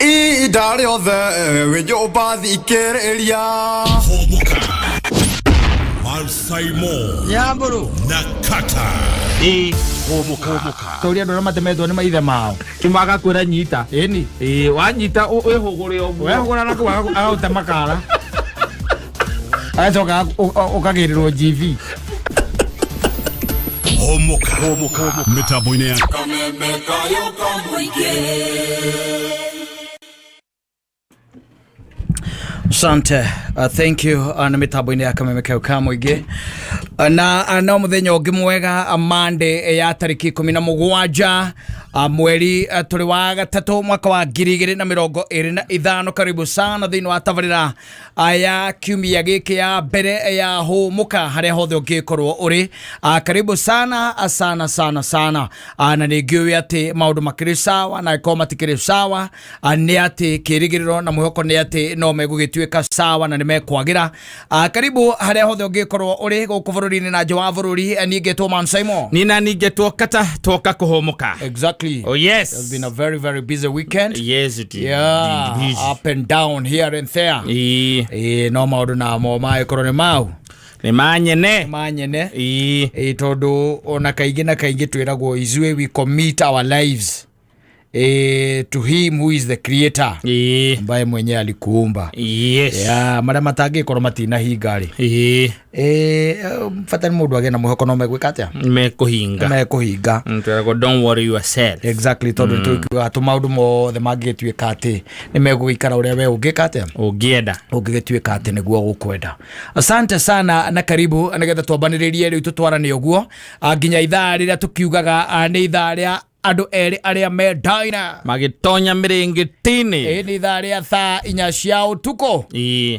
Ihinda rĩothe wĩ nyũmba thikĩrĩria. Hũmũka. Malsaimo Nyambũrũ na Kata. Ĩĩ. Hũmũka. Tũria andũ arĩa matemetwo nĩ maithe mao. Kĩma agakwĩra nyita. Ĩni. Ĩĩ, wanyita wĩhũgũre ũguo. Wehũgũra na kũu agagũte makara. Agacoka ũkagĩrĩrwo GV. Hũmũka. Hũmũka. Mĩtambo-inĩ ya Asante. Thank you na mitambo-inĩ ya kameme kau ka mũingĩ. Na no mũthenya ũngĩ mwega, Monday ya tarĩki 17, mweri tũrĩ wa gatatũ mwaka wa 2025. Karibu sana thĩinĩ wa tabarĩra ya kiumia gĩkĩ ya mbere ya Hũmũka harĩa hothe ũngĩkorwo ũrĩ. Karibu sana, sana sana sana. Na nĩ ngĩũĩ atĩ maũndũ makĩrĩ sawa na angĩkorwo matikĩrĩ sawa, nĩ atĩ kĩrĩgĩrĩro na mwĩhoko nĩ atĩ no megũgĩtuĩka sawa na nĩ mekwagĩra. Karibu harĩa hothe ũngĩkorwo ũrĩ gũkũ bũrũri-inĩ na nja wa bũrũri. Niĩ ngetwo Man Simon. Nina ningĩ tuokata tuoka kũhũmũka. Exactly. Oh yes. It's been a very very busy weekend. Yes it is. Yeah, up and down, here and there. Ĩĩ. No maũndũ namo magĩkorwo nĩ mau Nĩ manyene. Manyene. Ĩĩ. Tondũ ona kaingĩ na kaingĩ twĩragwo ithuĩ we commit our lives to him who is the creator, ambaye mwenyewe alikuumba. Yeah, marĩa matangĩkorwo matinahinga rĩ, bata nĩ mũndũ agĩe na mwĩhoko no megwĩka atĩa? Mekũhinga. Mekũhinga. Twĩragwo don't worry yourself. Exactly, tondũ tũkiugaga tũ maũndũ mothe mangĩgĩtuĩka atĩ nĩ megũgĩikara ũrĩa we ũngĩka atĩa? Ũngĩenda. Ũngĩgĩtuĩka atĩ nĩguo gũkwenda. Asante sana na karibu nĩgetha twambanĩrĩrie rĩu tũtwarane ũguo nginya ithaa rĩrĩa tũkiugaga nĩ ithaa rĩa andũ erĩ arĩa mendaina magĩtonya mĩrĩngĩti-inĩ. Ĩ nĩ ithaa rĩa thaa 4 cia ũtukũ.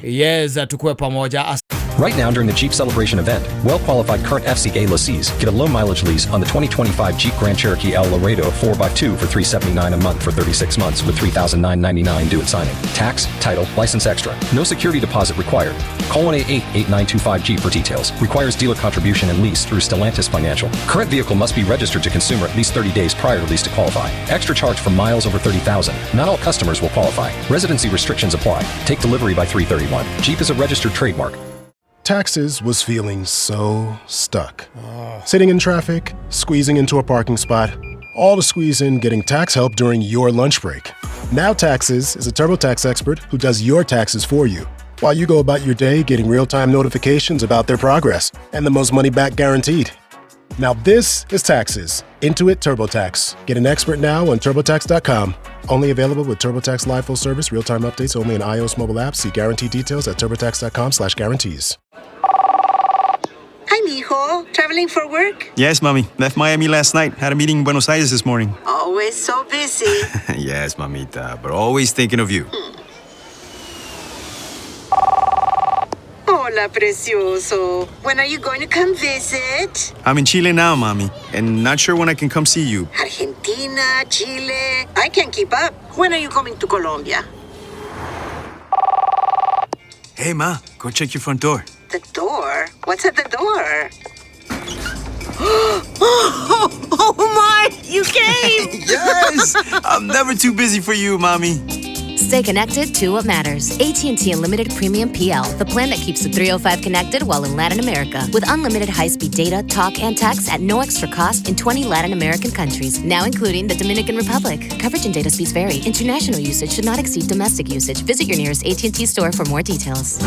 Yes, tukue pamoja. Right now, during the Jeep Celebration event, well qualified current FCA lessees get a low mileage lease on the 2025 Jeep Grand Cherokee L Laredo 4x2 for $379 a month for 36 months with $3,999 due at signing. Tax, title, license extra. No security deposit required. Call 1-888-8925 Jeep for details. Requires dealer contribution and lease through Stellantis Financial. Current vehicle must be registered to consumer at least 30 days prior to lease to qualify. Extra charge for miles over 30,000. Not all customers will qualify. Residency restrictions apply. Take delivery by 331. Jeep is a registered trademark. Taxes was feeling so stuck. Sitting in traffic, squeezing into a parking spot, all to squeeze in getting tax help during your lunch break. Now Taxes is a TurboTax expert who does your taxes for you while you go about your day getting real-time notifications about their progress and the most money back guaranteed. Now this is Taxes. Intuit TurboTax. Get an expert now on TurboTax.com. Only available with TurboTax Live Full Service, real-time updates only in iOS mobile app. See guarantee details at TurboTax.com/guarantees. Hi, mijo. Traveling for work? Yes, mommy. Left Miami last night. Had a meeting in Buenos Aires this morning. Always so busy. Yes, mamita, but always thinking of you. Hola, precioso. When are you going to come visit? I'm in Chile now, mommy, and not sure when I can come see you. Argentina, Chile. I can't keep up. When are you coming to Colombia? Hey, ma, go check your front door. The door? What's at the door? Oh my! You came! Yes! I'm never too busy for you, mommy. Stay connected to what matters. AT&T Unlimited Premium PL, the plan that keeps the 305 connected while in Latin America. With unlimited high-speed data, talk, and text at no extra cost in 20 Latin American countries, now including the Dominican Republic. Coverage and data speeds vary. International usage should not exceed domestic usage. Visit your nearest AT&T store for more details.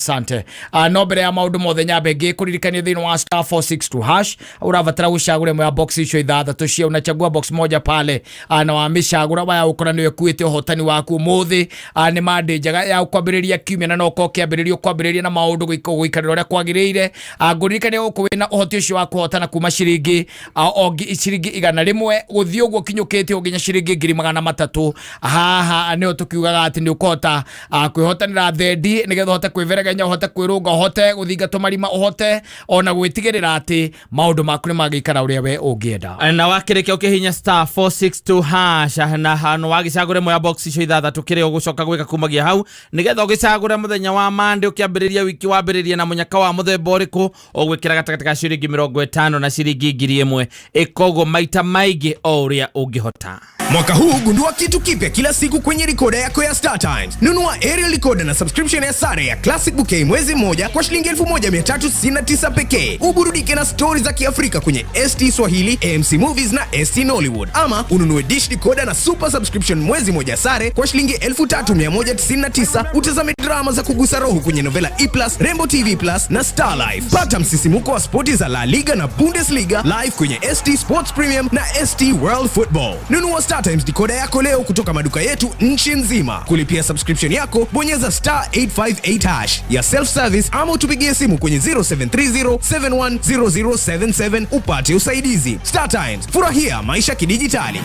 Asante. No mbere ya maũndũ mothe nyambe ngĩkũririkania thĩinĩ wa *462# ũrabatara gũcagũra ĩmwe ya box icio ithathatũ cia, unachagua box moja pale, na wamĩcagũra waya ũkora nĩwe ĩkuĩte ũhotani waku ũmũthĩ. Nĩ mandĩ njega ya kwambĩrĩria kiumia na no ũkorwo ũkĩambĩrĩria ũkwambĩrĩria na maũndũ gũikarĩra ũrĩa kwagĩrĩire. Ngũririkania gũkũ wĩna ũhoti ũcio wa kũhotana kuma ciringi o ciringi 100 gũthiĩ ũguo kinyũkĩte nginya ciringi 300,000. Haha nĩho tũkiugaga atĩ nĩ ũkũhota kwĩhotanĩra thendi nĩgetha ũhote kwĩberegenya, ũhote kwĩrũnga, ũhote gũthinga tũmarima, ũhote ona gwĩtigĩrĩra atĩ maũndũ maku nĩ magĩikara ũrĩa we ũngĩenda. Na wakĩrĩkia ũkĩhinya *462# na hano wagĩcagũra ĩmwe ya box icio ithathatũ, kĩrĩa ũgũcoka gwĩka kumagia hau nĩgetha ũgĩcagũre mũthenya wa mande ũkĩambĩrĩria wiki wambĩrĩria na mũnyaka wa mũthemba ũrĩkũ, ũgwĩkĩra gatagatĩ ka ciringi 50 na ciringi 1,000. Ĩka ũguo maita maingĩ o ũrĩa ũngĩhota. Mwaka huu gundua kitu kipya kila siku kwenye rikoda yako ya Star Times. Nunua aerial recorder na subscription ya sare ya Classic Bouquet mwezi mmoja kwa shilingi 1369 pekee. Uburudike na stori za Kiafrika kwenye ST Swahili, AMC Movies na ST Nollywood. Ama ununue dish decoder na super subscription mwezi moja sare kwa shilingi 3199, utazame drama za kugusa roho kwenye Novela E+, Rainbow TV Plus na Star Life. Pata msisimuko wa spoti za La Liga na Bundesliga live kwenye ST Sports Premium na ST World Football. Nunua Star Times decoder yako leo kutoka maduka yetu nchi nzima. Kulipia subscription yako, bonyeza star 858 hash ya self service ama utupigie simu kwenye 0730 710077 upate usaidizi. Star Times, furahia maisha kidijitali.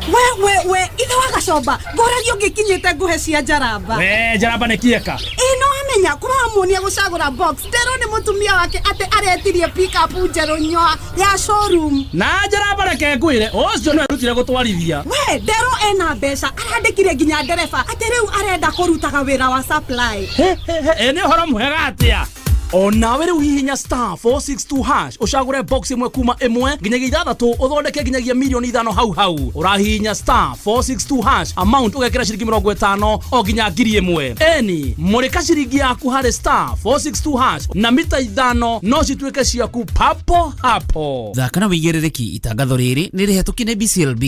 We we we, ithe wa gacomba ngoragio ngĩkinyĩte nguhe cia njaramba. We njaramba nĩ kieka. Ĩ no amenya kũramuonia gũcagũra box nderwo nĩ mũtumia wake atĩ aretirie pickup njerũ nyoa ya showroom. Na njaramba reke ngwĩre ũcio nĩwe erutire gũtwarithia. We nderwo ena mbeca, arandĩkire nginya ndereba atĩ rĩu arenda kũrutaga wĩra wa supply. Ĩ nĩ ũhoro mwega atĩa. Onawe rĩu hihinya star 462 hash ũcagũre box ĩmwe kuma ĩmwe nginyagia ithathatũ, ũthondeke nginyagia mirioni 5 hau hau. Ũrahihinya star 462 hash, amount ũgekĩra ciringi 50 o nginya 1,000. Eni mũrĩka ciringi yaku harĩ star 462 hash na mita 5 no cituĩke ciaku papo hapo. Thaka na wĩigĩrĩrĩki. Itangatho rĩrĩ nĩ rĩhetũkie nĩ BCLB.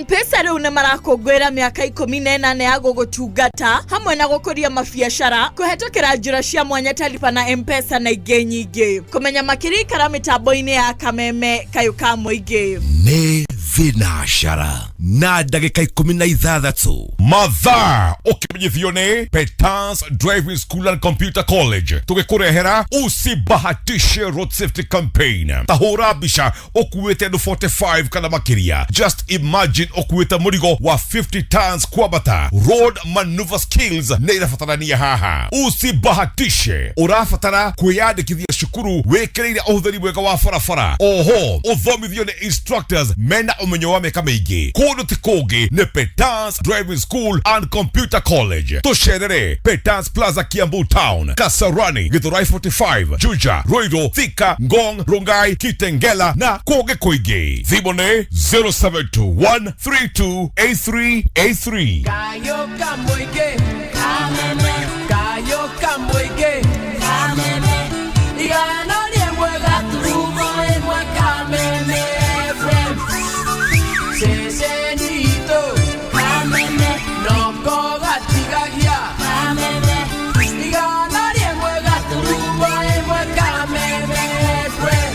Mpesa rĩu nĩ marakũngũĩra mĩaka 18 ya gũgũtungata hamwe na gũkũria mabiacara kũhetũkĩra njĩra cia mwanya ta lipa na Mpesa na ingĩ nyingĩ. Kũmenya makĩria, ikara mĩtambo-inĩ ya Kameme kayũ ka mũingĩ. Nĩ thinacara na ndagĩka 16. Mathaa ũkĩmenyithio nĩ Petans Driving School and Computer College, tũgĩkũrehera usibahatishe road safety campaign. Tahũra mbica ũkuĩte andũ 45 kana makĩria. Just imagine ũkuĩte mũrigo wa 50 tons kwambata. Road maneuver skills nĩ irabatarania haha. Usibahatishe. Ũrabatara kwĩyandĩkithia cukuru wĩkĩrĩire ũhũthĩri mwega wa barabara. Oho ũthomithio nĩ instructors mena ũmenyo wa mĩaka mĩingĩ. Kũndũ ti kũngĩ, nĩ Petans Driving School and Computer College. Tũcerere Petans Plaza, Kiambu Town, Kasarani, Githurai 45, Juja, Ruiru, Thika, Ngong, Rongai, Kitengela na kũngĩ kũingĩ. Thimũ nĩ 0721 328383. Kayo kamũingĩ kameme, kayo kamũingĩ kameme, 101 gaturumo 1 Kameme FM, cecenito kameme, noko gatigagia kameme, 101.1 Kameme FM.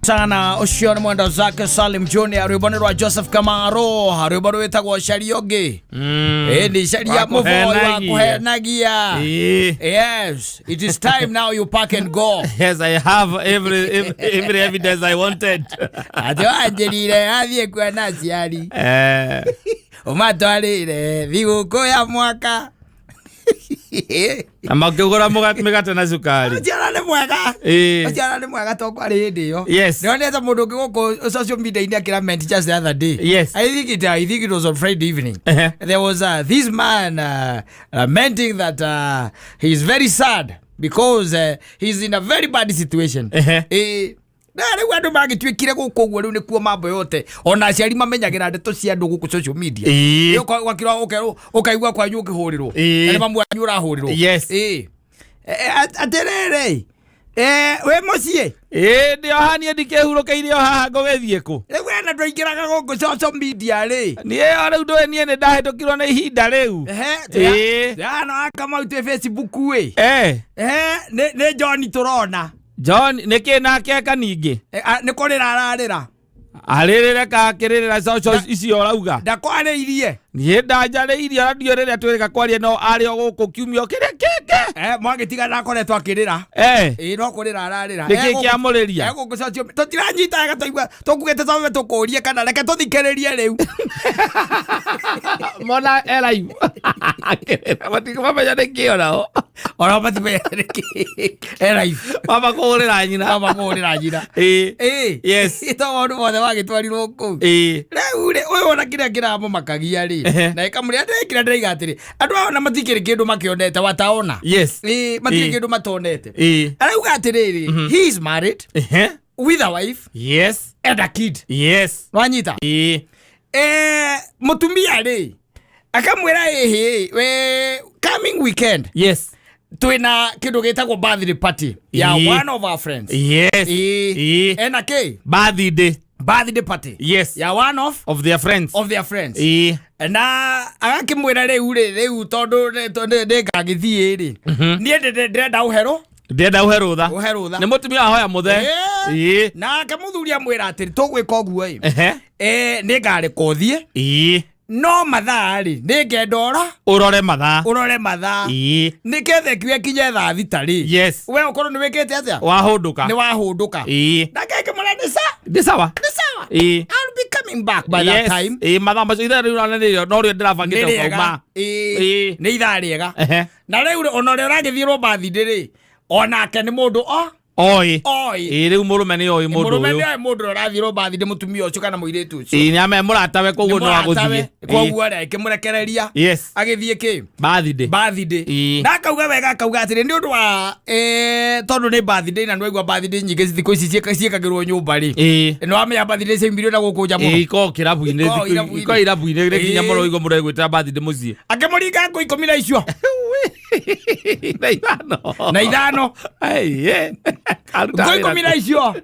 Sana ũcio nĩ mwendo zake Salim Junior, rwĩmbo nĩ rwa Joseph Kamaro, rwĩmbo rwĩtagwo Caria ũngĩ. Ĩ nĩ caria mũboi wa kũhenagia. Yes, it is time now you pack and go. Yes, I have every evidence I wanted. Atĩ wanjĩrire athiĩ kuona aciari, ũmatwarĩre thigũkũ ya mwaka. Na makĩgũra mĩgate na cukari. Ũciara nĩ mwega. Ũciara nĩ mwega to kwarĩ hĩndĩ ĩyo. Nĩonete mũndũ ũngĩ gũkũ social media-inĩ akĩrament just the other day. I think it was on Friday evening. There was this man lamenting that he is very sad because he's in a very bad situation. Na rĩu andũ magĩtuĩkire gũkũ ũguo, rĩu nĩkuo mambo yote, ona aciari mamenyagĩra ndeto cia andũ gũkũ social media. Ũgakira ũkerwo, ũkaigua kwanyu ũkĩhũrĩrwo na nĩ mamu wanyu ũrahũrĩrwo. Atĩrĩrĩ, wĩ mũciĩ? Ĩ ndĩ o haha, ndikĩhurũkĩire o haha, ngũgĩthiĩ kũ? Rĩu ena andũ aingĩraga gũkũ social media rĩ. Niĩ o rĩu ndũĩ, niĩ nĩ ndahĩtũkirwo nĩ ihinda rĩu. Hano akamau twĩ Facebook ĩ. Nĩ John tũrona. John nĩkĩ nake eka ningĩ? Nĩ kũrĩra ararĩra. Arĩrĩre kakĩrĩrĩra social icio ũrauga. Ndakwarĩirie. Niĩ ndanjarĩirie, ona ndiũĩ rĩrĩa twĩrĩga kwaria, no arĩ o gũkũ kiumia kĩrĩa kĩngĩ. Mwagĩtiga ndakoretwo akĩrĩra. Ĩ no kũrĩra ararĩra. Nĩkĩ kĩamũrĩria? Gũkũ social tũtiranyita wega, twaigua tũkugĩte twambe tũkũrie kana reke tũthikĩrĩrie rĩu. Mona e live. Akĩrĩra matikũmamenya nĩkĩ onao. Ona matimenya nĩkĩ e live. Mama kũhũrĩra nyina. Mama kũhũrĩra nyina. Ĩ. Yes. To maũndũ mothe wagĩtwarirwo kũu. Rĩu rĩ, ũyũ ona kĩrĩa kĩramũmakagia rĩ, na ĩkamũrĩa ndĩrekĩra, ndĩraiga atĩrĩ, andũ aya ona matikĩrĩ kĩndũ makĩonete wataona. Yes. Ĩ matirĩ kĩndũ matonete. Arauga atĩrĩrĩ, he is married. With a wife Yes. and a kid. Yes. Wanyita? Ĩĩ. Mutumia rĩ akamwĩra, ĩhĩ, we coming weekend Yes. twĩna kĩndũ gĩtagwo birthday party ya Ĩĩ. one of our friends. Yes. Ĩĩ. Ĩĩ. Ena kĩ? Birthday. Birthday party Yes. ya one of Of their friends. of their friends. Ĩĩ. Na agakĩmwĩra rĩu rĩ, rĩu tondũ nĩngagĩthiĩ rĩ, niĩ ndĩrenda ũhero. Ndĩrenda ũhe rũtha. Ũhe rũtha. Nĩ mũtumia ahoya mũthe. Ĩĩ. Ĩĩ. Nake mũthuri amwĩra atĩrĩ, tũgwĩka ũguo ĩ, Ehe. Nĩngareka ũthiĩ, Ĩĩ. no mathaa rĩ, nĩngenda ũra Ũrore mathaa. Ũrore mathaa, Ĩĩ. nĩketha ĩkiuga ĩkinye thaa 6 rĩ, Yes. we ũkorwo nĩ wĩkĩte atĩa? Wahũndũka. Nĩ wahũndũka. Ĩĩ. Nake akĩmwĩra nĩ sa Ndĩ sawa. Nĩ sawa. Ĩĩ. I'll be coming back by that Yes. time. Ĩĩ, mathaa macio ithaa rĩu ranĩrĩrio no rĩo ndĩrabangĩte Nĩ rĩega. ũkauma. Ĩĩ. Ĩĩ. Nĩ ithaa rĩega. Ehe. Na rĩu rĩ, ona ũrĩa ũragĩthiĩrwo birthday rĩ, onake nĩ mũndũ o Oĩ. Oĩ. Ĩĩ, rĩu mũrũme nĩ oĩ mũndũ Mũrũme ũyũ. nĩ oĩ mũndũ ũrĩa ũrathiĩrwo birthday, mũtumia ũcio kana mũirĩtu ũcio. Ĩĩ, nĩ ame mũratawe, koguo no agũthiĩ. Koguo rĩ, akĩmũrekereria Yes. agĩthiĩ kĩ? Birthday. Birthday. Ĩĩ. Na akauga wega, akauga atĩrĩ, nĩ ũndũ wa tondũ nĩ birthday, na nĩwaigua birthday nyingĩ thikũ ici ciĩkagĩrwo nyũmba rĩ, Ĩĩ. nĩ wamenya birthday ciaumire na gũkũ nja Ĩĩ, mũno. ikoragwo kĩrabu-inĩ. Ikoragwo irabu-inĩ. Ikoragwo irabu-inĩ rĩ, nginya Ĩĩ. mũno ũigua mũndũ egwĩtĩra birthday mũciĩ. Akĩmũringa ngũ 10 na icio. Na ithano. Na ithano. Aiye. Ngũ 10 na icio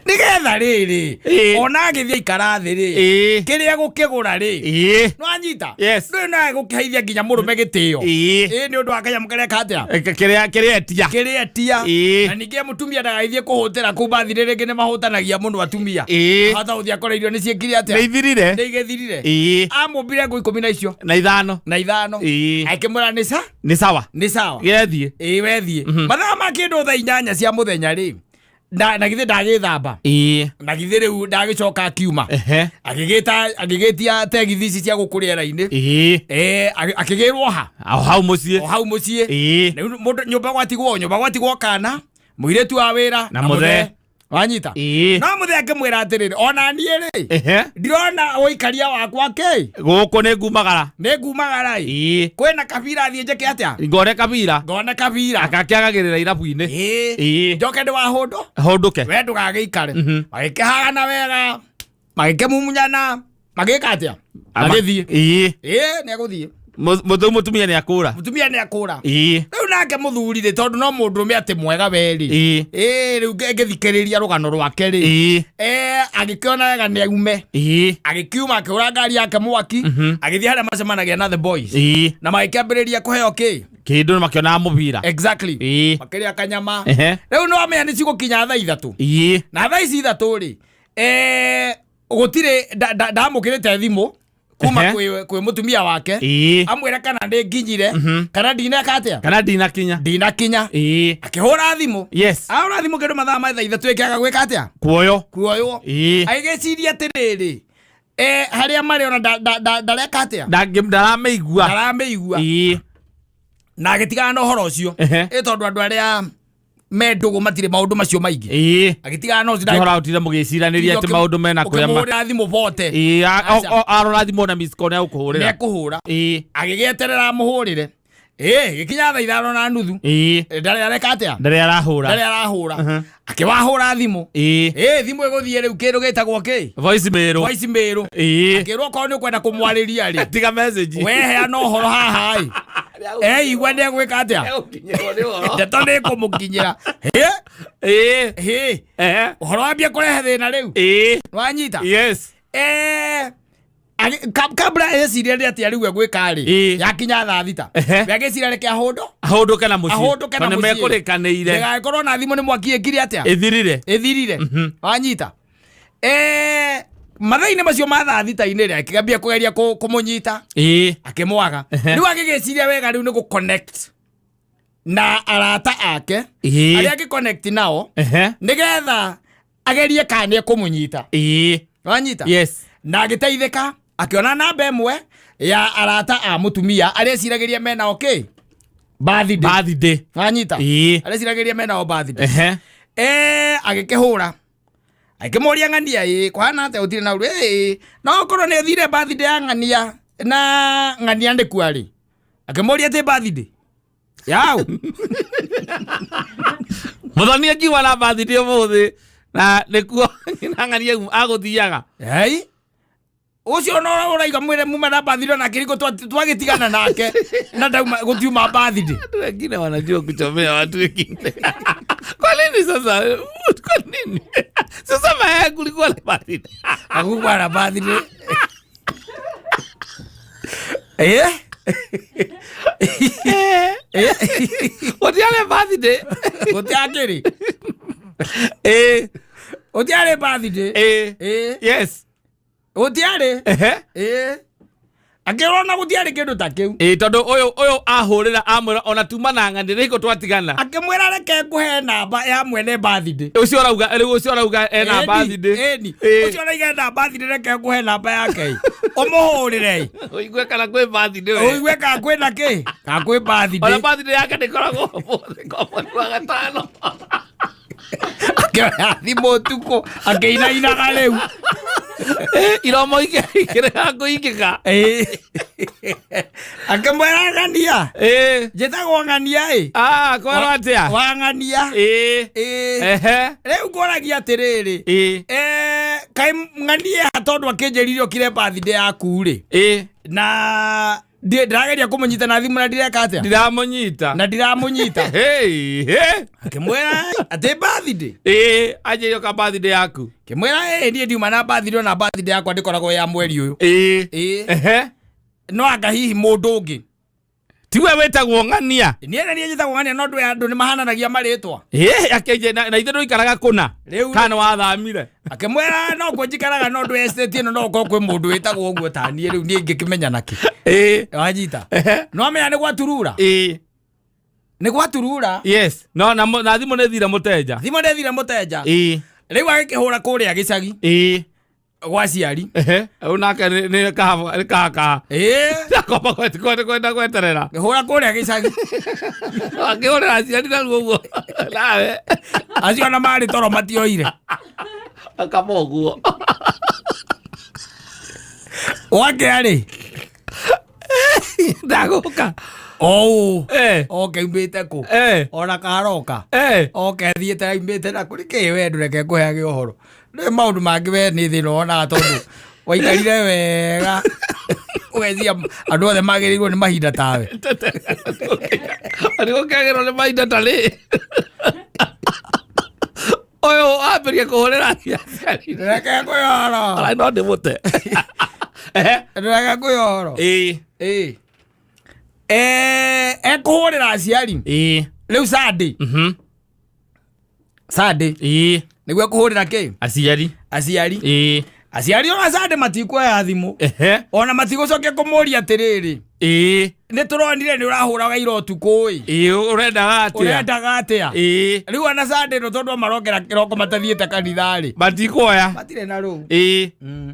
nĩgetha rĩrĩ, Ĩĩ. ona agĩthiĩ aikara thĩ rĩ, Ĩĩ. kĩrĩa gũkĩgũra rĩ, Ĩĩ. nĩwanyita? Yes. Ndũĩ no egũkĩheithia nginya mũrũme gĩtĩo. Ĩĩ. Ĩĩ, nĩ ũndũ wa kanyamũ karĩa ka atĩa? Kĩrĩa etia. Kĩrĩa etia. Ĩĩ. Na ningĩ mũtumia ndagagĩthiĩ kũhũtĩra kũu bathirĩ, rĩngĩ nĩ mahũtanagia mũno atumia. Ĩĩ. Hata gũthiĩ akora irio nĩ ciĩkire atĩa? Nĩ ithirire. Nĩ igĩthirire. Ĩĩ. Amũmbire ngũ 10 na icio. Na ithano. Na ithano. Ĩĩ. Akĩmwĩra nĩ sa Nĩ sawa. Nĩ sawa. Gethiĩ. Ĩĩ, wethiĩ mathaa ma kĩndũ thaa 8 cia mũthenya rĩ, na githĩ ndagĩthamba, Ĩĩ. na githĩ rĩu ndagĩcoka akiuma, Ehe. agĩgĩta agĩgĩtia tegithi ici cia gũkũ rĩera-inĩ. Ĩĩ. Akĩgĩrwo ha? O hau mũciĩ. O hau mũciĩ. Ĩĩ. Rĩu mũndũ nyũmba gwatigwo kana mũirĩtu wa wĩra Na mũthee. Wanyita? Ĩĩ. No mũthee akĩmwĩra atĩrĩrĩ, ona niĩ rĩ, Ehe. ndirona ũikaria wakwa kĩ. Gũkũ nĩ ngumagara. Nĩ ngumagara ĩ. Ĩĩ. Kwĩna kabira, thiĩ njĩke atĩa? Ngone kabira. Ngone kabira. Agakĩagagĩrĩra irabu-inĩ. Ĩĩ. Ĩĩ. Njoke ndĩ wahũndũ. Hũndũke. We ndũgagĩikare. Magĩkĩhagana wega, magĩkĩmumunyana, magĩka atĩa? Magĩthiĩ. Ĩĩ. Ĩĩ, nĩ egũthiĩ. Mũthũ mũtumia nĩ akũra. Mũtumia nĩ akũra. Ĩĩ. Rĩu nake mũthuri rĩ, tondũ no mũndũrũme atĩ mwega we rĩ, Ĩĩ. ĩĩ, rĩu ngĩthikĩrĩria rũgano rwake rĩ, Ĩĩ. Agĩkĩona wega nĩ aume. Ĩĩ. Agĩkiuma, akĩhũra ngari yake mwaki, agĩthiĩ harĩa macemanagia na the boys, Ĩĩ. na magĩkĩambĩrĩria kũheo kĩ? Kĩndũ makĩonaga mũbira. Exactly. Ĩĩ. Makĩrĩa kanyama. Ehe. Rĩu nĩ wamenya nĩ cigũkinya thaa 3. Ĩĩ. Na thaa ici 3 rĩ, gũtirĩ ndamũkĩrĩte thimũ kuma Ehe. kwĩ mũtumia wake, Ĩĩ. amwĩre kana nĩ nginyire, kana ndineka atĩa? Kana ndinakinya. Ndinakinya. Ĩĩ. Akĩhũra thimũ. Yes. Ahũra thimũ kĩndũ mathaa ma thaa 3, ĩkĩaga gwĩka atĩa? Kuoyo. Kuoywo. Ĩĩ. Agĩgĩciria atĩrĩrĩ, harĩa marĩ ona ndareka atĩa? Ndaramĩigua. Ndaramĩigua. Ĩĩ. Na agĩtigana na ũhoro ũcio. Ehe. Ĩ tondũ andũ arĩa me ndũgũ matirĩ maũndũ macio maingĩ. Ĩĩ. Agĩtigana na ũcio. Ũhoro ũtire mũgĩciranĩria atĩ maũndũ mena kũrĩa Ũkĩmũhũrĩra thimũ bote. Ĩĩ, Aca. arora thimũ na miss call nĩ agũkũhũrĩra. Nĩekũhũra. Ĩĩ. Agĩgĩeterera amũhũrĩre. Ĩĩ, gĩkinya thaa 5:30. Ĩĩ. Ndarĩ areka atĩa? Ndarĩ arahũra. Ndarĩ arahũra. Akĩwahũra thimũ. Ĩĩ. Ĩĩ, thimũ ĩgũthiĩ rĩu kĩndũ gĩtagwo kĩ? Voice mail. Voice mail. Ĩĩ. Akĩrwo okorwo nĩ ũkwenda kũmwarĩria rĩ, tiga message. We heana ũhoro haha ĩ. Eigua nĩ egwĩka atĩa? Ndeto nĩ ĩkũmũkinyĩra. Ĩĩ. Hĩ. Ehe. Ũhoro wambia kũrehe thĩna rĩu. Ĩĩ. Wanyita? Yes. Kabla eciria nĩ atĩa rĩu egwĩka rĩ, Ĩĩ. yakinya thaa 6, Ehe. we agĩciria reke ahũndũ Ahũndũke na mũciĩ. Ahũndũke na Tondũ mũciĩ. nĩmekũrĩkanĩire. Ndĩgagĩkorwo na thimũ nĩ mwaki ĩkire atĩa? Ĩthirire. Ĩthirire. Wanyita? Mathaa-inĩ macio ma thaa 6-inĩ rĩ, akĩambia kũgeria kũmũnyita, Ĩĩ. akĩmwaga. Ehe. Rĩu agĩgĩciria wega rĩu nĩ gũ-connect na arata ake, Ĩĩ. arĩa angĩ-connect nao, Ehe. nĩgetha agerie kana nĩ ekũmũnyita. Ĩĩ. Wanyita? Yes. Na agĩteithĩka, akĩona namba ĩmwe ya arata a mũtumia arĩa eciragĩria menao kĩ? Birthday. Birthday. Wanyita? Ĩĩ. Arĩa eciragĩria menao birthday. Ehe. Agĩkĩhũra, akĩmũria, ng'ania ĩ kũhana atĩa, ũtirĩ na ũru? Ĩ, no ũkorwo nĩ ũthire birthday ya ng'ania na ng'ania nĩ kuarĩ. Akĩmũria atĩ birthday yau? Muthoni akiuga na birthday ũmũthĩ na nĩkuo nyina ng'ania agũthiaga. Ei ũcio no ũraiga mwĩre muma na birthday na kĩriko twagĩtigana nake na ndauma gũtiuma birthday. Watu wengine wanajua kuchomea watu wengine. Kwa nini sasa? Kwa nini? Sasa maya kulikuwa na birthday. Hakukuwa na birthday. Eh? Gũtiarĩ birthday. Gũtiakĩrĩ. Eh. Gũtiarĩ birthday. Eh. Eh. Yes. Gũtiarĩ. Ehe. Eh. Akĩrwo na gũtiarĩ kĩndũ ta kĩu. Ĩ tondũ ũyũ ũyũ ahũrĩra amwĩra ona tuma na ng'ani rĩko twatigana. Akĩmwĩra reke ngũhe namba ya mwene birthday. Ũcio ũrauga rĩu ũcio ũrauga ena Ĩni, birthday. ĩni. Ĩ. Ũcio ũrauga ena birthday reke ngũhe namba yake. Ũmũhũrĩre. Ũigue kana kwĩ birthday we. Ũigue kana kwĩna kĩ? Kana kwĩ birthday. Ona birthday yake ndĩkoragwo ũmũthĩ kwa mweri wa gatano. Akĩoya thimũ ũtukũ akĩinainaga rĩu. Iromo ikĩrega kũingĩka. Akĩmwĩra ng'ania. Njĩtagwo ng'ania ĩ. Ah, kwerwo atĩa? Wa ng'ania. Ĩ. Ehe. Rĩu ngũragia atĩrĩrĩ. Ĩ. Kaĩ ng'ania tondũ akĩnjĩrire ũkire birthday yaku rĩ. Ĩ. Na ndĩrageria kũmũnyita na thimũ na ndireka atĩa? Ndiramũnyita. Na ndiramũnyita. Hey, hey. Akĩmwĩra atĩ birthday. Ĩ, anjĩrie ũka birthday yaku. Kĩmwĩra ĩ niĩ ndiuma na birthday ona birthday yakwa ndĩkoragwo ya mweri ũyũ. Ĩ. Ĩ. Ehe. No anga hihi mũndũ ũngĩ. Tiwe wĩtagwo ng'ania. Niĩ na niĩ njĩtagwo ng'ania no andũ nĩ mahananagia marĩtwa. Ĩ, akĩnjĩ na ithe ndũikaraga kũna. Rĩu Kana wathamire. Akĩmwĩra no kuo njikaraga no ndũ estate ĩno no gũkorwo kwĩ mũndũ wĩtagwo ũguo ta niĩ rĩu niĩ ingĩkĩmenya nakĩ. Ĩ. Wanyita. No amenya nĩ gwaturura. Ĩ. Nĩ gwaturura. Yes. No na na thimũ nĩ thire mũteja. Thimũ nĩ thire mũteja. Ĩ. Rĩu agĩkĩhũra kũrĩa gĩcagi. Ĩ. Gwa ciari. Ehe. Rĩu nake nĩ kaha nĩ kaha. Ĩ. Akomba kwenda gweterera. Ngĩhũra kũrĩa gĩcagi. Akĩhũrĩra aciari naruo ũguo. Nawe. Acio ona marĩ toro matioire. Akama ũguo. Wakĩa rĩ. Ndagũka. Oũ. Eh. Oke umĩte kũ? Eh. Ona karoka. Eh. Oke thiĩte aumĩte na kũrĩ kĩ we ndũreke ngũheage ũhoro. Nĩ maũndũ mangĩ we nĩ thĩna wonaga tondũ waikarire wega. Ũgeciria andũ othe magĩrĩirwo nĩ mahinda tawe. Nĩ gũkĩagĩrwo nĩ mahinda ta rĩ. Ũyũ ambĩrie kũhũrĩra aciari. Ndũreke ngũhe ũhoro. Ona no ndĩmũte. Ehe. Ndũreke ngũhe ũhoro. Ĩ. Ĩ. Ekũhũrĩra aciari. Ĩ. Rĩu Sunday. Mhm. Sunday. Ĩ. Nĩguo ekũhũrĩra kĩ? Aciari. Aciari. Ĩ. Aciari ona Sunday matikuoya thimũ. Ehe. Ona matigũcokia kũmũria atĩrĩrĩ. Ĩ. Nĩ tũronire nĩ ũrahũraga ira ũtukũ ĩ. Ĩ ũrendaga atĩa? Ũrendaga atĩa? Ĩ. Rĩu ona Sunday ĩno tondũ marokera kĩroko matathiĩte kanitha rĩ. Matikuoya. Matirĩ na rũu. Ĩ.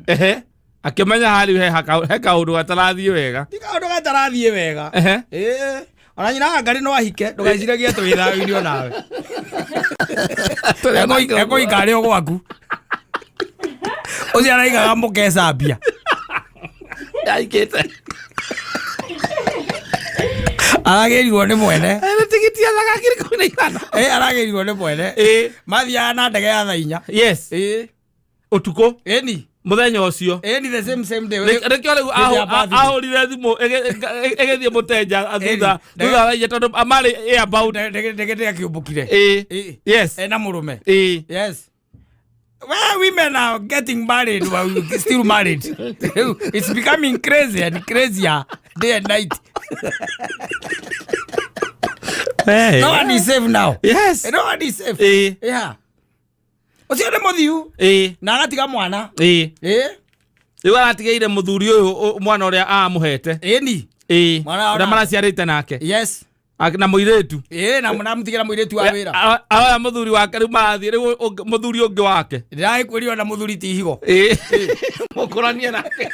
Ehe. Akĩmenya harĩ he kaũndũ gatarathiĩ wega. Ti kaũndũ gatarathiĩ wega. Ehe. Ĩ. Ona nyina wa Ngarĩ no ahike ndũgeciragie atĩ wĩ thayũ-inĩ onawe. Ekũhika arĩ o gwaku. Ũcio araigaga mũkecambia. Ndaikĩte. Aragĩrirwo nĩ mwene. Nĩ tigiti ya thaka 15,000. Ĩ aragĩrirwo nĩ mwene. Ĩ. Mathiaga na ndege ya thaa 4. Yes. Ĩ. Ũtukũ. Ĩni. Mũthenya ũcio. Ĩni the same same day. Nĩkĩo rĩu ahũrire thimũ ĩgĩthiĩ mũteja thutha thutha wa inya tondũ marĩ airbound. Ndege ndĩakĩũmbũkire. Ĩ. Yes. Ena mũrũme. Ĩ. Yes. Well, women are getting married while we're still married. It's becoming crazy and crazier day and night. Hey. No one is safe now. Yes. No one is safe. Ĩ. Yeah. Ũcio nĩ mũthiu Ĩ. na agatiga mwana. Ĩ. Ĩ. Rĩu aratigĩire mũthuri ũyũ mwana ũrĩa amũhete. Ĩni. Ĩ. Mwana Ũrĩa maraciarĩte nake. Yes. Na mũirĩtu. Ĩ na mũramũtigĩra mũirĩtu wa wĩra. Aroya mũthuri wake rĩu marathiĩ rĩu mũthuri ũngĩ wake. Ndĩragĩkwĩria ona mũthuri ti higo. Ĩ. Mũkũranie nake.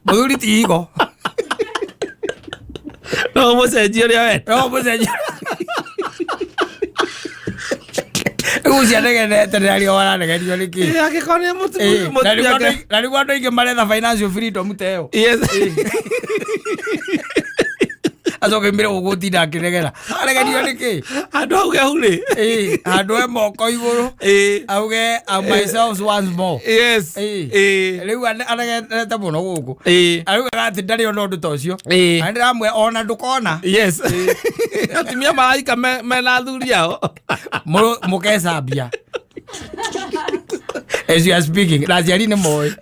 Mũthuri ti higo. No mũcenjie ũrĩa wenda. No mũcenjie. Rĩu ũcio anegenete nĩ arĩa waranegenio nĩ kĩ? Angĩkorwo nĩ mũtumia. Na rĩu andũ aingĩ maretha financial freedom ta ĩyo. Yes. Acoke mbere gũgũtinda akĩregera. Aregerio nĩkĩ? Handũ auge hau rĩ. Ĩĩ, handũ he moko igũrũ. Ĩĩ. Auge I'm myself once more. Yes. Ĩĩ. Rĩu aregerete mũno gũkũ. Ĩĩ. Araugaga atĩ ndarĩ ona ũndũ ta ũcio. Ĩĩ. Na ndĩramwĩra ona ndũkona. Yes. Atumia maraika mena athuri ao. Mũkecambia. As you are speaking, na aciari nĩ moĩ.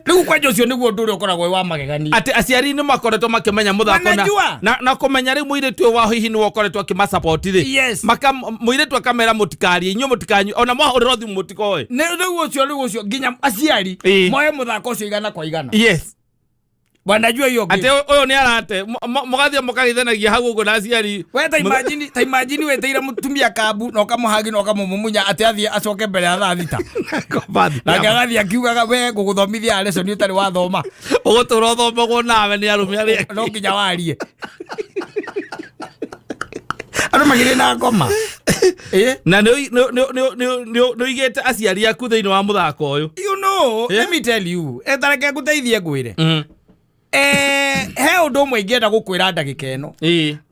Rĩu kwanja ũcio nĩguo ũndũ ũrĩa ũkoragwo wĩ wa magegania. Atĩ aciari nĩ makoretwo makĩmenya mũthako na, Wanajua. na kũmenya rĩu mũirĩtu ũyũ wao hihi nĩwe ũkoretwo akĩmasupport rĩ. Yes. Maka mũirĩtu akamera mũtikarie inyuĩ mũtikanyu ona mwahũrĩrwo thimũ mũtikoe. Nĩ rĩu ũcio rĩu ũcio nginya aciari moe mũthako ũcio igana kwa igana. Yes. Wanajua hiyo game. Atĩ ũyũ nĩ arate mũgathiĩ mũkagĩthanagia hau ũguo na aciari. We ta imagine ta imagine weteire mũtumia kambu na ũkamũhagi na ũkamũmumunya atĩ athiĩ acoke mbere ya thaa thita. Nake agathiĩ akiugaga we ngũgũthomithia lesson ũtarĩ wathoma. Ũgũtũra ũthomagwo nawe nĩ arũme arĩa No nginya warie. Andũ magĩrĩ na ngoma. Na nĩ ũigĩte aciari aku thĩinĩ wa mũthako ũyũ. You know, let me tell you, etareke ngũteithie ngwĩre. He ũndũ ũmwe ingĩenda gũkwĩra ndagĩka ĩno.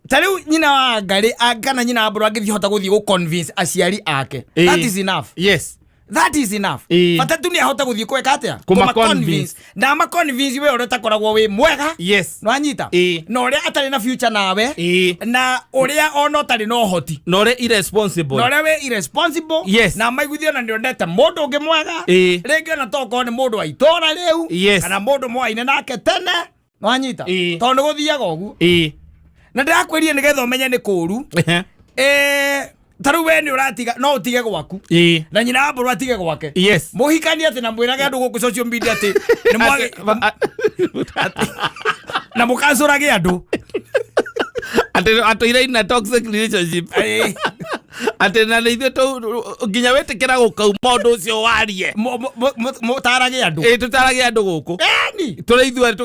Ta rĩu nyina wa Ngarĩ kana nyina wa Mbũrũ angĩthiĩ hota gũthiĩ gũ convince aciari ake. That is enough. Yes. That is enough. Bata tu nĩ ahote gũthiĩ kweka atĩa? Kũma Kũma-convince. Na ama convince we ũrĩa ũtakoragwo wĩ mwega. Yes. Nĩwanyita? Na ũrĩa atarĩ na future nawe. Na ũrĩa ona ũtarĩ na ũhoti. Na ũrĩa irresponsible. Na ũrĩa wĩ irresponsible. Yes. Na maiguithio na nĩondete mũndũ ũngĩ mwega. Rĩngĩ ona tokorwo nĩ mũndũ wa itũra rĩu. Yes. Kana mũndũ mwaine nake tene. Nĩwanyita? Tondũ nĩ gũthiaga ũguo. Na ndĩrakwĩrire nĩgetha ũmenye nĩ kũũru. Ta rĩu we nĩ ũratiga no ũtige gwaku. Na nyina wa Mbũrũ atige gwake. Yes. Mũhikanie atĩ na mwĩrage andũ gũkũ social media atĩ nĩ mwage na mũkancũrage andũ. Atĩ atũire in a toxic relationship. Atĩ na nĩ ithuĩ nginya wĩtĩkĩra gũkauma ũndũ ũcio warie. Mũtarage andũ. Ĩĩ tũtarage andũ gũkũ. Ĩni. Tũrĩ ithuerĩ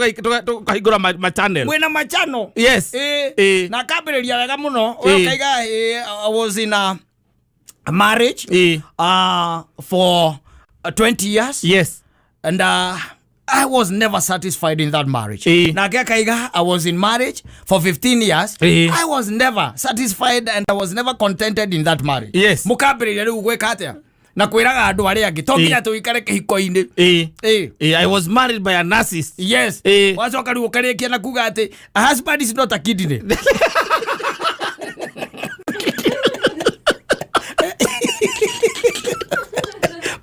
tũkahingũra ma channel. Mwĩna machano. Yes. Ĩĩ. Na akambĩrĩria wega mũno. Ũkaiga I was in a marriage for 20 years. Yes. And I was never satisfied in that marriage. Nake akaiga I was in marriage for 15 years. I was never satisfied and I was never contented in that marriage. Yes. Mũkambĩrĩria rĩu gwĩka atĩa? Na kwĩraga andũ arĩa angĩ to nginya tũikare kĩhiko-inĩ. I was married by a narcissist. Yes. Wacoka rĩu ũkarĩkia na kuga atĩ a husband is not a kidney.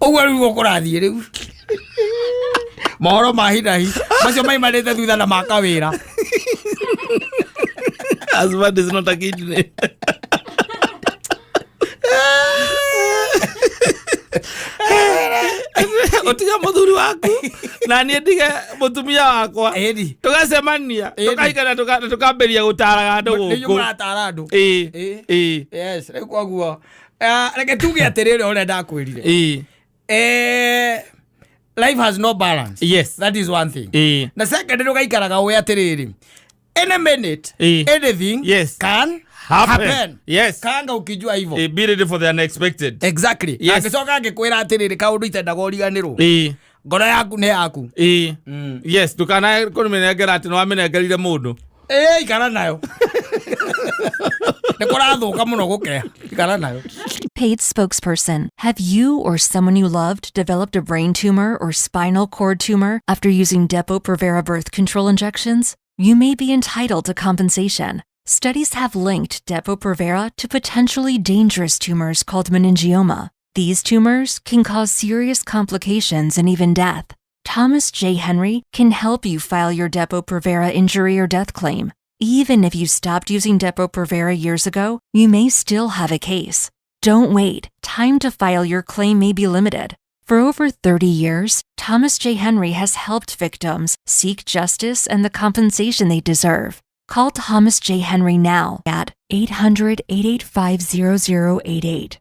Ũguo rĩu ũkũrathiĩ rĩu. Mohoro ma hinahi macio maimanĩte thutha na makawĩra. Husband is not a kidney. Ũtige mũthuri waku na niĩ ndige mũtumia wakwa tũgacemania tũkahikana tũkambĩrĩria gũtaraga andũ Nĩ gũkũ. mũratara andũ. Ĩĩ. Yes, rĩu koguo reke tuge atĩrĩrĩ ũrĩa ndakwĩrire. Life has no balance. Yes. That is one thing. Na second ndũgaikaraga ũĩ atĩrĩrĩ. Any minute, anything can Happen. Yes. Kanga ukijua hivyo. Be ready for the unexpected. Exactly. Yes. Angĩcoka angĩkwĩra atĩrĩrĩ kaũndũ itendaga ũriganĩrwo. Ngoro yaku nĩ yaku. Yes, ndũkanae kũmĩnengera atĩ nĩwamĩnengerire mũndũ. Ikara nayo. Nĩ kũrathũka mũno gũkeha. Ikara nayo. Paid spokesperson. Have you or someone you loved developed a brain tumor or spinal cord tumor after using Depo-Provera birth control injections? You may be entitled to compensation. Studies have linked Depo-Provera to potentially dangerous tumors called meningioma. These tumors can cause serious complications and even death. Thomas J. Henry can help you file your Depo-Provera injury or death claim. Even if you stopped using Depo-Provera years ago, you may still have a case. Don't wait. Time to file your claim may be limited. For over 30 years, Thomas J. Henry has helped victims seek justice and the compensation they deserve. Call Thomas J. Henry now at 800-885-0088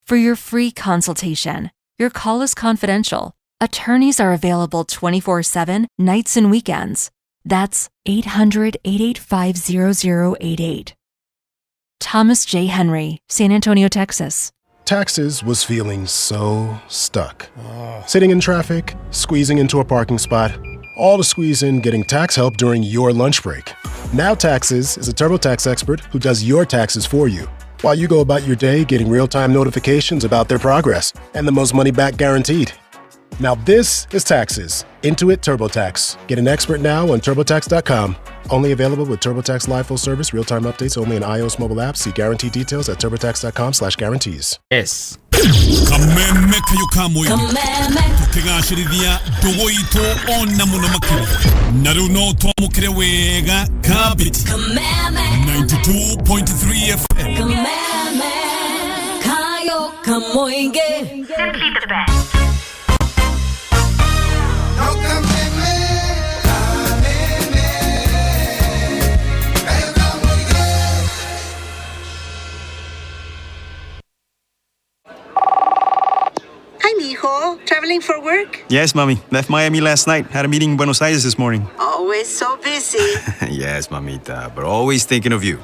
for your free consultation. Your call is confidential. Attorneys are available 24/7, nights and weekends. That's 800-885-0088. Thomas J. Henry, San Antonio, Texas. Taxes was feeling so stuck. Sitting in traffic, squeezing into a parking spot, all to squeeze in getting tax help during your lunch break. Now Taxes is a TurboTax expert who does your taxes for you, while you go about your day getting real-time notifications about their progress and the most money back guaranteed. Now this is taxes. Intuit TurboTax. Get an expert now on TurboTax.com. Only available with TurboTax Live Full Service, real-time updates only in iOS mobile app. See guarantee details at TurboTax.com/guarantees. Yes. Kameme kayo ka mũingĩ tũkĩgacĩrithia ndũgũ itũ ona mũno makĩria na rĩu no twamũkĩre wega kabiti 92.3 FM. Kameme kayo kamoinge. Simply the best. Hi, mijo. Traveling for work? Yes, mommy. Left Miami last night. Had a meeting in Buenos Aires this morning. Always so busy. Yes, mamita, but always thinking of you.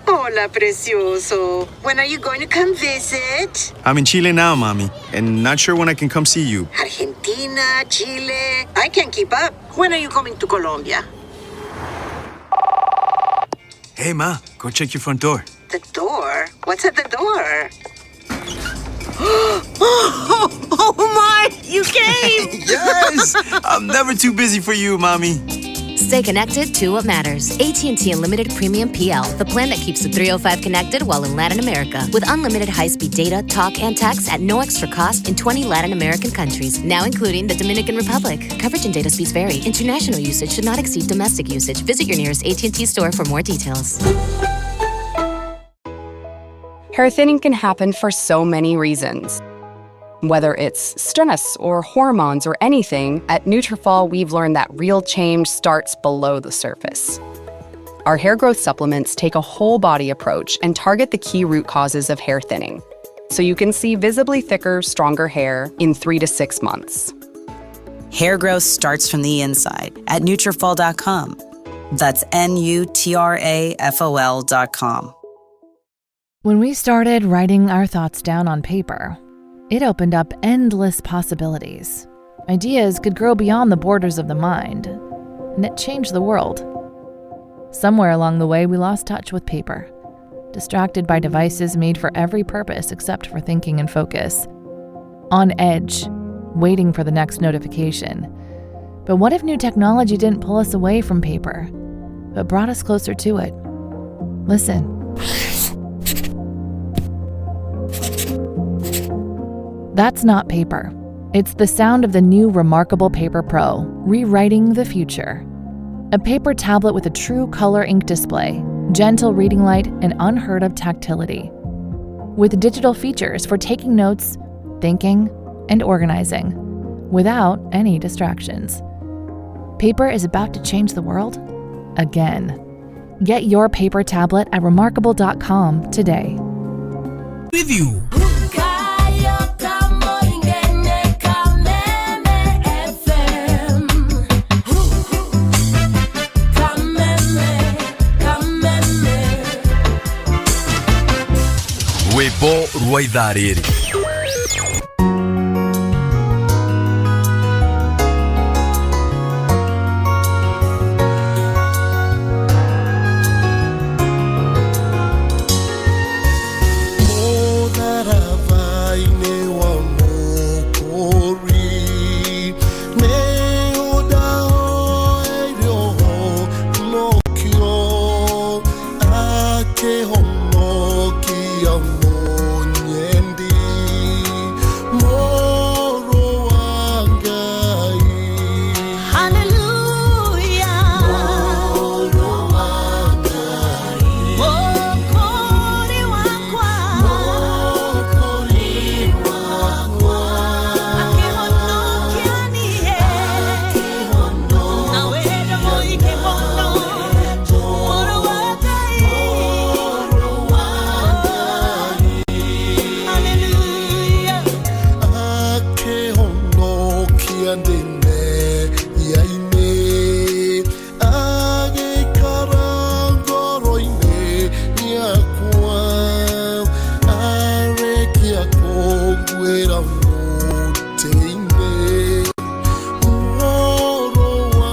Hola, precioso. When are you going to come visit? I'm in Chile now, mommy, and not sure when I can come see you. Argentina, Chile. I can't keep up. When are you coming to Colombia? Hey, ma, go check your front door. The door? What's at the door? Oh my! You came! Yes! I'm never too busy for you, mommy. Stay connected to what matters. AT&T Unlimited Premium PL, the plan that keeps the 305 connected while in Latin America, with unlimited high-speed data, talk, and text at no extra cost in 20 Latin American countries, now including the Dominican Republic. Coverage and data speeds vary. International usage should not exceed domestic usage. Visit your nearest AT&T store for more details. Hair thinning can happen for so many reasons. Whether it's stress or hormones or anything, at Nutrafol, we've learned that real change starts below the surface. Our hair growth supplements take a whole body approach and target the key root causes of hair thinning, so you can see visibly thicker, stronger hair in 3 to 6 months. Hair growth starts from the inside at Nutrafol.com. That's Nutrafol.com. When we started writing our thoughts down on paper, it opened up endless possibilities. Ideas could grow beyond the borders of the mind, and it changed the world. Somewhere along the way, we lost touch with paper, distracted by devices made for every purpose except for thinking and focus. On edge, waiting for the next notification. But what if new technology didn't pull us away from paper, but brought us closer to it? Listen. That's not paper. It's the sound of the new Remarkable Paper Pro, rewriting the future. A paper tablet with a true color ink display, gentle reading light, and unheard of tactility. With digital features for taking notes, thinking, and organizing, without any distractions. Paper is about to change the world again. Get your paper tablet at remarkable.com today. With you. Rwĩmbo rwa ithaa rĩrĩ. Mũtharaba-inĩ wa Mũkũri, nĩ ũndaoeire ũhonokio, akĩhonokia mũnyendi, Mũrũ wa Ngai. Hallelujah. Mũrũ wa Ngai. Mwokozi wakwa. Mwokozi wakwa. Akĩhonokia niĩ. Na wendo mũingĩ mũno. Mũrũ wa Ngai. Hallelujah. Akĩhonokia ndĩ mehia-inĩ, agĩikara ngoro-inĩ yakwa, arĩkia kũnguĩra mũtĩ-inĩ. Mũrũ wa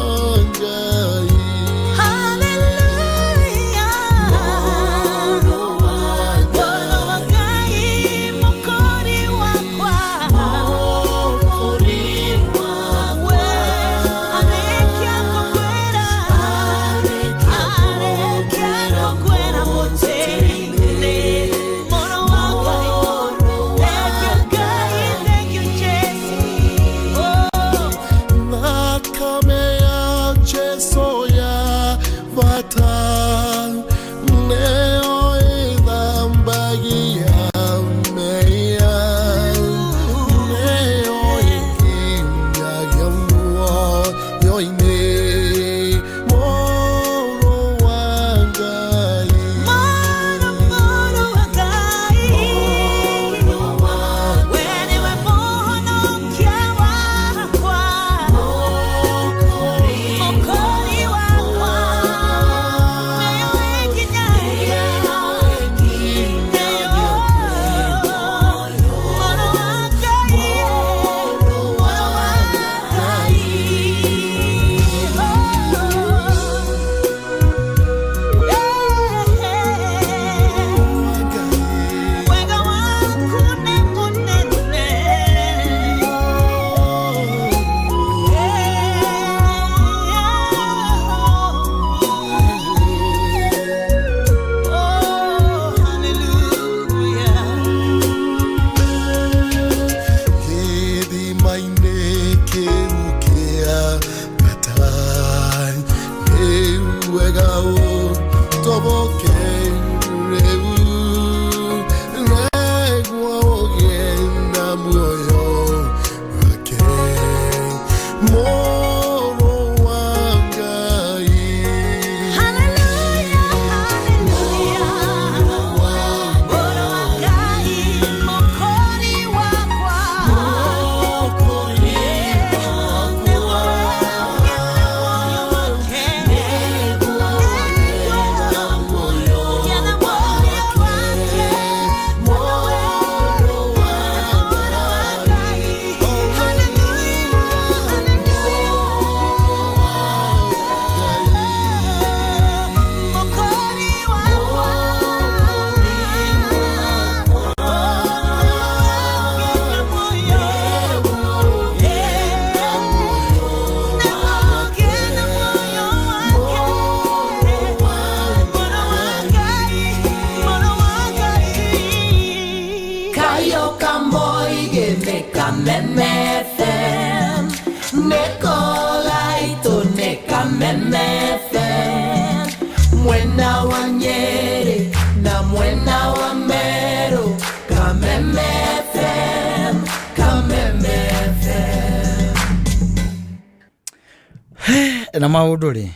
Na maũndũ rĩ,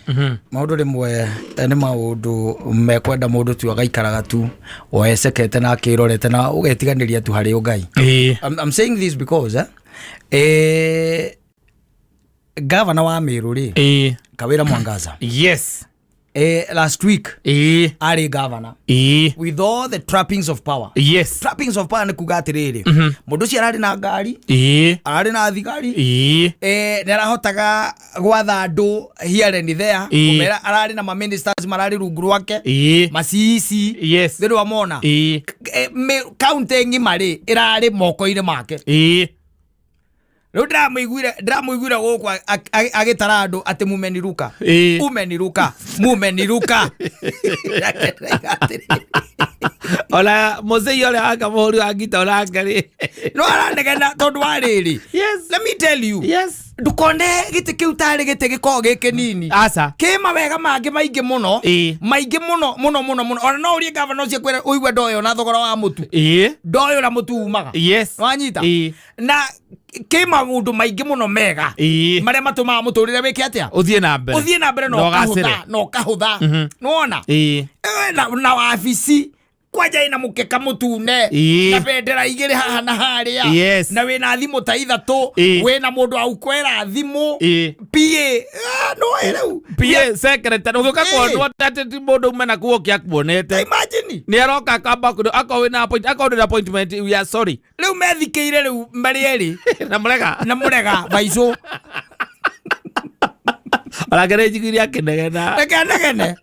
maũndũ rĩmwe nĩ maũndũ mekwenda mũndũ tu agaikaraga tu oecekete na akĩrorete na ũgetiganĩria tu harĩ ũngai. I'm saying this because gavana wa Meru rĩ, Kawĩra Mwangaza, last week arĩ gavana with all the trappings of power. Trappings of power nĩ kuga atĩrĩrĩ, mũndũ ũcio ararĩ na ngari, ararĩ na thigari, nĩ arahotaga gwatha andũ here and there, kũmera ararĩ na ma-ministers mararĩ rungu rwake, ma-CEC, thĩinĩ wa mona kaunti ng'ima rĩ ĩrarĩ moko-inĩ make. Rĩu ndĩramũiguire gũkũ agĩtara andũ atĩ mumeniruka, umeniruka, mumeniruka. Ona mũcei ũrĩa wake mũhũri wa ngita onake rĩ, no aranegena tondũ wa rĩrĩ. Let me tell you, ndũkone gĩtĩ kĩu tarĩ gĩtĩ gĩkoragwo gĩ kĩnini. Aca. Kĩ mawega mangĩ maingĩ mũno, maingĩ mũno mũno mũno mũno. Ona no ũrie gavana ũcio kwĩra ũigue ndoĩ ona thogora wa mũtu, ndoĩ ũrĩa mũtu umaga. Wanyita? Na kĩ maũndũ maingĩ mũno mega marĩa matũmaga mũtũrĩre wĩke atĩa? Ũthiĩ na mbere. Ũthiĩ na mbere na Na ũgacĩre. ũkahũtha, na ũkahũtha. Nĩwona? Na wabici kwanja ina mũkeka mũtune na bendera igĩrĩ haha na harĩa, na wĩna thimũ ta ithatũ, wĩna mũndũ wa gũkwĩra thimũ, PA. No rĩu PA secretary ũgĩũka kuonwo atĩ ti mũndũ ume na kuo ũngĩ akuonete. Imagine. Nĩ aroka akamba akorwo wĩna akorwo ndũrĩ appointment, we are sorry. Rĩu methikĩire rĩu marĩ erĩ na mũrega, na mũrega baicũ. Onake nĩ njiguire akĩnegena. Reke anegene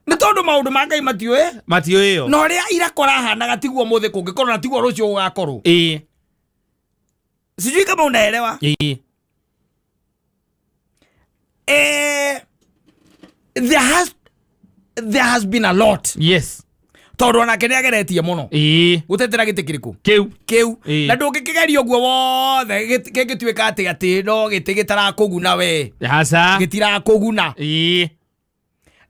nĩ tondũ maũndũ ma Ngai matiũĩ, matiũĩyo, na ũrĩa ira kũrahanaga tiguo mũthĩ kũngĩkorwo na tiguo rũciũ gũgakorwo. Sijui kama unaelewa. There has been a lot. Tondũ onake nĩ ageretie mũno gũtetera gĩtĩ kĩrĩkũ? Kĩu. Kĩu. Na ndũngĩkĩgeria ũguo wothe kĩngĩtuĩka atĩ no gĩtĩ gĩtarakũguna we. Aca. Gĩtirakũguna.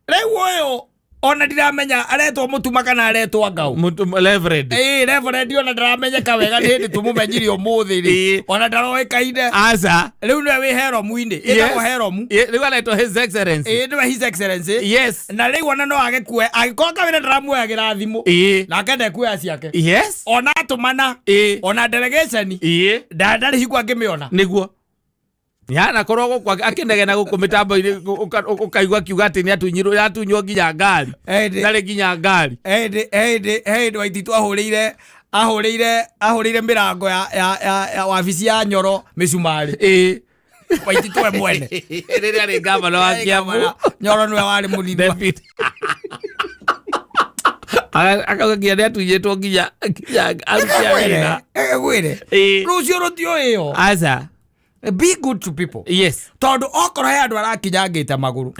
Rĩu ũyũ ona ndiramenya aretwo mũtuma kana aretwo ngau. Reverend. Reverend ona ndaramenyeka wega, nĩ hĩndĩ tũmũmenyire ũmũthĩ rĩ, ona ndaroĩkaine. Aca. Rĩu nĩwe wĩ heromu-inĩ, ĩtagwo heromu. Rĩu aretwo His Excellency. Nĩwe His Excellency. Na rĩu ona no age kuoya angĩkorwo kawĩra ndaramuoyagĩra thimũ, nake ndekuoya ciake. Ona atũmana, ona delegation ndarĩ hingo angĩmĩona. Nĩguo yanakorwo gũkũ akĩnegena gũkũ mĩtambo-inĩ, ũkaigua akiuga atĩ nĩ atunyirwo, atunywo nginya ngari, ndarĩ nginya ngari. Hĩndĩ Waititu ahũrĩire mĩrango ya wabici ya Nyoro mĩcumarĩ. Waititu we mwene rĩrĩa arĩ gavana wa Kiambu. Nyoro nĩwe warĩ mũnini. Deputy. Akauga nginya nĩ atunyĩtwo nginya aruti a wĩra. Ngwĩre, rũciũ rũtiũĩyo. Aca. Be good to people. Tondũ okorwo he andũ arakinyangĩte magũrũ,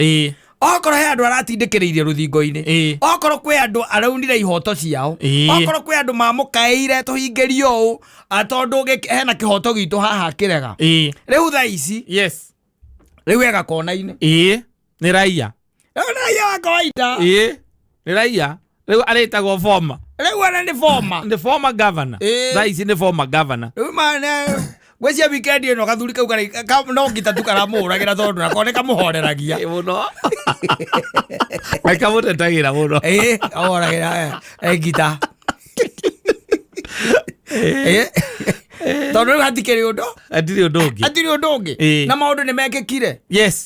okorwo he andũ aratindĩkĩrĩirie rũthingo-inĩ, okorwo kwĩ andũ araunire ihoto ciao, okorwo kwĩ andũ mamũkaĩire tũhingĩrio ũũ, tondũ hena kĩhoto gitũ haha kĩrega. Rĩu thaa ici, rĩu ega kona-inĩ. Nĩ raia. Rĩu nĩ raia wa kawaida. Nĩ raia rĩu arĩtagwo former. Rĩu ona nĩ former. Nĩ former governor. Thaa ici nĩ former governor. Rĩu mane ngwĩcia weekend ĩno gathuri kau no ngita tu karamũhũragĩra tondũ nako nĩ kamũhoreragia. Mũno. Kamũtetagĩra mũno. Kamũhoragĩra ngita. Tondũ rĩu hatikĩrĩ ũndũ. Hatirĩ ũndũ ũngĩ. Hatirĩ ũndũ ũngĩ. Na maũndũ nĩ mekĩkire.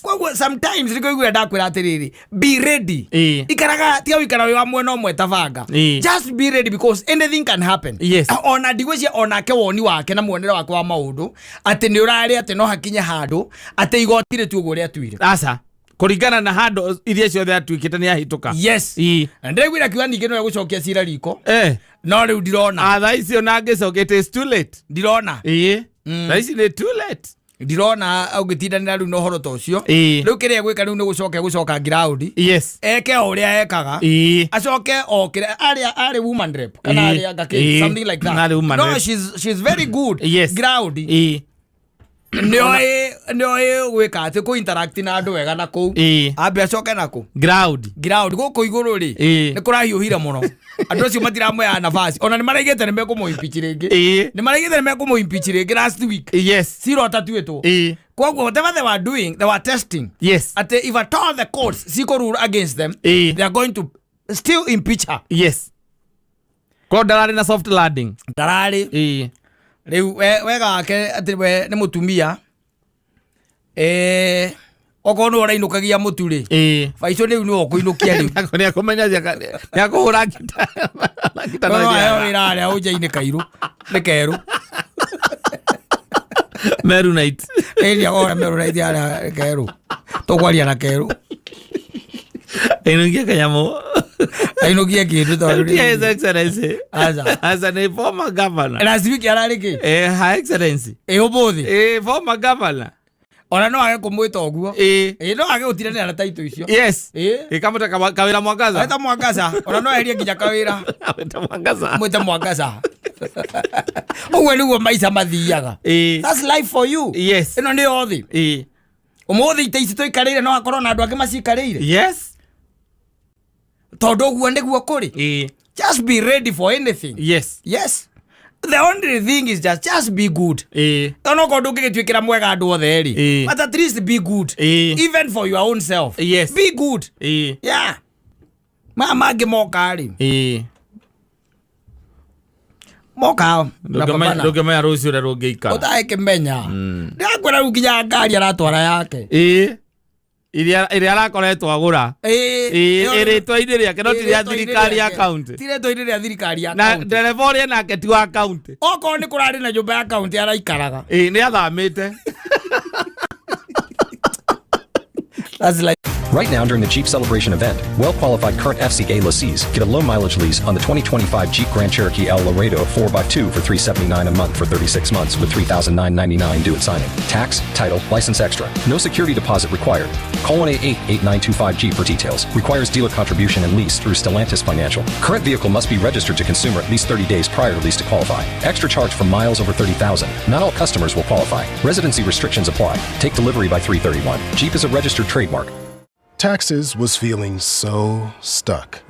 Koguo sometimes nĩkĩo ũiguaga ndakwĩra atĩrĩrĩ, be ready. Ikaraga, tiga gũikara wĩ wa mwena ũmwe ta banga. Just be ready because anything can happen. Ona ndigwĩciria onake woni wake na muonere wake wa maũndũ atĩ nĩ ũrarĩ atĩ no hakinye handũ atĩ igoti rĩtue ũguo rĩatuire. Aca. Kũringana na handũ iria ciothe atuĩkĩte nĩ ahĩtũka. Na ndĩraiguire akiuga ningĩ no egũcokia cira riko. No rĩu ndirona. Thaa ici ona angĩcokia it is too late. Ndirona. Thaa ici nĩ too late. Ndirona ũngĩtindanĩra rĩu na ũhoro ta ũcio. Rĩu kĩrĩa egwĩka rĩu nĩ gũcoka egũcoka ground. Eke o ũrĩa ekaga. Acoke okĩre arĩa arĩ woman rep kana arĩa anga kĩ, something like that. Arĩ woman No, rep. she's very good. Ground. Nĩoĩ nĩoĩ gwĩka atĩ kũ interact na andũ wega na kũu. Ĩĩ. Ambe acoke na kũ? Ground. Ground gũkũ igũrũ rĩ. Ĩĩ. Nĩ kũrahiũhire mũno. Andũ acio matiramũheaga nafasi. Ona nĩ maraigĩte nĩ mekũmũ impeach rĩngĩ. Ĩĩ. Nĩ maraigĩte nĩ mekũmũ impeach rĩngĩ last week. Yes. Cira ũtatuĩtwo. Ĩĩ. Koguo whatever they were doing, they were testing. Yes. Atĩ if at all the courts cikũ rule against them, Ĩĩ. they are going to still impeach her. Yes. Korwo ndararĩ na soft landing. Ndararĩ. Ĩĩ. Rĩu wega wake atĩ we nĩ mũtumia. Eh, okorwo nĩwe ũrainũkagia mũtu rĩ. Ĩĩ. Baicũ rĩu nĩwe ũkũinũkia rĩu. Nĩ akũmenya nĩ akũhũra ngita. Ngita No na aheo wĩra harĩa ũnja-inĩ kairũ. Nĩ kerũ. Meru night. Ĩĩ nĩ akũhũra Meru night harĩa kerũ. Tũkwaria na kerũ. Ainũkie kanyamũ. Ainũkie kĩndũ tondũ Tia His Excellency. Aca. Aca nĩ former governor. Last week ararĩ kĩ? Eh, Her Excellency. Ĩ ũmũthĩ. Eh, former governor. Ona no age kũmwĩta ũguo. Ĩ. Ĩ no age gũtindanĩra na taitũ icio. Yes. Ĩ. Ĩkamũta kawĩra Mwangaza. Eta Mwangaza. Ona no eherie nginya kawĩra. Mwĩte Mwangaza. Mwĩte Mwangaza. Ũguo nĩguo maica mathiaga. Ĩ. That's life for you. Yes. Ĩno nĩyo thĩ. Ĩ. Ũmũthĩ ite ici tũikarĩire no hakorwo na andũ angĩ macikarĩire. Yes. Tondũ ũguo nĩguo kũrĩ. Ĩ. Just be ready for anything. Yes. Yes. The only thing is just be good. Ĩ. Tondũ okorwo ndũngĩgĩtuĩkĩra mwega andũ othe rĩ. Ĩ. But at least be good. Ĩ. Even for your own self. Yes. Be good. Ĩ. Yeah. Maya mangĩ moka rĩ. Ĩ. Moka. Ndũngĩmenya rũciũ ũrĩa rũngĩikara. Ũtagĩkĩmenya. Ndĩrakwĩra rĩu nginya ngari aratwara yake. Ĩ. Ĩrĩa ĩrĩa arakoretwo agũra. Ĩ. Ĩ, ĩrĩtwa-inĩ rĩake no ti rĩa thirikari ya kaunti. Ti rĩtwa-inĩ rĩa thirikari ya Na kaunti. ndereba ũrĩa nake ti wa kaunti. Okorwo nĩ kũrarĩ na nyũmba ya kaunti araikaraga. Ĩ, nĩ athamĩte. That's like Right now, during the Jeep Celebration event, well qualified current FCA lessees get a low mileage lease on the 2025 Jeep Grand Cherokee L Laredo 4x2 for $379 a month for 36 months with $3,999 due at signing. Tax, title, license extra. No security deposit required. Call 1 8925 Jeep for details. Requires dealer contribution and lease through Stellantis Financial. Current vehicle must be registered to consumer at least 30 days prior to lease to qualify. Extra charge for miles over 30,000. Not all customers will qualify. Residency restrictions apply. Take delivery by 331. Jeep is a registered trademark. Taxes was feeling so stuck.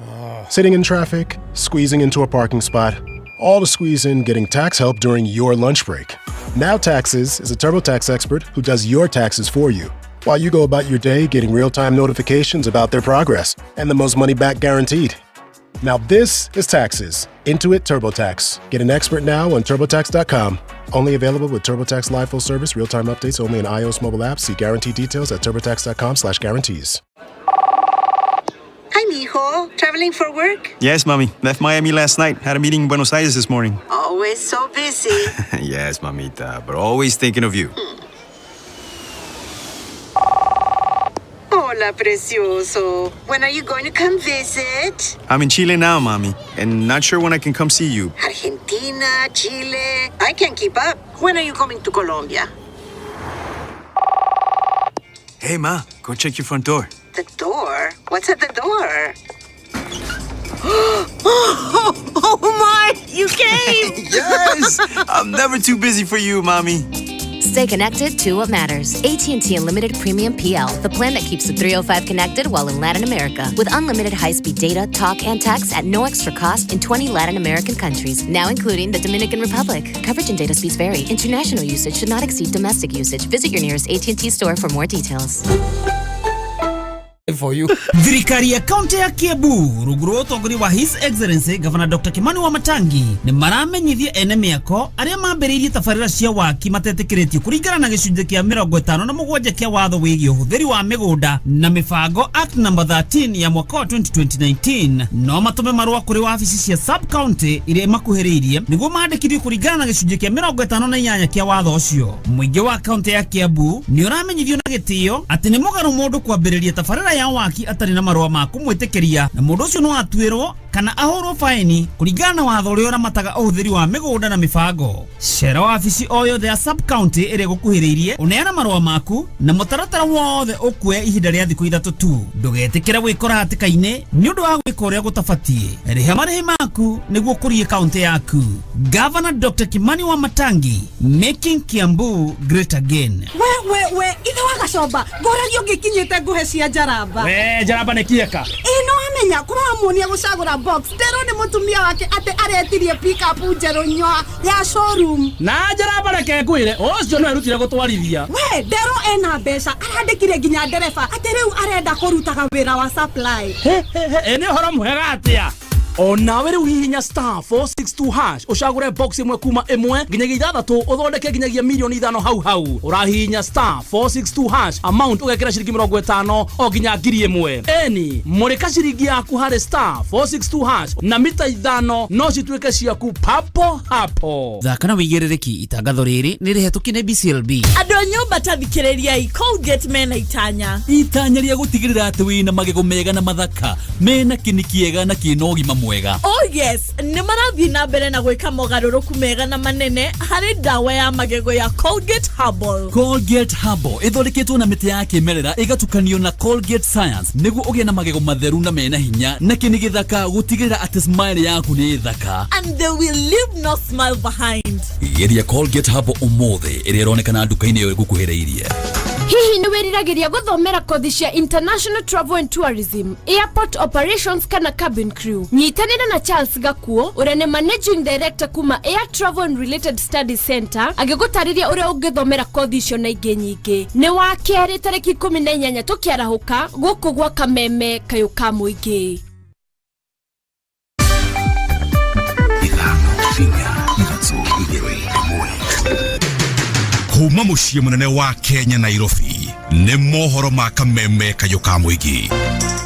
Sitting in traffic, squeezing into a parking spot, all to squeeze in getting tax help during your lunch break. Now Taxes is a TurboTax expert who does your taxes for you while you go about your day getting real-time notifications about their progress and the most money back guaranteed. Now this is Taxes. Intuit TurboTax. Get an expert now on TurboTax.com. Only available with TurboTax Live Full Service, real-time updates only in iOS mobile app. See guarantee details at TurboTax.com/guarantees. Hi, mijo. Traveling for work? Yes, mommy. Left Miami last night. Had a meeting in Buenos Aires this morning. Always so busy. Yes, mamita, but always thinking of you. Hola, precioso. When are you going to come visit? I'm in Chile now, mommy, and not sure when I can come see you. Argentina, Chile. I can't keep up. When are you coming to Colombia? Hey, ma, go check your front door. The door? What's at the door? Oh, my! You came! Yes! I'm never too busy for you, mommy. Stay connected to what matters. AT&T Unlimited Premium PL, the plan that keeps the 305 connected while in Latin America, with unlimited high-speed data, talk, and text at no extra cost in 20 Latin American countries, now including the Dominican Republic. Coverage and data speeds vary. International usage should not exceed domestic usage. Visit your nearest AT&T store for more details. For you. Thirikari ya kaunti ya Kiambu rungu rwa ũtongoria wa His Excellency Governor Dr. Kimani Wamatangi nĩ maramenyithia ene mĩako arĩa mambĩrĩirie tabarĩra cia waki matetĩkĩrĩtio kũringana na gĩcunjĩ kĩa 57 kĩa watho wĩgiĩ ũhũthĩri wa mĩgũnda na mĩbango Act number 13 ya mwaka wa 2019 no matũme marũa kũrĩ wabici cia sub county iria imakuhĩrĩirie nĩguo mandĩkithio kũringana na gĩcunjĩ kĩa 58 kĩa watho ũcio. Mũingĩ wa kaunti ya Kiambu nĩ ũramenyithio na gĩtĩo atĩ nĩ mũgarũ mũndũ kwambĩrĩria tabarĩra ya waki atarĩ na marũa ma kũmwĩtĩkĩria na mũndũ ũcio no atuĩrwo Kana ahũrwo faini kũringana na watho ũrĩa ũramataga ũhũthĩri wa mĩgũnda na mĩbango. Cera wabici o yothe ya sub county ĩrĩa ĩgũkuhĩrĩirie, ũneana marũa maku na mũtaratara wothe ũkuoya ihinda rĩa thikũ 3 tu. Ndũgetĩkĩre gwĩkora hatĩka-inĩ nĩ ũndũ wa gwĩka ũrĩa gũtabatiĩ. Rĩha marĩhi maku nĩguo ũkũrie kaunti yaku. Governor Dr. Kimani Wamatangi, making Kiambu great again. We we we, ithe wa gacomba, ngũragia ũngĩkinyĩte ngũhe cia njaramba. We njaramba nĩ kieka. Ĩ no amenya kũramuonia gũcagũra box nderwo nĩ mũtumia wake atĩ aretirie pickup njerũ nyoa ya showroom. Na njaramba reke ngwĩre, ũcio no erutire gũtwarithia. We nderwo ena mbeca, arandĩkire nginya ndereba atĩ rĩu arenda kũrutaga wĩra wa supply. Ĩ nĩ ũhoro mwega atĩa? Onawe rĩu hihinya star 462 hash ũcagũre box ĩmwe kuma 1 nginyagia 6 ũthondeke nginyagia mirioni 5 hau hau. Ũrahihinya star 462 hash amount ũgekĩra ciringi 50 o nginya 1000. Eni mũrĩka ciringi yaku harĩ star 462 hash na mita 5 no cituĩke ciaku papo hapo. Thaka na wĩigĩrĩrĩki itangatho rĩrĩ nĩ rĩhetũkie nĩ BCLB. Andũ a nyũmba ta thikĩrĩriai, Colgate mena itanya. Itanya rĩa gũtigĩrĩra atĩ wĩna magego mega na mathaka mena kĩni kĩega na kĩna ũgima mwega. Oh yes, nĩ marathiĩ na mbere na gwĩka mogarũrũku mega na manene harĩ ndawa ya magego ya Colgate Herbal. Colgate Herbal ĩthondeketwo na mĩtĩ ya kĩmerera ĩgatukanio na Colgate Science nĩguo ũgĩe na magego matheru na mena hinya na kĩni gĩthaka gũtigĩrĩra atĩ smile yaku nĩ thaka. And they will leave no smile behind. Geria Colgate Herbal ũmũthĩ ĩrĩa ĩronekana nduka-inĩ ĩyo ĩgũkuhĩrĩirie. Hihi nĩ wĩriragĩria gũthomera kothi cia International Travel and Tourism, Airport Operations kana Cabin Crew? Nyitanĩra na Charles Gakuo ũrĩa nĩ Managing Director kuma Air Travel and Related Studies Center agĩgũtarĩria ũrĩa ũngĩthomera kothi icio na ingĩ nyingĩ. Nĩ wa kerĩ tarĩki 18 tũkĩarahũka gũkũ gwa Kameme kayũ ka mũingĩ. Kuma mũciĩ mũnene wa Kenya Nairobi nĩ mohoro ma Kameme kayũ ka mũingĩ.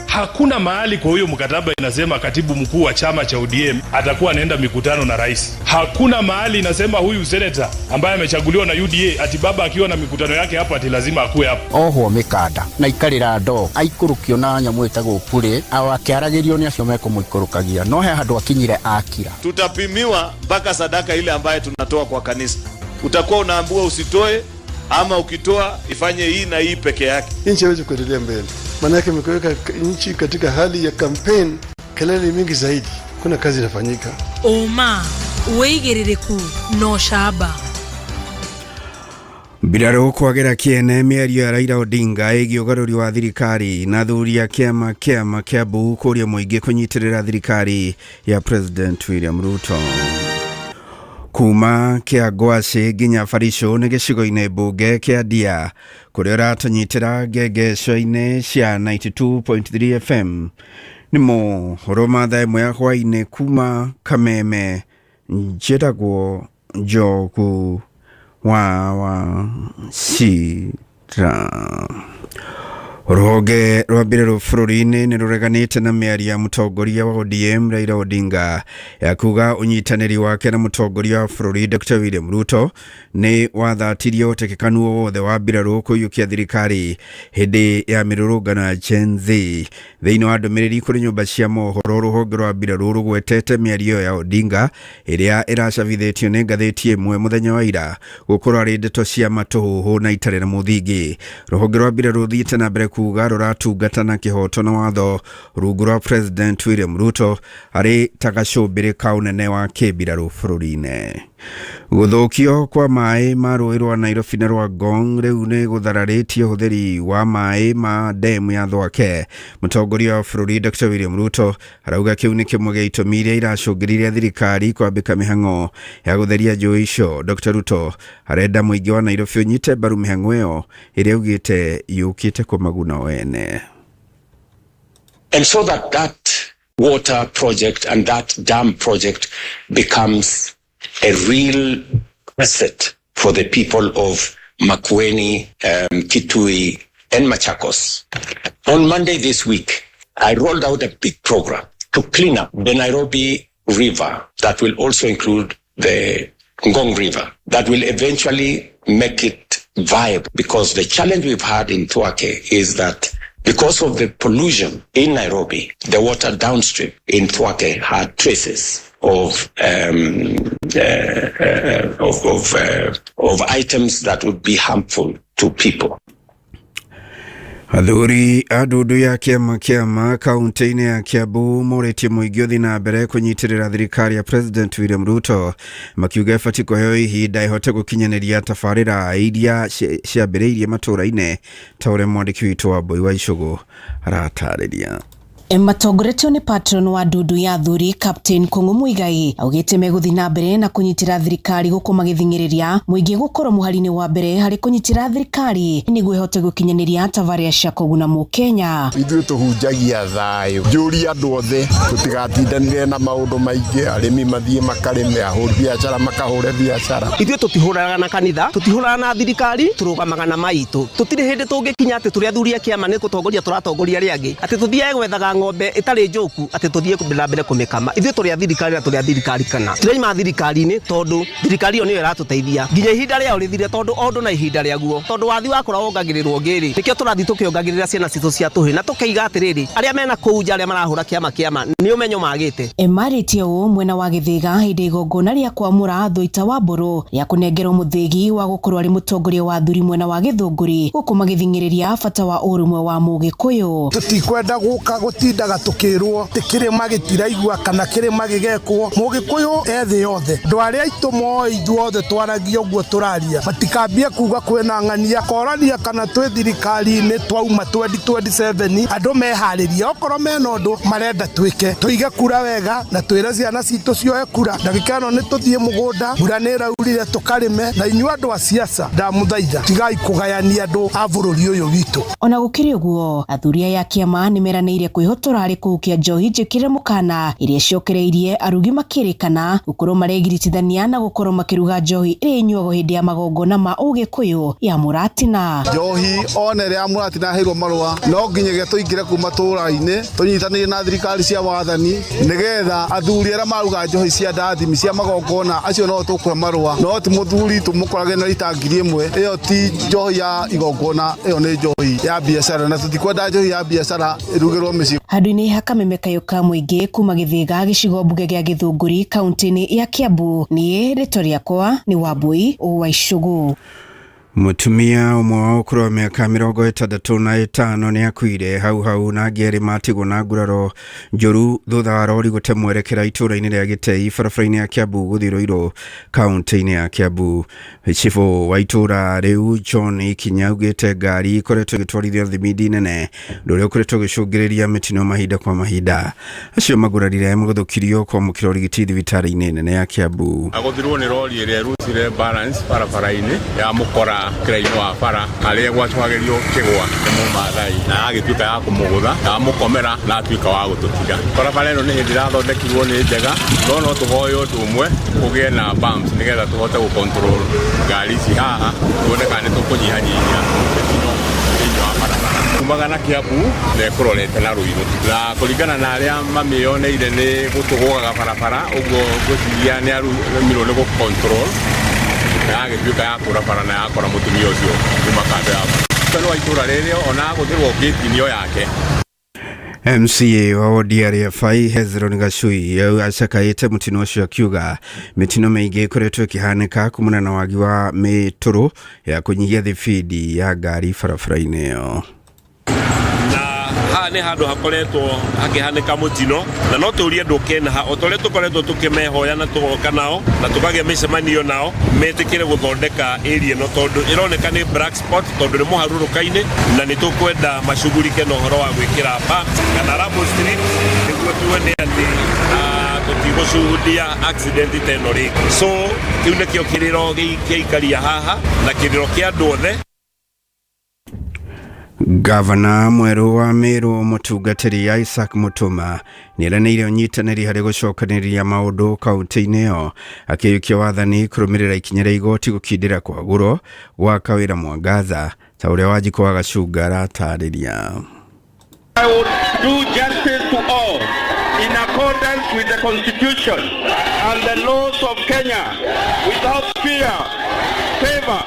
Hakuna mahali kwa huyo mkataba inasema katibu mkuu wa chama cha ODM atakuwa anaenda mikutano na rais. Hakuna mahali inasema huyu seneta ambaye amechaguliwa na UDA ati baba akiwa na mikutano yake hapa ati lazima akuwe hapa. Ohwo mikanda na ikarĩra ndoo aikũrũkio na nyamũ ĩtagwo purĩ o akĩaragĩrio nĩ acio mekũmũikũrũkagia no he handũ akinyire akira. Tutapimiwa mpaka sadaka ile ambaye tunatoa kwa kanisa. Utakuwa unaambiwa usitoe ama ukitoa ifanye hii na hii peke yake. Nchi haiwezi kuendelea mbele, maanake imekuweka nchi katika hali ya campaign, kelele mingi zaidi, kuna kazi inafanyika. Ũma, wĩigĩrĩrĩku na ũcamba. Mbirarũ kwagĩra kĩene mĩario ya Raila Odinga ĩgiĩ ũgarũri wa thirikari na athuri a kĩama kĩa Kiambu kũria mũingĩ kũnyitĩrĩra thirikari ya President William Ruto. Kuma kĩa Ngwacĩ nginya Barisho nĩ gĩcigo-inĩ mbunge kĩa Ndia kũrĩa ũratũnyitĩra ngengeco-inĩ cia 92.3 FM. Nĩ mohoro ma thaa ĩmwe ya hwaĩ-inĩ kuma Kameme. Njĩtagwo Njogu wa Wachira. Rũhonge rwa mbirarũ bũrũri-inĩ nĩ rũreganĩte na mĩario ya mũtongoria wa ODM Raila Odinga ya kuga ũnyitanĩri wake na mũtongoria wa bũrũri Dr. William Ruto nĩ wathatirie ũhotekekanu o wothe wa mbirarũ kũiyũkia thirikari hĩndĩ ya mĩrũrũngano ya Gen Z. Thĩinĩ wa ndũmĩrĩri kũrĩ nyũmba cia mohoro, rũhonge rwa mbirarũ rũgwetete mĩario ya Odinga ĩrĩa ĩracabithĩtio nĩ ngathĩti ĩmwe mũthenya wa ira gũkorwo arĩ ndeto cia matũhũhũ na itarĩ na mũthingi. Rũhonge rwa mbirarũ rũthiĩte na mbere kuga rũratungata na kĩhoto na watho rungu rwa President William Ruto arĩ ta gacũmbĩrĩ ka ũnene wa kĩmbirarũ bũrũri-inĩ. Gũthũkio kwa maĩ ma rũĩ rwa Nairobi na rwa Ngong rĩu nĩ gũthararĩtie ũhũthĩri wa maĩ ma ndemu ya Thwake. Mũtongoria wa bũrũri Dr. William Ruto arauga kĩu nĩ kĩmwe gĩa itũmi iria iracũngĩrĩria thirikari kwambĩka mĩhang'o ya gũtheria njũĩ icio. Dr. Ruto arenda mũingĩ wa Nairobi ũnyite mbaru mĩhang'o ĩyo ĩrĩa augĩte yũkĩte kũmaguna o ene. And so that water project and that dam project becomes a real asset for the people of Makueni, Kitui, and Machakos. On Monday this week, I rolled out a big program to clean up the Nairobi River that will also include the Ngong River, that will eventually make it viable, because the challenge we've had in Thwake is that Because of the pollution in Nairobi, the water downstream in Thwake had traces of items that would be harmful to people. Athuri a ndundu ya kĩama kĩama kaunti-inĩ ya Kiambu morĩtie mũingĩ ũthiĩ na mbere kũnyitĩrĩra thirikari ya President William Ruto, makiuga ĩbatiĩ kũheo ihinda ĩhote gũkinyanĩria tabarĩra iria ciambĩrĩirie matũũra-inĩ, ta ũrĩa mwandĩki witũ wa Mbui wa Icũgũ aratarĩria. Matongoretio nĩ patron wa ndundu ya athuri Captain Kung'u Muigai augĩte megũthiĩ na mbere na kũnyitĩra thirikari gũkũ magĩthing'ĩrĩria mũingĩ gũkorwo mũhari-inĩ wa mbere harĩ kũnyitĩra thirikari nĩguo ĩhote gũkinyanĩria tabarĩra cia kũguna mũkenya. Ithuĩ tũhunjagia thayũ, njũria andũ othe tũtigatindanĩre na maũndũ maingĩ, arĩmi mathiĩ makarĩme, ahũri biacara makahũre biacara. Ithuĩ tũtihũraga na kanitha, tũtihũraga na thirikari, tũrũgamaga na maitũ. Tũtirĩ hĩndĩ tũngĩkinya atĩ tũrĩ athuri a kĩama nĩ gũtongoria tũratongoria arĩa angĩ, atĩ tũthiage gwethaga ng'ombe ĩtarĩ njũku atĩ tũthiĩ na mbere kũmĩkama. Ithuĩ tũrĩ a thirikari na tũrĩ a thirikari kana tũraima thirikari-inĩ tondũ thirikari ĩyo nĩyo ĩratũteithia nginya ihinda rĩao rĩthire, tondũ o ũndũ na ihinda rĩaguo, tondũ wathi wakũra wongagĩrĩrwo ngĩrĩ, nĩkĩo tũrathiĩ tũkĩongagĩrĩra ciana citũ cia tũhĩ na tũkeiga atĩrĩrĩ, arĩa mena kũu nja arĩa marahũra kĩama kĩama nĩ ũmenyo magĩte. Emarĩtie ũũ mwena wa Gĩthĩga hĩndĩ igongona rĩa kwamũra Thuita wa Mbũrũ rĩa kũnengerwo mũthĩgi wa gũkorwo arĩ mũtongoria wa athuri mwena wa Gĩthũngũri gũkũ magĩthing'ĩrĩria bata wa ũrũmwe wa Mũgĩkũyũ. Tũtikwenda gũka gũtindaga tũkĩrwo atĩ kĩrĩma gĩtiraigua kana kĩrĩma gĩgekwo. Mũgĩkũyũ ethĩ yothe, andũ arĩa aitũ moĩ ithuothe twaragia ũguo tũraria, matikambie kuga kwĩna ng'ania korania kana twĩ thirikari-inĩ twauma 2027, andũ meharĩrie okorwo mena ũndũ marenda twĩke, tũige kura wega na twĩre ciana citũ cioe kura. Ndagĩka ĩno nĩ tũthiĩ mũgũnda, mbura nĩ ĩraurire tũkarĩme, na inyuĩ andũ a siasa ndamũthaitha tigai kũgayania andũ a bũrũri ũyũ witũ. Ona gũkĩrĩ ũguo, athuri aya a kĩama nĩ meranĩire kwĩhotora harĩ kũhukia njohi njĩkĩre mũkana ĩrĩa ĩcokereirie arugi makĩrĩkana gũkorwo maregiritithania na gũkorwo makĩruga njohi ĩrĩa ĩnyuagwo hĩndĩ ya magongona ma Ũgĩkũyũ ya mũratina. Njohi one ĩrĩa ya mũratina heirwo marũa no nginyagia tũingĩre kuma tũra-inĩ tũnyitanĩire na thirikari cia wathani nĩgetha athuri arĩa maruga njohi cia ndathimi cia magongona acio no tũkũhe marũa, no ti mũthuri tũmũkorage na rita 1000. Ĩyo ti njohi ya igongona, ĩyo nĩ njohi ya biacara, na tũtikwenda njohi ya biacara ĩrugĩrwo mĩciĩ. Handũ-inĩ ha kameme kayũ ka mũingĩ kuma Gĩthĩga gĩcigo mbunge gĩa Gĩthũngũri kaunti-inĩ ya Kiambu, niĩ rĩtwa rĩakwa nĩ Wambui wa Icũgũ. Mũtumia ũmwe wa ũkũrũ wa mĩaka 65 nĩ akuire hau hau na angĩ erĩ matigwo na nguraro njũru thutha wa rori gũte mwerekera itũũra-inĩ rĩa Gĩtei barabara-inĩ ya Kiambu gũthiĩ Ruiru kaunti-inĩ ya Kiambu. Cibũ wa itũũra rĩu John Ikinya augĩte ngari ikoretwo ĩgĩtwarithio thimindi nene, ũndũ ũrĩa ũkoretwo ũgĩcũngĩrĩria mĩtino mahinda kwa mahinda. Acio magurarire magũthũkirio kwamũkĩra ũrigiti thibitarĩ-inĩ nene ya Kiambu. Agũthirwo nĩ rori ĩrĩa ĩrutire balance barabara-inĩ ya mũkora kĩra-inĩ wa bara harĩa gwacũhagĩrio kĩgwa nĩ Mũmathai, na agĩtuĩka ya kũmũgũtha na amũkomera na atuĩka wa gũtũtiga. Barabara ĩno nĩ hĩndĩ ĩrathondekirwo nĩ njega, no no tũhoe ũndũ ũmwe kũgĩe na bumps nĩgetha tũhote gũ control ngari ici haha, tuone kana nĩ tũkũnyihanyihia mĩtino thĩinĩ wa barabara. Kumaga na Kiambu na ĩkũrorete na Ruiru, na kũringana na arĩa mamĩoneire nĩ gũtũgũgaga barabara, ũguo ngwĩciria nĩ aremirwo nĩ gũ control na agĩtuĩka ya kũra bara na yakora mũtumia ũcio kuma kando ya bara. Wa itũũra rĩrĩ ona agũthĩrwo ngĩti-inĩ o yake. MCA wa wodi ya RFI Hezron Gacui acakaĩte mũtino ũcio akiuga mĩtino mĩingĩ ĩkoretwo ĩkĩhanĩka kumana na wagi wa mĩtũrũ ya kũnyihia thibindi ya ngari barabara-inĩ ĩyo. Na haha nĩ handũ hakoretwo hakĩhanĩka mũtino, na no tũrie andũ kenaha o ta ũrĩa tũkoretwo tũkĩmehoya na tũgoka nao na tũkagĩa mĩcemanio nao metĩkĩre gũthondeka area ĩno, tondũ ĩroneka nĩ black spot, tondũ nĩ mũharũrũka-inĩ, na nĩ tũkwenda macugurike na ũhoro wa gwĩkĩra bumps kana rumble strips nĩguo tuone atĩ tũtigũcuhudia accident ta ĩno rĩngĩ. So kĩu nĩkĩo kĩrĩro kĩa aikaria haha na kĩrĩro kĩa andũ othe. Gavana mwerũ wa Meru mũtungatĩri Isaac Mutuma nĩeranĩire ũnyitanĩri harĩ gũcokanĩrĩria maũndũ kaunti-inĩ ĩyo, akĩiyũkia wathani kũrũmĩrĩra ikinya rĩa igoti gũkindĩra kwagũrwo gwa Kawĩra Mwangaza, ta ũrĩa Wanjikũ wa Gacunga aratarĩria. I will do justice to all in accordance with the Constitution and the laws of Kenya without fear, favor,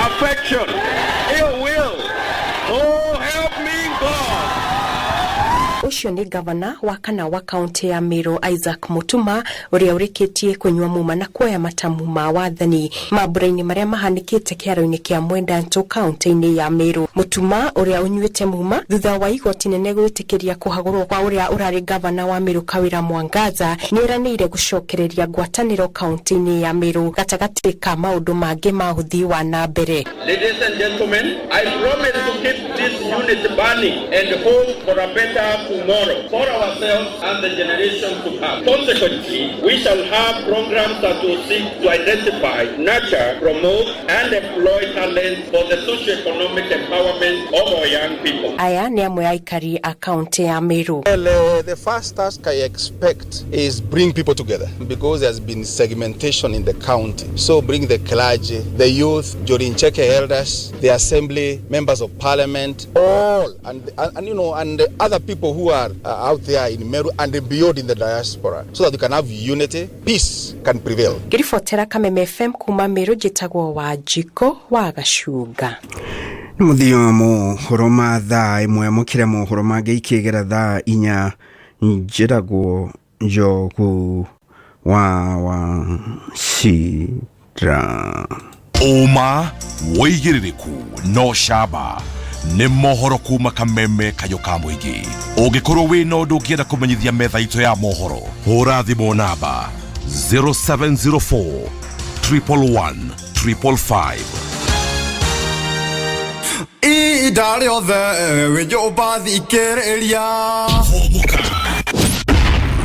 affection, ill will. Oh, help me God. Ũcio nĩ gavana wa kana wa kaunti ya Meru Isaac Mutuma ũrĩa ũrĩkĩtie kũnyua muma na kuoya matamu ma wathani mambura-inĩ marĩa mahanĩkĩte kĩharo-inĩ kĩa Mwendantũ kaunti-inĩ ya Meru. Mutuma ũrĩa ũnyuĩte muma thutha wa igoti nene gwĩtĩkĩria kũhagũrwo kwa ũrĩa ũrarĩ gavana wa Meru Kawira Mwangaza nĩeranĩire gũcokereria ngwatanĩro kaunti-inĩ ya Meru gatagatĩ ka maũndũ mangĩ ma ũthii wa na mbere. Ladies and gentlemen, I promise to keep this unit burning and hope for a better tomorrow for ourselves and the generations to come. Consequently, we shall have programs that will seek to identify, nurture, promote, and employ talent for the socio-economic empowerment of our young people. Aya nĩ amwe a aikari a kaunti ya Meru. Well, the first task I expect is bring people together because there's been segmentation in the county. So bring the clergy, the youth, Jorincheke elders, the assembly, members of parliament, all, and you know, and the other people who are out there in Meru and beyond in the diaspora, so that we can have unity, peace can prevail. Ngĩribotera Kameme FM kuma Meru njĩtagwo Wanjikũ wa Gacunga. Nĩ mũthia wa mohoro ma thaa ĩmwe mũkĩre mohoro mangĩ ikĩgera thaa inya njĩragwo Njogu wa Wachira. Ũma wĩigĩrĩrĩku no camba nĩ mohoro kuma kameme kayũ ka mũingĩ. Ũngĩkorwo wĩna ũndũ ũngĩenda kũmenyithia metha itũ ya mohoro, hũra thimũ namba 0704 111 555. Ihinda rĩothe wĩ nyũmba thikĩrĩria.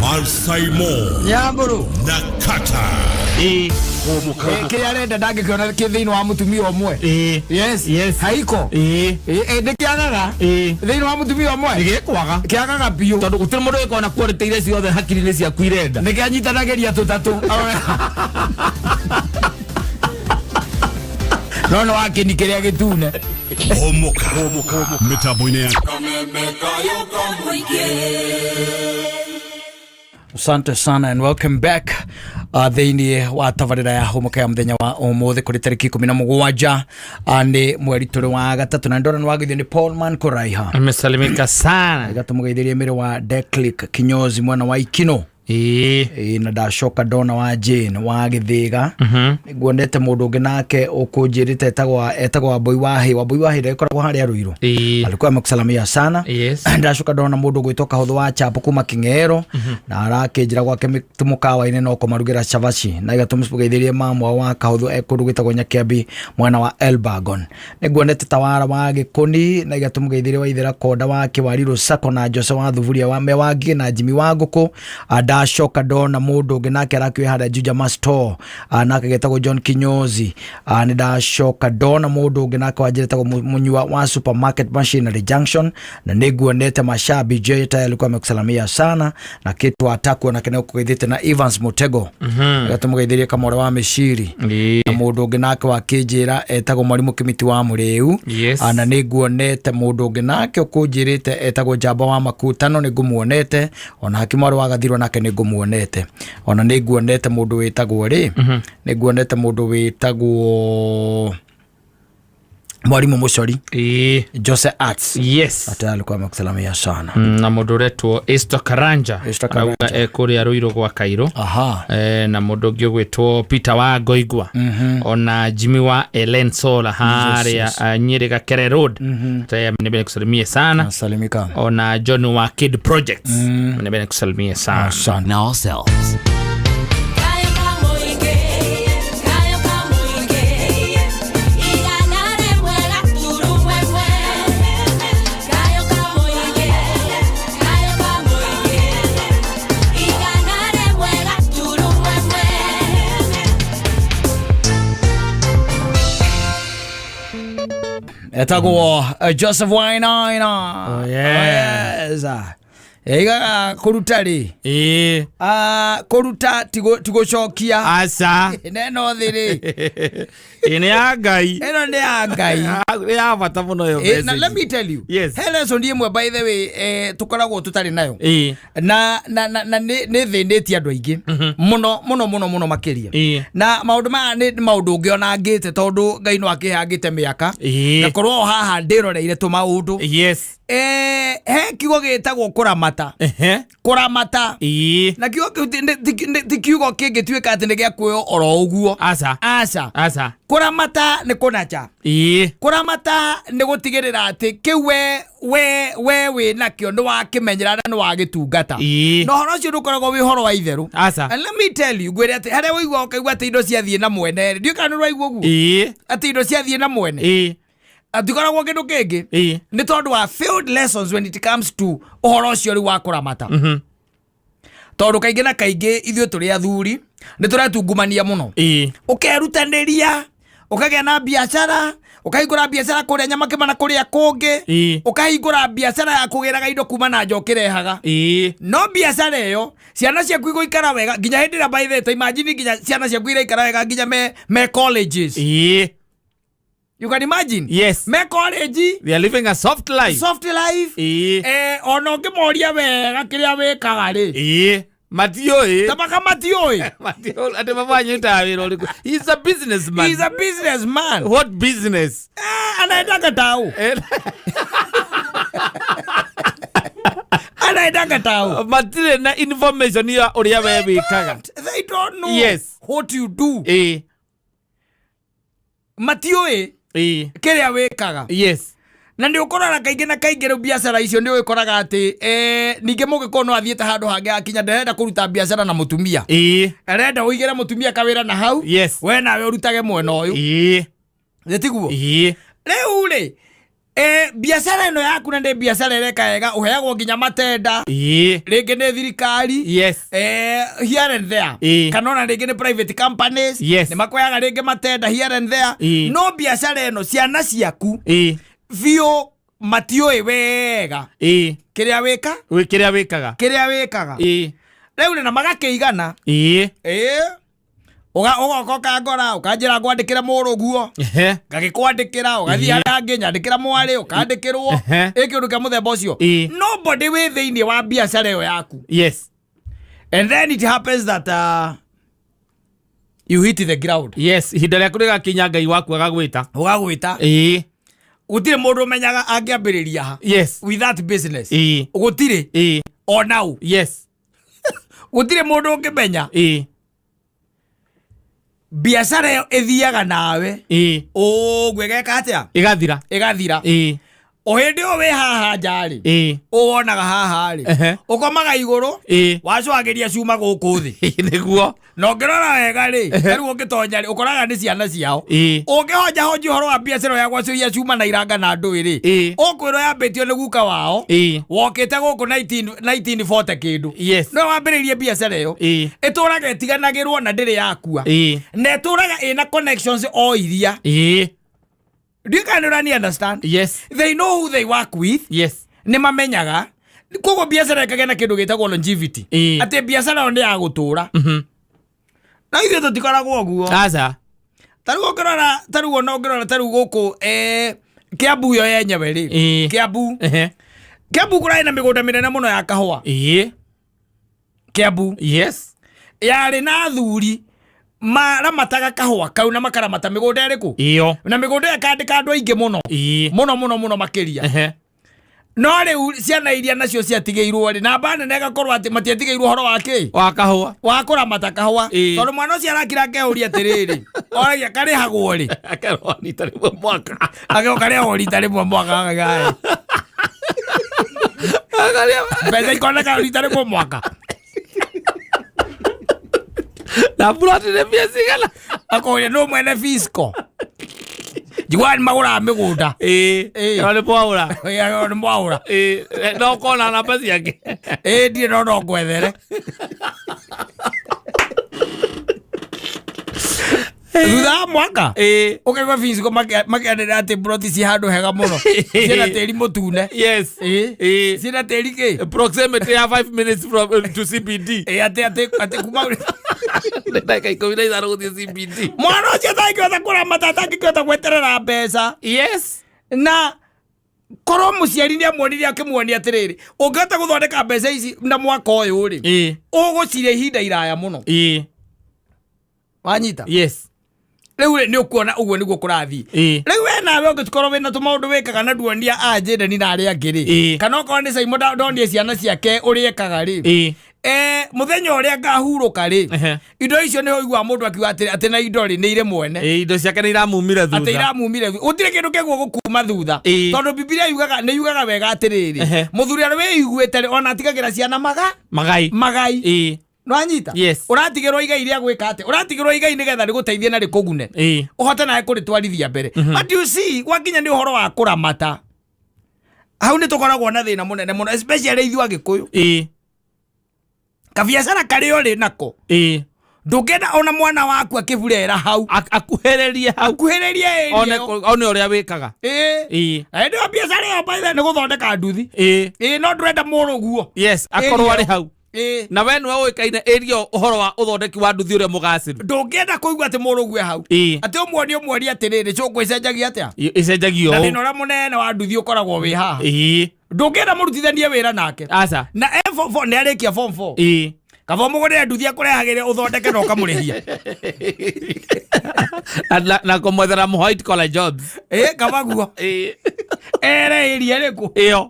Marsaimo Nyambũrũ na Kata. Kĩrĩa arenda ndangĩkĩona kĩ thĩinĩ wa mũtumia ũmwe. Yes, haiko nĩ kĩagaga thĩinĩ wa mũtumia ũmwe, gĩkwaga kĩagaga biũ tondũ gũtirĩ mũndũ wĩkorwo na quality iria ciothe hakiri-inĩ ciaku irenda. Nĩ kĩanyitanagĩria tũtatũ no nĩ wakĩni kĩrĩa gĩtune. Homoka mĩtambo-inĩ ya Asante sana and welcome back thĩinĩ wa tabarĩra ya hũmũka ya mũthenya wa ũmũthĩ kũrĩ tarĩki 17 nĩ mweri tũrĩ wa gatatũ na ndora nĩ wagithio nĩ Paul Man kũraiha. Amesalimika sana. Gatũmũgeithĩrie mĩrĩ wa Declick kinyozi mwena wa Ikino. Ĩĩ, na ndacoka ndona wa Jane wa Gĩthĩga. Nguonete mũndũ ũngĩ nake ũkũnjĩrĩte etagwo Wambui wa Hĩ. Wambui wa Hĩ ndagĩkoragwo harĩa Ruiru. Alikuwa amekusalamia sana. Ndacoka ndona mũndũ ũgwĩtwo Kahũthũ wa Chapo kuma Kĩng'ero na arakĩnjĩra gwake mũkawa-inĩ no kũmarugĩra cabaci na igatũmũgeithĩrie mamwa wa Kahũthũ e kũndũ gwĩtagwo Nyakĩambi mwena wa Elbagon. Nĩnguonete Tawara wa Gĩkũni na igatũmũgeithĩrie Waithera Konda wa Kĩwarirũ Sacco na Jose wa Thuburia wa Mewangĩ na Jimmy wa Ngũkũ. Ndacoka ndona mũndũ ũngĩ nake arakĩoya harĩa Juja Masto, nake getagwo John Kinyozi. Nĩ ndacoka ndona mũndũ ũngĩ nake wanjĩrĩtagwo Mũnyua wa Supermarket Machinery Junction na nĩnguonete Mashabi J alikuwa amekusalamia sana na Kitu Ataku na keneo kũgeithĩte na Evans Mutego. Gatũmũgeithĩrie Kamore wa Mĩciri na mũndũ ũngĩ nake wakĩnjĩra etagwo Mwarimũ Kĩmiti wa Mũrĩu. Na nĩnguonete mũndũ ũngĩ nake ũkũnjĩrĩte etagwo Njamba wa Makutano, nĩngũmuonete ona Hakimu wa Gathirwa nake nĩngũmuonete ona nĩnguonete mũndũ wĩtagwo rĩ, nĩnguonete mũndũ wĩtagwo Mwalimu Mucori Jose Arts. Ata alikuwa amekusalamia sana. Na mũndũ ũretwo Esther Karanja Esther Karanja. arauga e kũrĩa Ruiru gwa Kairũ. Na mũndũ ũngĩ ũgwĩtwo Peter wa Ngoigwa ona Jimmy wa Ellen Sola harĩa Nyeri Gakere Road. Taya nipende kusalimie sana. Nasalimika. Ona John wa Kid Projects nipende kusalimie sana. Asante. Na ourselves. Etagwo Joseph Wainaina. Oh, yeah. Yes. Eigaga kũruta rĩ, kũruta ti gũcokia. Aca. Neno thĩ rĩ, Ĩ nĩ ya Ngai. Ĩno nĩ ya Ngai. Nĩ ya bata mũno ĩyo Na message. let me tell you. Yes. He lesson ĩmwe by the way tũkoragwo tũtarĩ nayo. Na nĩ thĩnĩtie andũ aingĩ mũno mũno mũno mũno makĩria. Na maũndũ maya nĩ maũndũ ũngĩ ona ngĩte tondũ Ngai no akĩhangĩte mĩaka. Ngakorwo o haha ndĩroreire tũmaũndũ. He kiugo gĩtagwo kũramata. Kũramata. Na kiugo kĩu ti kiugo kĩngĩtuĩka atĩ nĩ gĩa kuoywo oro ũguo. Aca. Aca. Aca. Kũramata nĩ kũnacha. Kũramata nĩ gũtigĩrĩra atĩ kĩu we wĩ nakĩo nĩ wakĩmenyera na nĩ wagĩtungata. Na ũhoro ũcio ndũkoragwo wĩ ũhoro wa itherũ. Aca. And let me tell you, ngwĩre atĩ harĩa ũigua ũkaigua atĩ indo ciathiĩ na mwene rĩ, ndiũĩ kana nĩ ũraigua ũguo? Atĩ indo ciathiĩ na mwene. Atikoragwo kĩndũ kĩngĩ. Nĩ tondũ wa failed lessons when it comes to ũhoro ũcio rĩu wa kũramata. Tondũ kaingĩ na kaingĩ ithuĩ tũrĩ athuri nĩ tũretungumania mũno. Ũkerutanĩria ũkagĩa na biacara, ũkahingũra biacara kũrĩa Nyamakĩma na kũrĩa kũngĩ, ũkahingũra biacara ya kũgĩraga indo kuma na nja ũkĩrehaga. No biacara ĩyo ciana ciaku igũikara wega nginya hĩndĩ ĩrĩa by the way, imagine nginya ciana ciaku iraikara wega nginya me colleges. You can imagine. Yes. Me college. They are living a soft life. Soft life. Ona ũngĩmoria wega kĩrĩa wĩkaga rĩ. Matiũĩ. Tabaka matiũĩ. Matiũĩ. Atĩ baba wanyu arutaga wĩra ũrĩkũ? He's a businessman. He's a businessman. What business? Anaendaga tao. Anaendaga tao. Matirĩ na information ya ũrĩa we wĩkaga. They don't know Yes. what you do. Matiũĩ kĩrĩa wĩkaga. Yes. Na nĩ ũkoraga kaingĩ na kaingĩ rĩu biacara icio nĩ ũgĩkoraga atĩ ningĩ mũgĩkorwo no athiĩte handũ hangĩ akinya ndarenda kũruta biacara na mũtumia. Arenda ũigĩre mũtumia kawĩra na hau. Yes. We nawe ũrutage mwena ũyũ. Nĩ tiguo? Rĩu rĩ, biacara ĩno yaku na nĩ biacara ĩreka wega, ũheagwo nginya matenda. Rĩngĩ nĩ thirikari. Yes. Here and there. Kana ona rĩngĩ nĩ private companies. Yes. Nĩ makuheaga rĩngĩ matenda here and there. No biacara ĩno ciana ciaku biũ matiũĩ wega. Kĩrĩa wĩka? Kĩrĩa wĩkaga. Kĩrĩa wĩkaga. Rĩu rĩ, na magakĩigana. Ũgoka ũkangora, ũkanjĩra ngwandĩkĩre mũrũguo. Ngagĩkwandĩkĩra, ũgathiĩ harĩa hangĩ, nyandĩkĩra mwarĩ, ũkandĩkĩrwo. Ĩ kĩũndũ kĩa mũthemba ũcio. Nobody wĩ thĩinĩ wa biacara ĩyo yaku. Yes. And then it happens that you hit the ground. Yes, ihinda rĩaku rĩgakinya Ngai waku agagwĩta. Ũgagwĩta. Gũtirĩ mũndũ ũmenyaga angĩambĩrĩria ha. Yes. With that business. Gũtirĩ. O now. Yes. Gũtirĩ mũndũ ũngĩmenya. Biacara ĩyo ĩthiaga nawe. Ũguo ĩgeka atĩa? Ĩgathira. Ĩgathira. O hĩndĩ ĩyo wĩ haha nja rĩ, ũwonaga haha rĩ, ũkomaga igũrũ, wacũhagĩria cuma gũkũ thĩ. Nĩguo. Na ũngĩrora wega rĩ, rĩu ũngĩtonya rĩ, ũkoraga nĩ ciana ciao. Ũngĩhonjahonjia ũhoro wa biacara ya gwacũhia cuma na iranga na ndũĩ rĩ, ũkwĩrwo yambĩtio nĩ guka wao, wokĩte gũkũ 1940 kĩndũ. Yes. No wambĩrĩirie biacara ĩyo. Ĩtũraga ĩtiganagĩrwo na ndĩrĩ yakua. Na ĩtũraga ĩna connections o iria. Do you kind of understand? Yes. They know who they work with. Yes. Nĩ mamenyaga. Koguo biacara ĩkagĩa na kĩndũ gĩtagwo longevity. Atĩ biacara ĩyo nĩ ya gũtũra. No ithuĩ tũtikoragwo ũguo. Aca. Ta rĩu ũngĩrora, ta rĩu ona ũngĩrora ta rĩu gũkũ, Kiambu yo yenyewe rĩ. Kiambu. Kiambu kũrarĩ na mĩgũnda mĩnene mũno ya kahũa. Kiambu. Yes. Yarĩ na athuri maramataga kahũa kau na makaramata mĩgũnda ĩrĩkũ? Iyo. Na mĩgũnda ĩyo ĩkandĩka andũ aingĩ mũno. Mũno, mũno, mũno makĩria. No rĩu ciana iria nacio ciatigĩirwo rĩ, namba nene ĩgakorwo atĩ matiatigĩirwo ũhoro wa kĩ? Wa kahũa. Wa kũramata kahũa. Tondũ mwana ũcio arakira akeyũria atĩrĩrĩ, oragia karĩhagwo rĩ? Akarĩhagwo rita rĩmwe mwaka. Akerwo karĩhagwo rita rĩmwe mwaka, akauga, Mbeca ikoneka rita rĩmwe mwaka. Na plot nĩ mbia cigana? Akoria nũ mwene fisco. Njiguaga nĩ magũraga mĩgũnda. No nĩ mwaũra. No nĩ mwaũra. No ũkona namba ciake. Ndirĩ no no ngwethere. Thutha wa mwaka? Ũkaigua fisco makĩanĩrĩra atĩ plot ci handũ hega mũno. Ciĩna tĩri mũtune. Yes. Ciĩna tĩri kĩ? Proximity ya 5 minutes from to CBD. Atĩ kuma Ndagĩka ikũmi na ithano gũthiĩ CBD. Mwana ũcio atangĩhota kũramata, atangĩhota gweterera mbeca. Yes. Na korwo mũciari nĩ amuonirie akĩmuonia atĩrĩrĩ, ũngĩhota gũthondeka mbeca ici na mwaka ũyũ rĩ, ũgũcirĩa ihinda iraya mũno. Wanyita? Yes. Rĩu rĩ, nĩ ũkuona ũguo nĩguo kũrathiĩ. Rĩu we nawe ũngĩkorwo wĩna tũmaũndũ wĩkaga na nduonia a Jayden na arĩa angĩ rĩ, kana okorwo nĩ Simon ndonie ciana ciake ũrĩa ekaga rĩ, mũthenya ũrĩa ngahurũka rĩ, indo icio nĩ ũiguaga mũndũ akiuga atĩ na indo rĩ nĩ irĩ mwene. Indo ciake nĩ iramumire atĩ thutha. Iramumire thutha. Gũtirĩ kĩndũ kĩguo gũkuma thutha, tondũ Bibilia yugaga, nĩ yugaga wega atĩrĩrĩ, mũthuri arĩa wĩiguĩte rĩ, ona atigagĩra ciana maga magai. Magai. Nĩwanyita? Yes. Ũratigĩrwo igai rĩa gwĩka atĩ, ũratigĩrwo igai nĩgetha rĩgũteithie na rĩkũgune, ũhote nawe kũrĩtwarithia mbere. But you see, gwakinya nĩ ũhoro wa kũramata, hau nĩ tũkoragwo na thĩna mũnene mũno, especially ithuĩ Agĩkũyũ. Kabiacara karĩa ũrĩ nako, ndũngĩenda ona mwana waku akĩburera hau. Akuhĩrĩrie hau. Akuhĩrĩrie area one ĩyo. One ũrĩa wĩkaga. Na hĩndĩ ĩyo biacara ĩyo, by the way, nĩ gũthondeka nduthi. No ndũrenda mũrũguo. Yes, akorwo Area arĩ hau. Na we nĩwe ũĩkaine area ũhoro wa ũthondeki wa nduthi ũrĩa mũgacĩru. Ndũngĩenda kũigua atĩ mũrũguo hau, atĩ ũmuonie, ũmworie atĩrĩrĩ, cũngũ ĩcenjagia atĩa? Ĩcenjagio Na ũũ. thĩna ũrĩa mũnene wa nduthi ũkoragwo wĩ haha, ndũngĩenda mũrutithanie wĩra nake. Aca. Na e form four, nĩ arĩkia form 4, kaba ũmũgũrĩre nduthi akũrehagĩre ũthondeke na ũkamũrĩhia. Na kũmwethera mu white collar jobs. Kaba guo ere ĩria ĩrĩkũ ĩyo.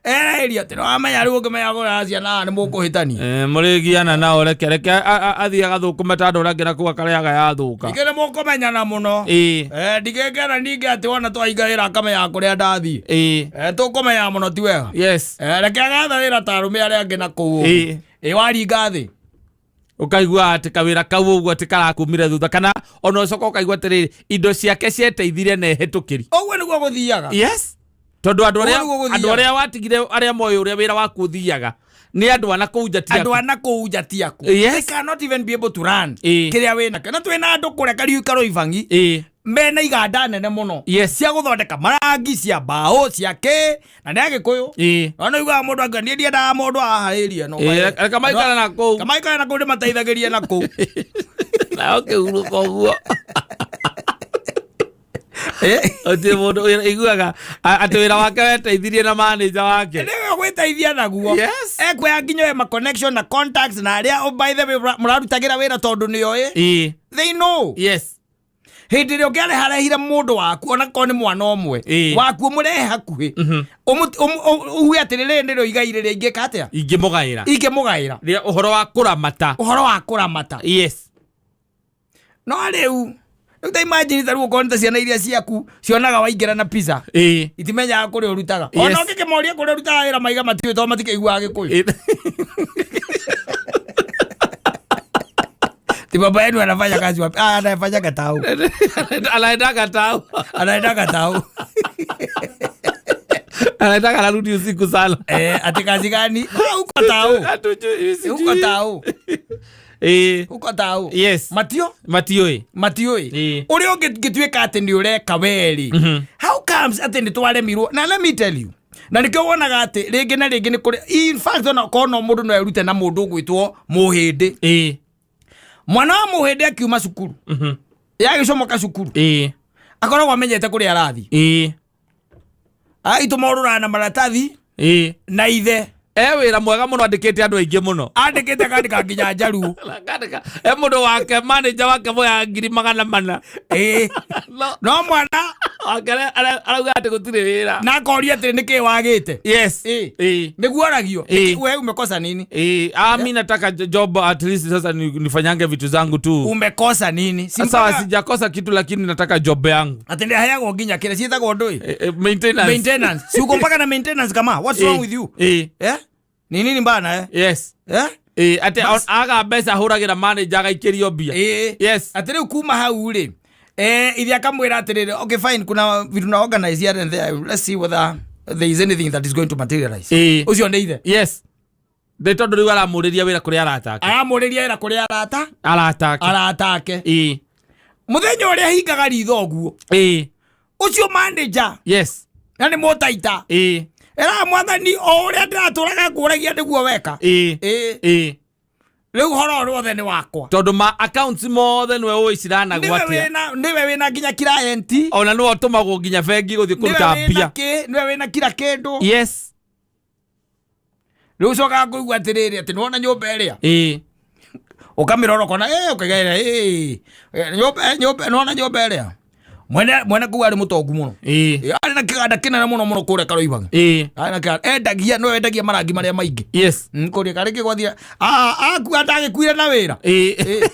Ere ĩria atĩ nĩwamenya rĩu ũngĩmenya gũrera ciana haha nĩ mũkũhĩtania. Mũrĩgiana nao, reke athiĩ agathũkũme ta andũ arĩa angĩ na kũu akarĩaga yathũka. Ningĩ nĩ mũkũmenyana mũno. Ndigĩkena ningĩ atĩ wona twahinga wĩra akamenyaga kũrĩa ndathiĩ. Tũkũmenyana mũno, ti wega? Yes. Reke agatha wĩra ta arũme arĩa angĩ na kũu ũguo. Waringa thĩ. Ũkaigua atĩ kawĩra kau ũguo atĩ karakumire thutha, kana ona ũcoka ũkaigua atĩrĩrĩ, indo ciake cieteithirie na ĩhĩtũkĩri. Ũguo nĩguo gũthiaga. Yes, tondũ andũ arĩa Ũguo nĩguo gũthiaga. Andũ arĩa watigire arĩa moĩ ũrĩa wĩra waku ũthiaga nĩ andũ ana kũu nja ti andũ aku. Ana kũu nja ti aku. They cannot even be able to run kĩrĩa wĩ nakĩo, na twĩna andũ kũrĩa Kariuki Karũibangi mena iganda nene mũno cia gũthondeka marangi, cia mbaũ, cia kĩ, na nĩ Agĩkũyũ. Ona iguaga mũndũ akiuga, niĩ ndiendaga mũndũ haha area ĩno. Reke maikare na kũu. Reke maikare na kũu, ndĩmateithagĩrie na kũu. Nayo kĩhurũka ũguo ũtirĩ mũndũ iguaga atĩ wĩra wake weteithirie na manager wake. Nĩwe gwĩteithia naguo. Ekuoya nginya we ma connection na contacts na arĩa, oh, by the way, mũrarutagĩra wĩra, tondũ nĩoĩ. They know. Hĩndĩ ĩrĩa ũngĩareharehire mũndũ waku, ona korwo nĩ mwana ũmwe waku, ũmũrehe hakuhĩ, uge atĩrĩ, rĩrĩ nĩrĩo igai rĩrĩa ingĩka atĩa? Ingĩmũgaĩra. Ingĩmũgaĩra. Rĩa ũhoro wa kũramata. Ũhoro wa kũramata. No rĩu ta imagine, ta rĩu okorwo nĩ ta ciana iria ciaku cionaga waingĩra na pizza, itimenyaga kũrĩa ũrutaga. Ona ũngĩkĩmoria kũrĩa ũrutaga wĩra, maiga matiũĩ, tondũ matikĩiguaga Gĩkũyũ. Ti baba yenu anafanya kazi wapi? Ah, anafanya Gatau. Anaenda Gatau. Anaenda Gatau. Anaenda, anarudi usiku sana. Ati kazi gani? Ah, huko Tau. Huko Tau. Huko Tau. Matio? Matiũĩ. Matiũĩ. Ũrĩa ũngĩtuĩka atĩ nĩ ũreka weri. How comes atĩ nĩ twaremirwo? Na let me tell you. Na nĩkĩo wonaga atĩ rĩngĩ na rĩngĩ nĩ kũrĩ, in fact, ona korwo no mũndũ no erute na mũndũ ũgwĩtwo mũhĩndĩ. Mwana wa mũhĩndĩ akiuma cukuru, yagĩcomoka cukuru, akoragwo amenyete kũrĩa arathiĩ. Aitũ morũraga na maratathi na ithe. E wĩra mwega mũno, andĩkĩte andũ aingĩ mũno. Andĩkĩte, akandĩka nginya njaruo. E mũndũ wake, manager wake moyaga 400,000. No mwana wake arauga atĩ gũtirĩ wĩra. Na akoria atĩrĩ, nĩkĩ wagĩte? Nĩguo aragio. We umekosa nini? Ah, mi nataka job at least sasa nifanyange vitu zangu tu. Umekosa nini? Si Sasa mpaka sijakosa kitu, lakini nataka job yangu. Atĩ nĩaheagwo nginya kĩrĩa ciĩtagwo ndũĩ? Maintenance. Maintenance. Si uko mpaka na maintenance kama what's wrong with you? Ni nini mbana, eh? Yes. Eh? Atĩ aga mbeca ahũragĩra manager agaikĩrio mbia. Atĩ rĩu kuma hau rĩ, ithe akamwĩra atĩrĩrĩ, okay, fine, kuna vitu na organize here and there, let's see whether there is anything that is going to materialize. Ũcio nĩ ithe. Yes, nĩ tondũ rĩu aramũrĩria wĩra kũrĩa arata ake. Aramũrĩria wĩra kũrĩa arata arata ake. Arata ake. Mũthenya ũrĩa hingaga ritho ũguo, ũcio manager na nĩ mũtaita, ĩraga mwathani o ũrĩa ndĩratũraga ngũragia nĩguo weka. Rĩu horo ũrĩa wothe nĩ wakwa. Tondũ ma accounts mothe nĩwe ũĩ ciranagwo nĩwe atĩa. Nĩwe wĩna nginya client. Ona nĩwe ũtũmagwo nginya bengi gũthiĩ nĩwe kũruta wĩna mbia. Kĩ nĩwe wĩna kila kĩndũ. Rĩu ũcokaga kũigua atĩrĩrĩ, atĩ nĩwona nyũmba ĩrĩa ũkamĩrora ũkona, ũkaigera, nyũmba, nyũmba, nĩwona nyũmba ĩrĩa Mwene mwene kuu arĩ mũtongu mũno. Ĩĩ. Arĩ na kĩganda kĩnene mũno mũno kũrĩa Karoibaga. Ĩĩ. Arĩ na kĩganda endagia no endagia marangi marĩa maingĩ. Yes. Kũrĩa karĩ kĩgwathira. Ah, akua ndagĩkuire na wĩra. Ĩĩ.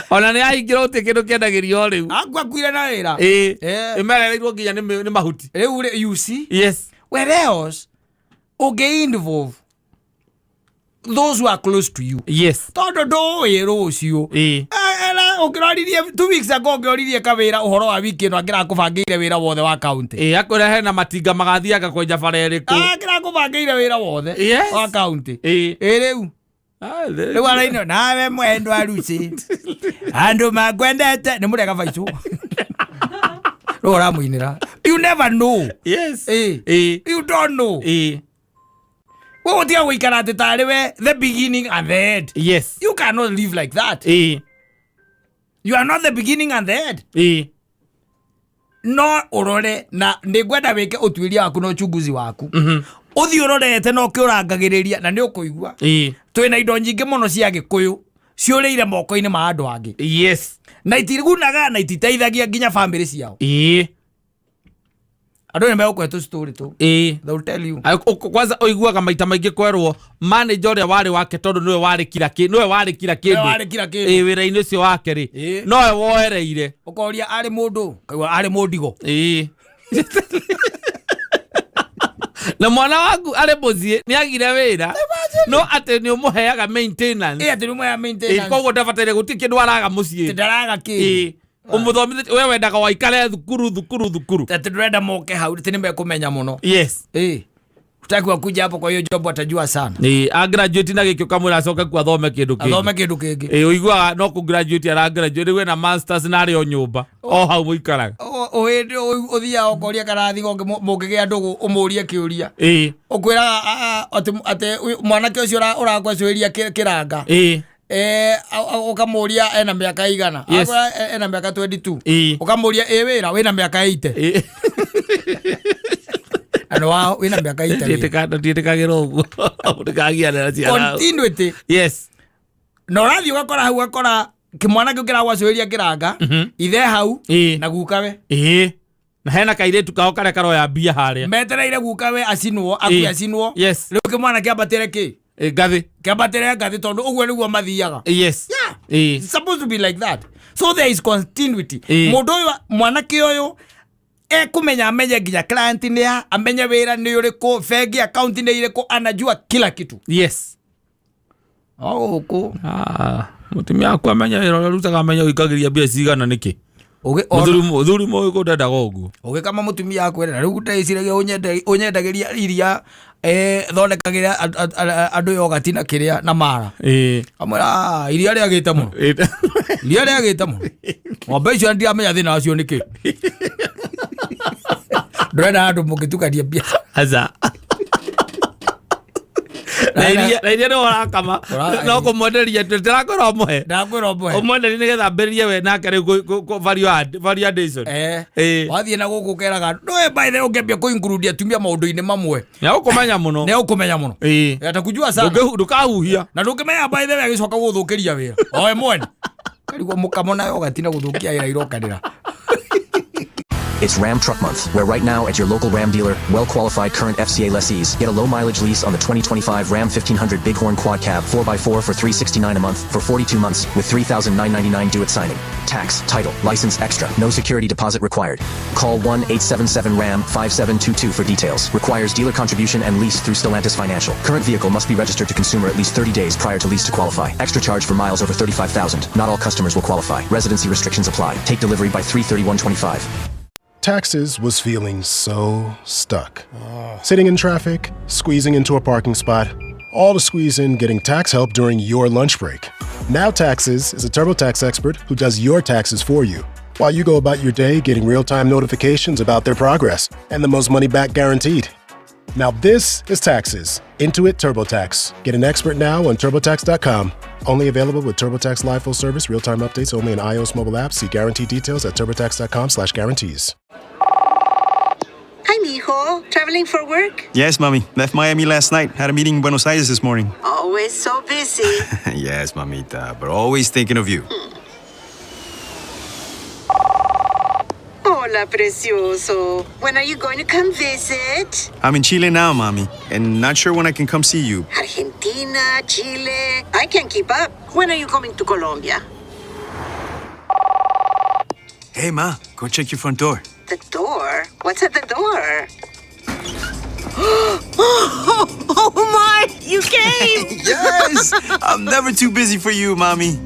Ona nĩ ahingĩra gũtirĩ kĩndũ kĩendagĩrio rĩu. Akua akuire na wĩra. Ĩĩ. Ĩmerereirwo nginya nĩ mahuti. Rĩu rĩ you see? Yes. Whereas ũngĩ involve those who are close to you. Yes. Tondũ ndũĩ rũciũ. Ĩĩ. Ũngĩroririe 2 weeks ago ũngĩoririe kawĩra ũhoro wa wiki ĩno angĩrakũbangĩire wĩra wothe wa county. Ĩĩ, akwĩra hena matinga magathianga kwenja bara ĩrĩkũ. Angĩrakũbangĩire wĩra wothe Yes. wa county. Ĩĩ. Ĩ rĩu. Rĩu arainwo nawe mwendwa Lucy. Andũ makwendete nĩ mũrega baicũ. Rĩu ũramũinĩra. You never know. Yes. Ĩĩ. You don't know. Ĩĩ. Koguo tiga gũikara atĩ tarĩ we the beginning and the end. Yes. You cannot live like that. Ĩĩ. You are not the beginning and the end. Ĩĩ. No ũrore na nĩngwenda wĩke ũtuĩria waku na uchunguzi waku. Ũthiĩ ũrorete na ũkĩũrangagĩrĩria na nĩ ũkũigua. Ĩĩ. Twĩna indo nyingĩ mũno cia Gĩkũyũ ciũrĩire moko-inĩ ma andũ angĩ. Yes. Na itigunaga na ititeithagia nginya bamĩrĩ ciao. Ĩĩ. Andũ nĩ megũkũhe tũ story tũ. Ĩĩ. They will tell you. Kwanza ũiguaga maita maingĩ kwerwo manager ũrĩa warĩ wake tondũ nĩwe warĩ kila kĩ nĩwe warĩ kila kĩndũ. Nĩwe warĩ kila kĩndũ. Ĩĩ, wĩra-inĩ ũcio wake rĩ. Ĩĩ. Nowe woereire. Ũkoria arĩ mũndũ, kaigua arĩ mũndigo. Ĩĩ. Na mwana waku arĩ mũciĩ nĩ agire wĩra no atĩ nĩ ũmũheaga maintenance. Ĩĩ, atĩ nĩ ũmũheaga maintenance. Ĩĩ, koguo ndabataire gũtirĩ kĩndũ araga mũciĩ. Atĩ ndaraga kĩndũ. Ĩĩ. Ũmũthomithĩtie we wendaga waikare thukuru thukuru thukuru. Atĩ ndũrenda moke hau atĩ nĩ mekũmenya mũno. Yes. Ĩĩ. Hutaki wakuja hapo kwa hiyo job watajua sana. Ĩĩ, a graduate na gĩkĩ ũkamwĩra acoke kuo athome kĩndũ kĩngĩ. Athome kĩndũ kĩngĩ. Ĩĩ, ũiguaga no kũ graduate ara graduate rĩu ena masters na arĩ o nyũmba o hau mũikaraga. Hĩndĩ ũthiaga ũkoria karathi mũngĩgĩa ndũgũ ũmũrie kĩũria. Ĩĩ. Ũkwĩraga atĩ mwanake ũcio ũrakwacũhĩria kĩranga. Ĩĩ. Ũkamũria ena mĩaka igana. Yes. Akwĩra ena mĩaka 22. Ĩĩ. Ũkamũria ĩ wĩra wĩna mĩaka 80. Ĩĩ. Na nĩ wa wĩna mĩaka 80 wĩra. Ndiĩtĩkagĩra ũguo. Ndĩkagiane na ciana. Continuity. Yes. Na ũrathiĩ ũgakora hau ũgakora kĩmwana kĩu kĩragwacũhĩria kĩranga ithe hau na gukawe. Ĩĩ. Na hena kairĩtu kao karĩa karoya mbia harĩa. Metereire gukawe acinwo akue Ĩĩ. acinwo. Yes. Rĩu kĩmwana kĩambatĩre kĩ? Ĩĩ, ngathĩ. Kĩambatĩre ngathĩ tondũ ũguo nĩguo mathiaga. Yes. Yeah. Ĩĩ. It's supposed to be like that. So there is continuity. Ĩĩ. Mũndũ ũyũ mwanake ũyũ ekumenya amenye nginya client nĩ a amenye wĩra nĩ ũrĩkũ bengi account nĩ irĩkũ anajua kila kitu. Yes. O gũkũ. Ah, mũtumia waku amenya wĩra ũrĩa ũrutaga amenya ũikagĩria mbia cigana nĩkĩ? Mũthuri mũĩ kũ ndendaga ũguo. Ũgĩkama mũtumia waku na rĩu ndĩciragia ũnyendagĩria iria thondekagĩra andũ yogati na kĩrĩa na mara. Ĩĩ. Amwĩra iria rĩagĩte mũno. Iria rĩagĩte mũno. Ng'ombe icio ndiramenya thĩna wacio nĩ kĩ. Ndũrenda andũ mũngĩtukania mbia. Aca. Na iria nĩ ũrakama no kũmwenderia ndĩrakwĩra ũmũhe. Ndakwĩra ũmũhe. Ũmwenderie nĩgetha ambĩrĩrie we nake rĩu value addition. Wathiĩ na gũkũ ũkeraga ndũĩ by the way ũngĩambia kũ include atumia maũndũ-inĩ mamwe. Nĩ ũkũmenya mũno. Nĩ ũkũmenya mũno. Ĩĩ. Atakujua sana. Ndũkahuhia. Na ndũngĩmenya by the way agĩcoka gũgũthũkĩria wĩra. Owe mwene. Karigwo mũkamo na yogati na gũthũkia wĩra irokanĩra. It's Ram Truck Month, where right now at your local Ram dealer, well-qualified current FCA lessees get a low-mileage lease on the 2025 Ram 1500 Bighorn Quad Cab 4x4 for $369 a month for 42 months with $3,999 due at signing. Tax, title, license extra, no security deposit required. Call 1-877-RAM-5722 for details. Requires dealer contribution and lease through Stellantis Financial. Current vehicle must be registered to consumer at least 30 days prior to lease to qualify. Extra charge for miles over 35,000. Not all customers will qualify. Residency restrictions apply. Take delivery by 3/31/25. Taxes was feeling so stuck. Sitting in traffic, squeezing into a parking spot, all to squeeze in getting tax help during your lunch break. Now Taxes is a TurboTax expert who does your taxes for you, while you go about your day getting real-time notifications about their progress and the most money back guaranteed. Now this is Taxes. Intuit TurboTax. Get an expert now on TurboTax.com. Only available with TurboTax Live Full Service, real-time updates only in iOS mobile app. See guarantee details at TurboTax.com/guarantees. Hi, mijo. Traveling for work? Yes, mommy. Left Miami last night. Had a meeting in Buenos Aires this morning. Always so busy. Yes, mamita, but always thinking of you. Hola, precioso. When are you going to come visit? I'm in Chile now, mommy, and not sure when I can come see you. Argentina, Chile. I can't keep up. When are you coming to Colombia? Hey, ma, go check your front door. The door? What's at the door? Oh my! You came! Yes! I'm never too busy for you, mommy.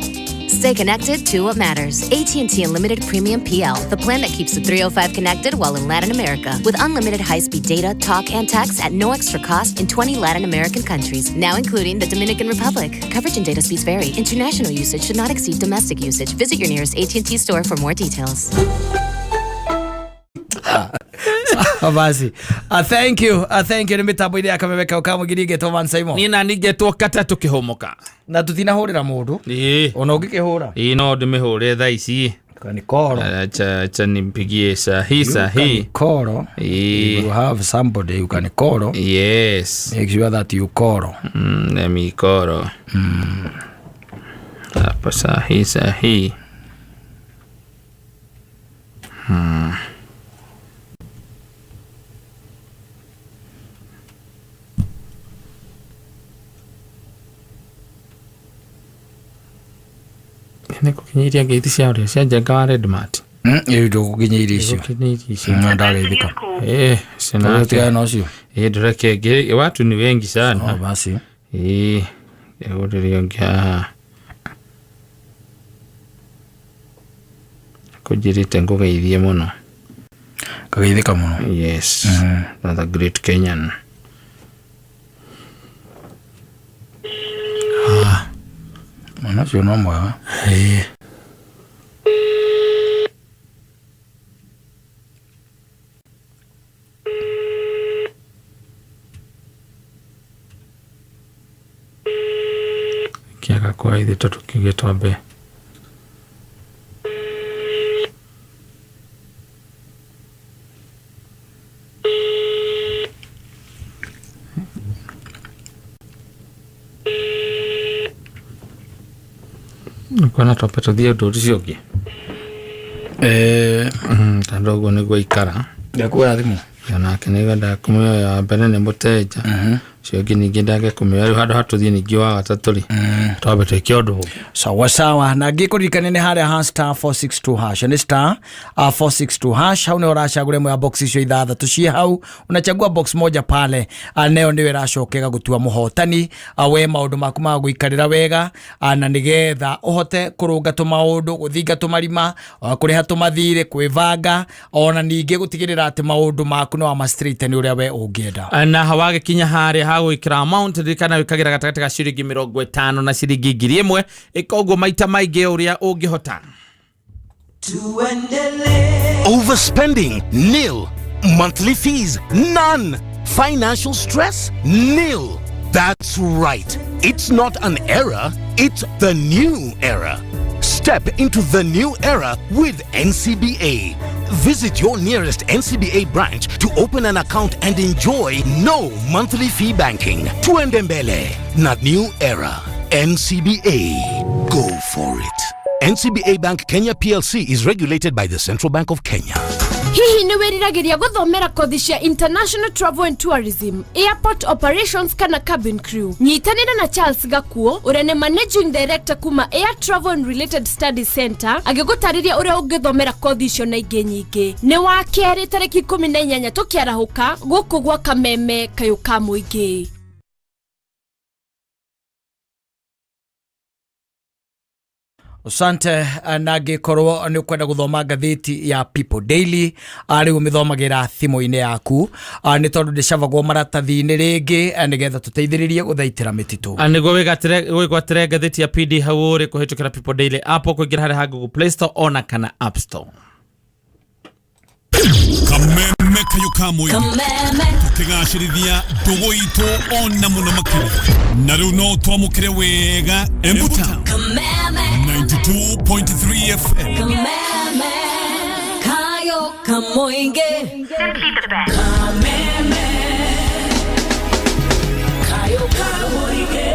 Stay connected to what matters. AT&T Unlimited Premium PL, the plan that keeps the 305 connected while in Latin America, with unlimited high-speed data, talk, and text at no extra cost in 20 Latin American countries, now including the Dominican Republic. Coverage and data speeds vary. International usage should not exceed domestic usage. Visit your nearest AT&T store for more details. Basi thank you, thank you. Nĩ mĩtambo-inĩ ya kameme kau ka mũgiri ngetwo Man Simon. Niĩ nani ngetwo katatũ kĩhũmũka. Na tũtinahũrĩra mũndũ. Ĩĩ. Ona ũngĩkĩhũra. Ĩĩ, no ndĩmĩhũre thaa ici. Kanikoro. Acha nimpigie sahi sahi. Call. Ĩĩ. You have somebody you can call. Yes. Make sure that you call. Let me call. Hapa sahi sahi. Nĩ gũkinyĩria ngeithi cia ũrĩa cia Njenga wa Redmart. Ĩĩ, ndũgũkinyĩirie icio. Nĩgũkinyĩirie icio. Ndarĩthika. Ĩĩ, Tũrĩa tigana na ũcio. Ĩĩ, ndũreke ngĩ watu ni wengi sana. Oh, basi. Ĩĩ, ngĩhũrĩre ũngĩ haha. Kũnjĩrĩte ngũgeithie mũno. Kageithĩka mũno. Yes. Another great Kenyan. Mwana ũcio no mwega. Ĩĩ. Kĩaga kwa ithe tondũ kiuge twambe. Nĩkuona twambe tũthiĩ ũndũ ũcio ũngĩ. Tondũ ũguo nĩguo aikara. Ndekuoya thimũ. Onake nĩngwendaga kũmĩoya wa mbere nĩ mũteja. Ũcio ũngĩ ningĩ ndage kũmĩoya rĩu handũ ha tũthiĩ ningĩ wa gatatũ rĩ, twambe twĩke ũndũ ũngĩ. Sawa sawa, na ngĩkũririkania nĩ harĩa ha star 462 hash, nĩ star 462 hash, hau nĩho ũracagũra ĩmwe ya box icio ithathatũ ciĩ hau, unachagua box moja pale, nayo nĩyo ĩracoka ĩgagũtua mũhotani, we maũndũ maku ma gũikarĩra wega, na nĩgetha ũhote kũrũnga tũmaũndũ, gũthinga tũmarima, kũrĩha tũmathirĩ, kwĩbanga, ona ningĩ gũtigĩrĩra atĩ maũndũ maku nĩ wama straight nĩ ũrĩa we ũngĩenda. Na wagĩkinya harĩa ha gwĩkĩra amount, ririkana wĩkagĩra gatagatĩ ga ciringi 50 na ciringi 1000, ĩka ũguo maita maingĩ ũrĩa ũngĩhota. Overspending, nil. Monthly fees, none. Financial stress, nil. That's right. It's not an error, it's the new era. Step into the new era with NCBA. Visit your nearest NCBA branch to open an account and enjoy no monthly fee banking. Tuende mbele, not new era. NCBA. Go for it. NCBA Bank Kenya PLC is regulated by the Central Bank of Kenya. Hihi nĩ wĩriragĩria gũthomera kothi cia International Travel and Tourism, Airport Operations kana Cabin Crew? Nyitanĩra na Charles Gakuo, ũrĩa nĩ Managing Director kuma Air Travel and Related Studies Center, agĩgũtarĩria ũrĩa ũngĩthomera kothi icio na ingĩ nyingĩ. Nĩ wa kerĩ tarĩki 18 tũkĩarahũka gũkũ gwa Kameme kayũ ka mũingĩ. Asante. Na ngĩkorwo nĩ ũkwenda gũthoma ngathĩti ya People Daily, rĩu ũmĩthomagĩra thimũ-inĩ yaku, nĩ tondũ ndĩcabagwo maratathi-inĩ rĩngĩ, nĩgetha tũteithĩrĩrie gũthaitĩra mĩtitũ. Nĩguo wĩgwatĩre ngathĩti ya PD hau ũrĩ kũhĩtũkĩra People Daily app, kũingĩra harĩa ha Google Play Store ona kana App Store. Kameme kayo ka mũingĩ tũkĩgacĩrithia ndũgũ itũ ona mũno makĩria, na rĩu no twamũkĩre wega Embu Town 92.3 FM. Kameme kayo kamoinge. Simply the best. Kameme kayo kamoinge.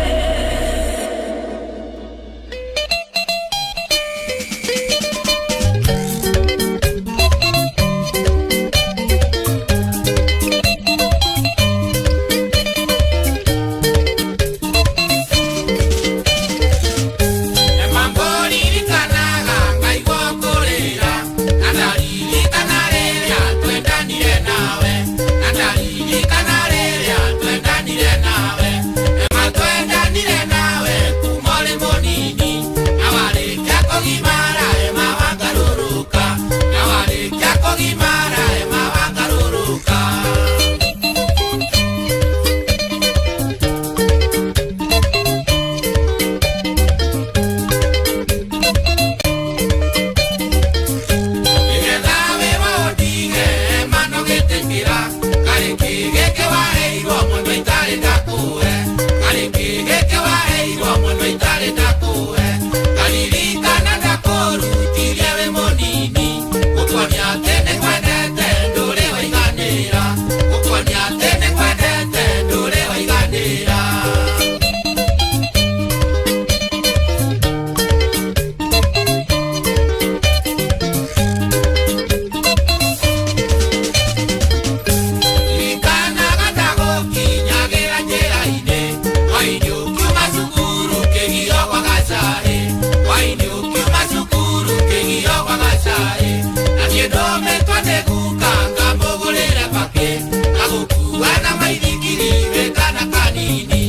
Niĩ ndũmĩtwo nĩ guka ngamũgũrĩre bakĩ Gagũkua na maithikiri wĩ kana kanini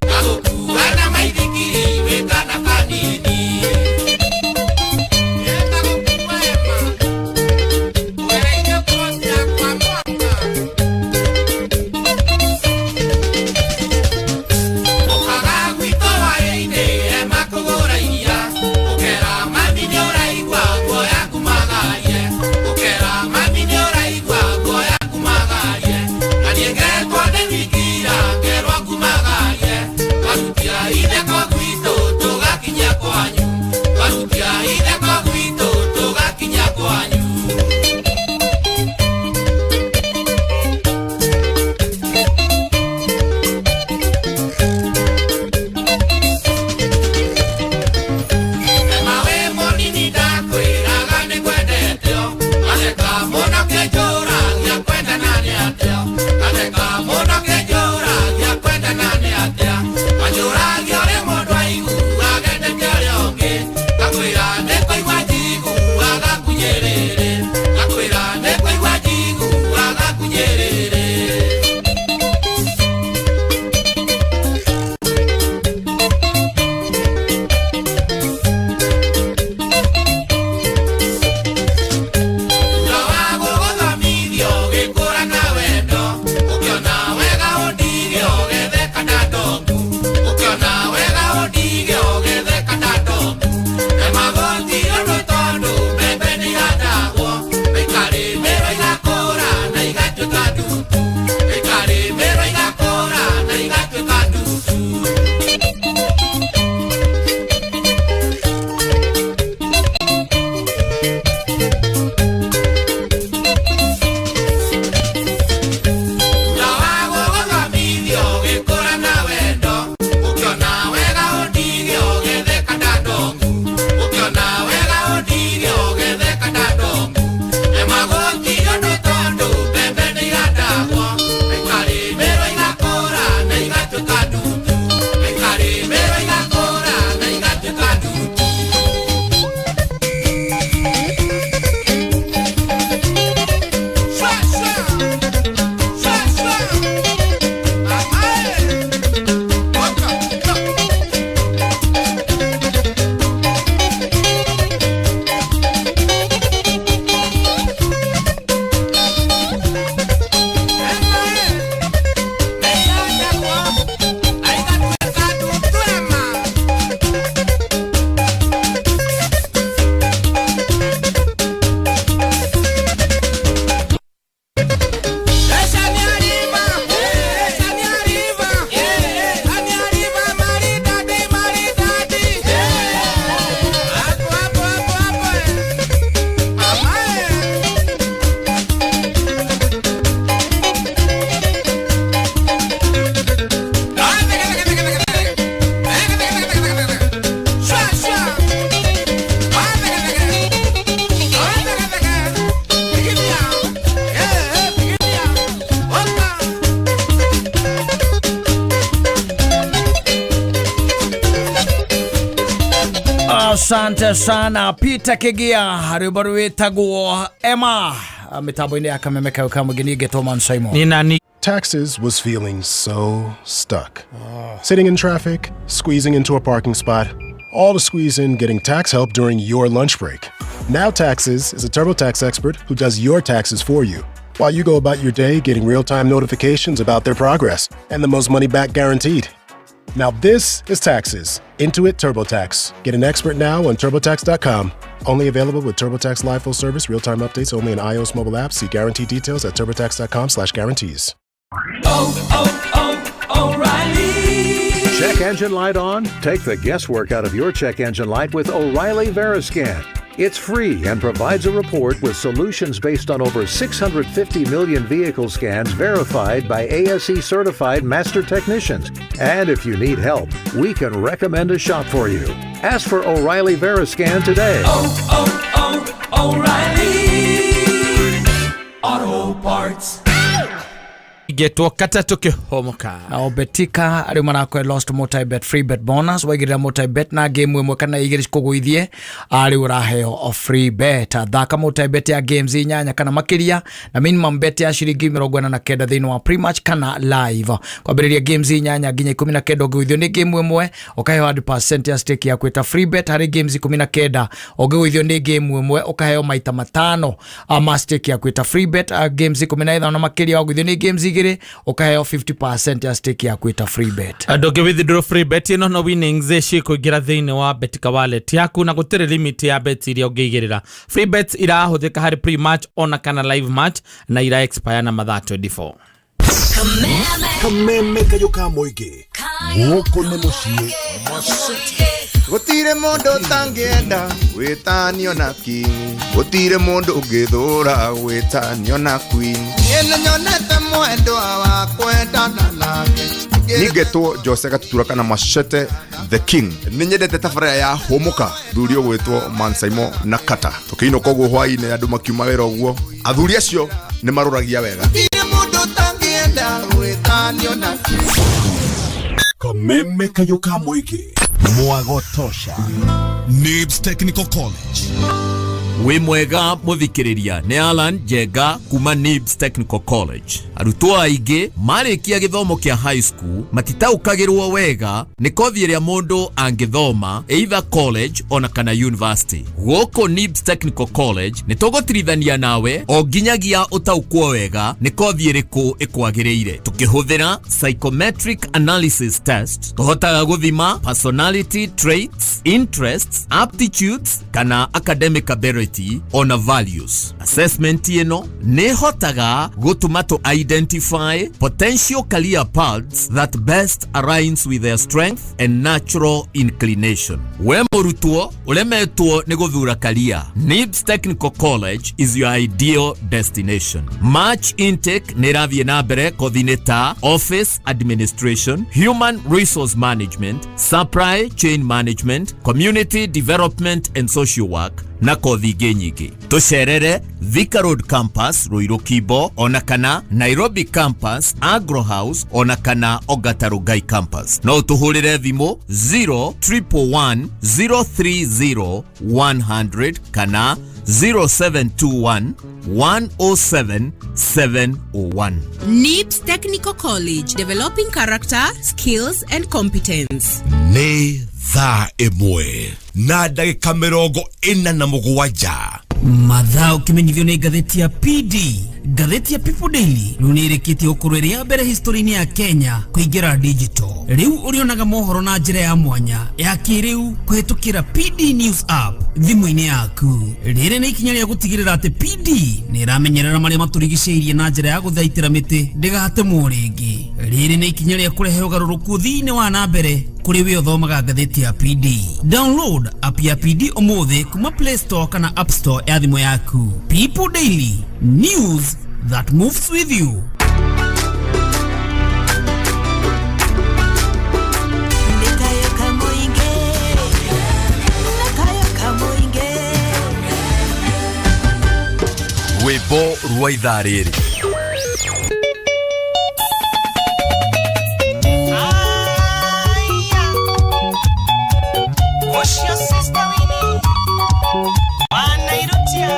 Gagũkua na maithikiri wĩ kana kanini Ũkaga gwitũ hwaĩ-inĩ ema kũgũra iria Ũkera mami nĩũraigua guoya ngumagarie Ũkera mami nĩũraigua guoya ngumagarie Na niĩ ngetwo nĩ wikira ngerwo ngumagarie Twarutia itheko gwitũ tũgakinya kwanyu Twarutia itheko gwitũ tũgakinya kwanyu Ema wĩ mũnini ndakwĩraga nĩngwendete o Gatheka mũno kĩnjũragia kwendana nĩ atĩa Gatheka mũno kĩnjũragia kwendana nĩ atĩa Wanjũragia ũrĩa mũndũ aiguaga endete ũrĩa ũngĩ Ngakwĩra nĩkũigua njiguaga ngunyĩrĩrĩ Ngakwĩra nĩkũigua njiguaga ngunyĩrĩrĩ Thutha wa gũgũthomithio ũgĩkũra na wendo Ũkĩona wega ũndige ũgĩtheka na ndoku Ũkĩona wega ũndige ũgĩtheka na ndoku Ema gũtirĩ ũndũ tondũ mbembe nĩihandagwo Ikarĩmĩrwo igakũra na igatuĩka ndutu Ikarĩmĩrwo igakũra na igatuĩka ndutu Thutha wa gũgũthomithio ũgĩkũra na wendo Ũkĩona wega ũndige ũgĩtheka na ndoku Ũkĩona wega ũndige ũgĩtheka na ndoku Ema gũtirĩ ũndũ tondũ mbembe nĩihandagwo Ikarĩmĩrwo igakũra na igatuĩka ndutu Ikarĩmĩrwo igakũra na igatuĩka ndutu Shwa, shwa. Shwa, shwa. Asante sana Peter Kigia rwimbo rwĩtagwo Emma mĩtambo-inĩ ya kameme kayo ka mũingĩ niĩ ngetwo Man Simon Taxes was feeling so stuck. Sitting in traffic, squeezing into a parking spot, all to squeeze in getting tax help during your lunch break. Now Taxes is a TurboTax expert who does your taxes for you while you go about your day getting real-time notifications about their progress and the most money back guaranteed. Now this is taxes. Intuit TurboTax. Get an expert now on TurboTax.com. Only available with TurboTax Live Full Service, real-time updates only in iOS mobile apps. See guarantee details at TurboTax.com/guarantees. Check engine light on? Take the guesswork out of your check engine light with O'Reilly Veriscan. It's free and provides a report with solutions based on over 650 million vehicle scans verified by ASE certified master technicians. And if you need help, we can recommend a shop for you. Ask for O'Reilly Veriscan today. O'Reilly Auto Parts. Nĩngetwo Katatũ Kĩhomoka. Nao Betika arä marakwe lost multi-bet free bet bonus, waigä multi-bet na game ĩmwe kana igĩrĩ cikũgũithie, rĩu ũraheo o free bet. Thaka multi-bet ya games inyanya kana makĩria na minimum bet ya ciringi 49 thĩinĩ wa pre-match kana live. Kwambĩrĩria games inyanya nginya 19, ũngĩgũithio nĩ game ĩmwe ũkaheo 100% ya stake yaku ĩta free bet. Harĩ games 19, ũngĩgũithio nĩ game ĩmwe ũkaheo maita matano ma stake yaku ĩta free bet. Games 15 na makĩria, wagũithio nĩ games igĩrĩ ũkaheo 50% ya stake yaku ĩta free bet. Ndũngĩ withdraw free bet ĩno, no winnings cikũingĩra thĩinĩ wa Betika wallet yaku, na gũtirĩ limit ya bet iria ũngĩigĩrĩra. Free bets irahũthĩka harĩ pre match ona kana live match, na ira expire na mathaa 24. Kameme kayũ ka mũingĩ, gũkũ nĩ mũciĩ. Gũtirĩ mũndũ ũtangĩenda gwĩtanio na king, gũtirĩ mũndũ ũngĩthũra gwĩtanio na queen. Niĩ nĩnyonete mwendwa wa kwendana nake. Ningetwo Jose Gatutura kana Machete the King. Nĩ nyendete tabarĩra ya Hũmũka, thuri ũgwĩtwo Mansaimo na Kata tũkĩinũka ũguo hwaĩ-inĩ, andũ makiuma wĩra ũguo, athuri acio nĩ marũragia wega. Gũtirĩ mũndũ ũtangĩenda gwĩtanio na king. Kameme kayũ ka mũingĩ, mwagotosha. Nibs Technical College. Wĩ mwega mũthikĩrĩria, nĩ Alan Njenga kuma Nibs Technical College. Arutwo aingĩ marĩkia gĩthomo kĩa high school matitaũkagĩrwo wega nĩ kothi ĩrĩa mũndũ angĩthoma either college ona kana university. Gũkũ Nibs Technical College nĩ tũgũtirithania nawe o nginyagia ũtaũkwo wega nĩ kothi ĩrĩkũ ĩkwagĩrĩire. Tũkĩhũthĩra psychometric analysis test, tũhotaga gũthima personality traits, interests, aptitudes kana academic ability ona values. Assessment ĩno nĩ ĩhotaga gũtũma to identify potential career paths that best aligns with their strength and natural inclination. We mũrutwo ũremetwo nĩ gũthura career, Nibs Technical College is your ideal destination. March intake nĩ ĩrathiĩ na mbere kothi-inĩ ta office administration, human resource management, supply chain management, community development and social work na kothi ingĩ nyingĩ. Tũcerere Thika Road Campus, Ruiru Kimbo, ona kana Nairobi Campus, Agro House, ona kana Ongata Rongai Campus. No ũtũhũrĩre thimũ 0111 030 100 kana 0721 107 701. NIBS Technical College, developing character, skills and competence. Nĩ thaa 1:47. Mathaa ũkĩmenyithio nĩ ngathĩti ya PD. Ngathĩti ya People Daily rĩu nĩ ĩrĩkĩtie gũkorwo ĩrĩ ya mbere history-inĩ ya Kenya kũingĩra digital. Rĩu ũrĩonaga mohoro na njĩra ya mwanya ya kĩrĩu kũhĩtũkĩra PD News app thimũ-inĩ yaku. Rĩrĩ nĩ ikinya rĩa gũtigĩrĩra atĩ PD nĩ ĩramenyerera marĩa matũrigicĩirie na njĩra ya gũthaitĩra mĩtĩ ndĩgatemwo rĩngĩ. Rĩrĩ nĩ ikinya rĩa kũrehe ũgarũrũku thĩinĩ wa na mbere kũrĩ we ũthomaga ngathĩti ya PD. Download app ya PD ũmũthĩ kuma Play Store kana App Store ya thimũ yaku. People Daily, news that moves with you. Rwĩmbo rwa ithaa rĩrĩ. What's your sister Winnie? Wanairutia.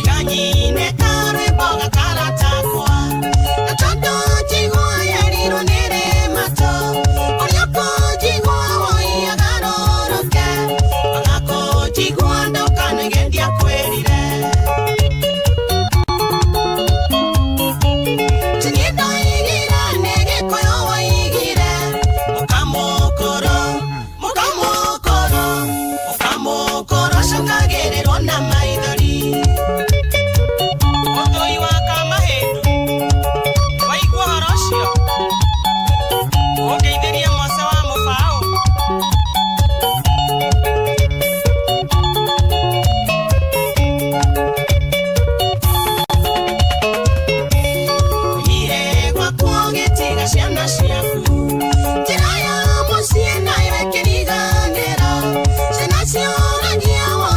Ganyine karwĩmbo gakaratakwa. Na tondũ njigua yerirwo nĩrĩ matũ, ũrĩa ũkũnjigua woi agarũrũke. Agakũnjigua ndũkanoige ndiakwĩrire. Tiniĩ ndoigire nĩ Gĩkũyũ woigire, mũkamũkũrũ, mũkamũkũrũ, mũkamũkũrũ acokagĩrĩrwo na maithori. Mũthũi wa Kamahĩndu, waigua ũhoro ũcio? Ũngeithĩrie Mose wa Mũbaũ. Oimire gwaku ũgĩtiga ciana ciaku, njĩra ya mũciĩ nayo ĩkĩriganĩra. Ciana ciũragia woi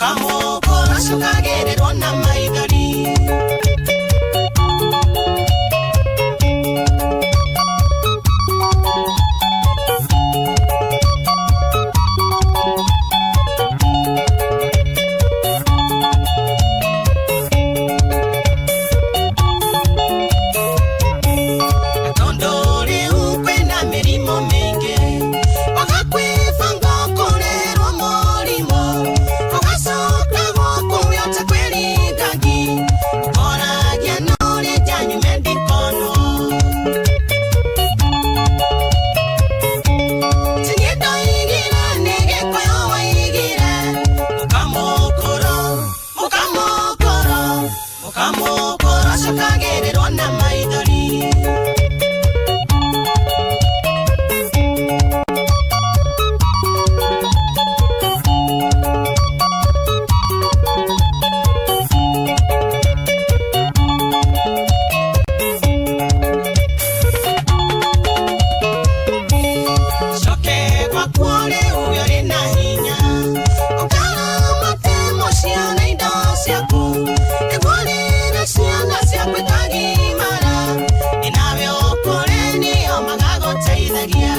Mũkamũkũrũ acokagĩrĩrwo na maithori. Tondũ rĩu kwĩna mĩrimũ mĩingĩ, ũgakwĩbanga ũkũrerwo mũrimũ, ũgacoka gũkũwe ũtakwĩringangi, ũkoragia no ũrĩa njanyume ndikonwo. Tinie ndoigire nĩ Gĩkũyũ waigire, mũkamũkũrũ, mũkamũkũrũ, mũkamũkũrũ acokagĩrĩrwo na maithori. Coke gwaku rĩu ũrĩ na hinya, ũkaramate mũciĩ na indo ciaku, nĩguo rĩrĩa ciana ciaku ikagimara, nawe ũkũre nĩo magagũteithagia.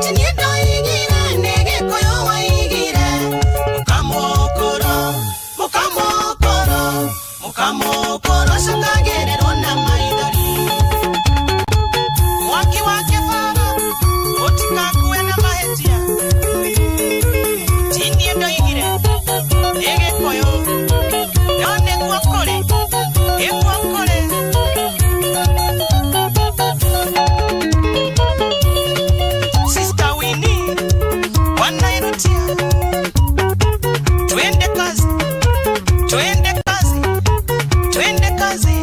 Tinie ndoigire nĩ Gĩkũyũ waigire, mũkamũkũrũ, mũkamũkũrũ, mũkamũkũrũ acokagĩrĩrwo na maithori. Mwaki wa kĩbara ũtikakue na mahĩtia, ti niĩ ndoigire nĩ Gĩkũyũ, no nĩguo kũrĩ, nĩguo kũrĩ. Sister Winnie wanairutia, twende kazi, twende kazi, twende kazi.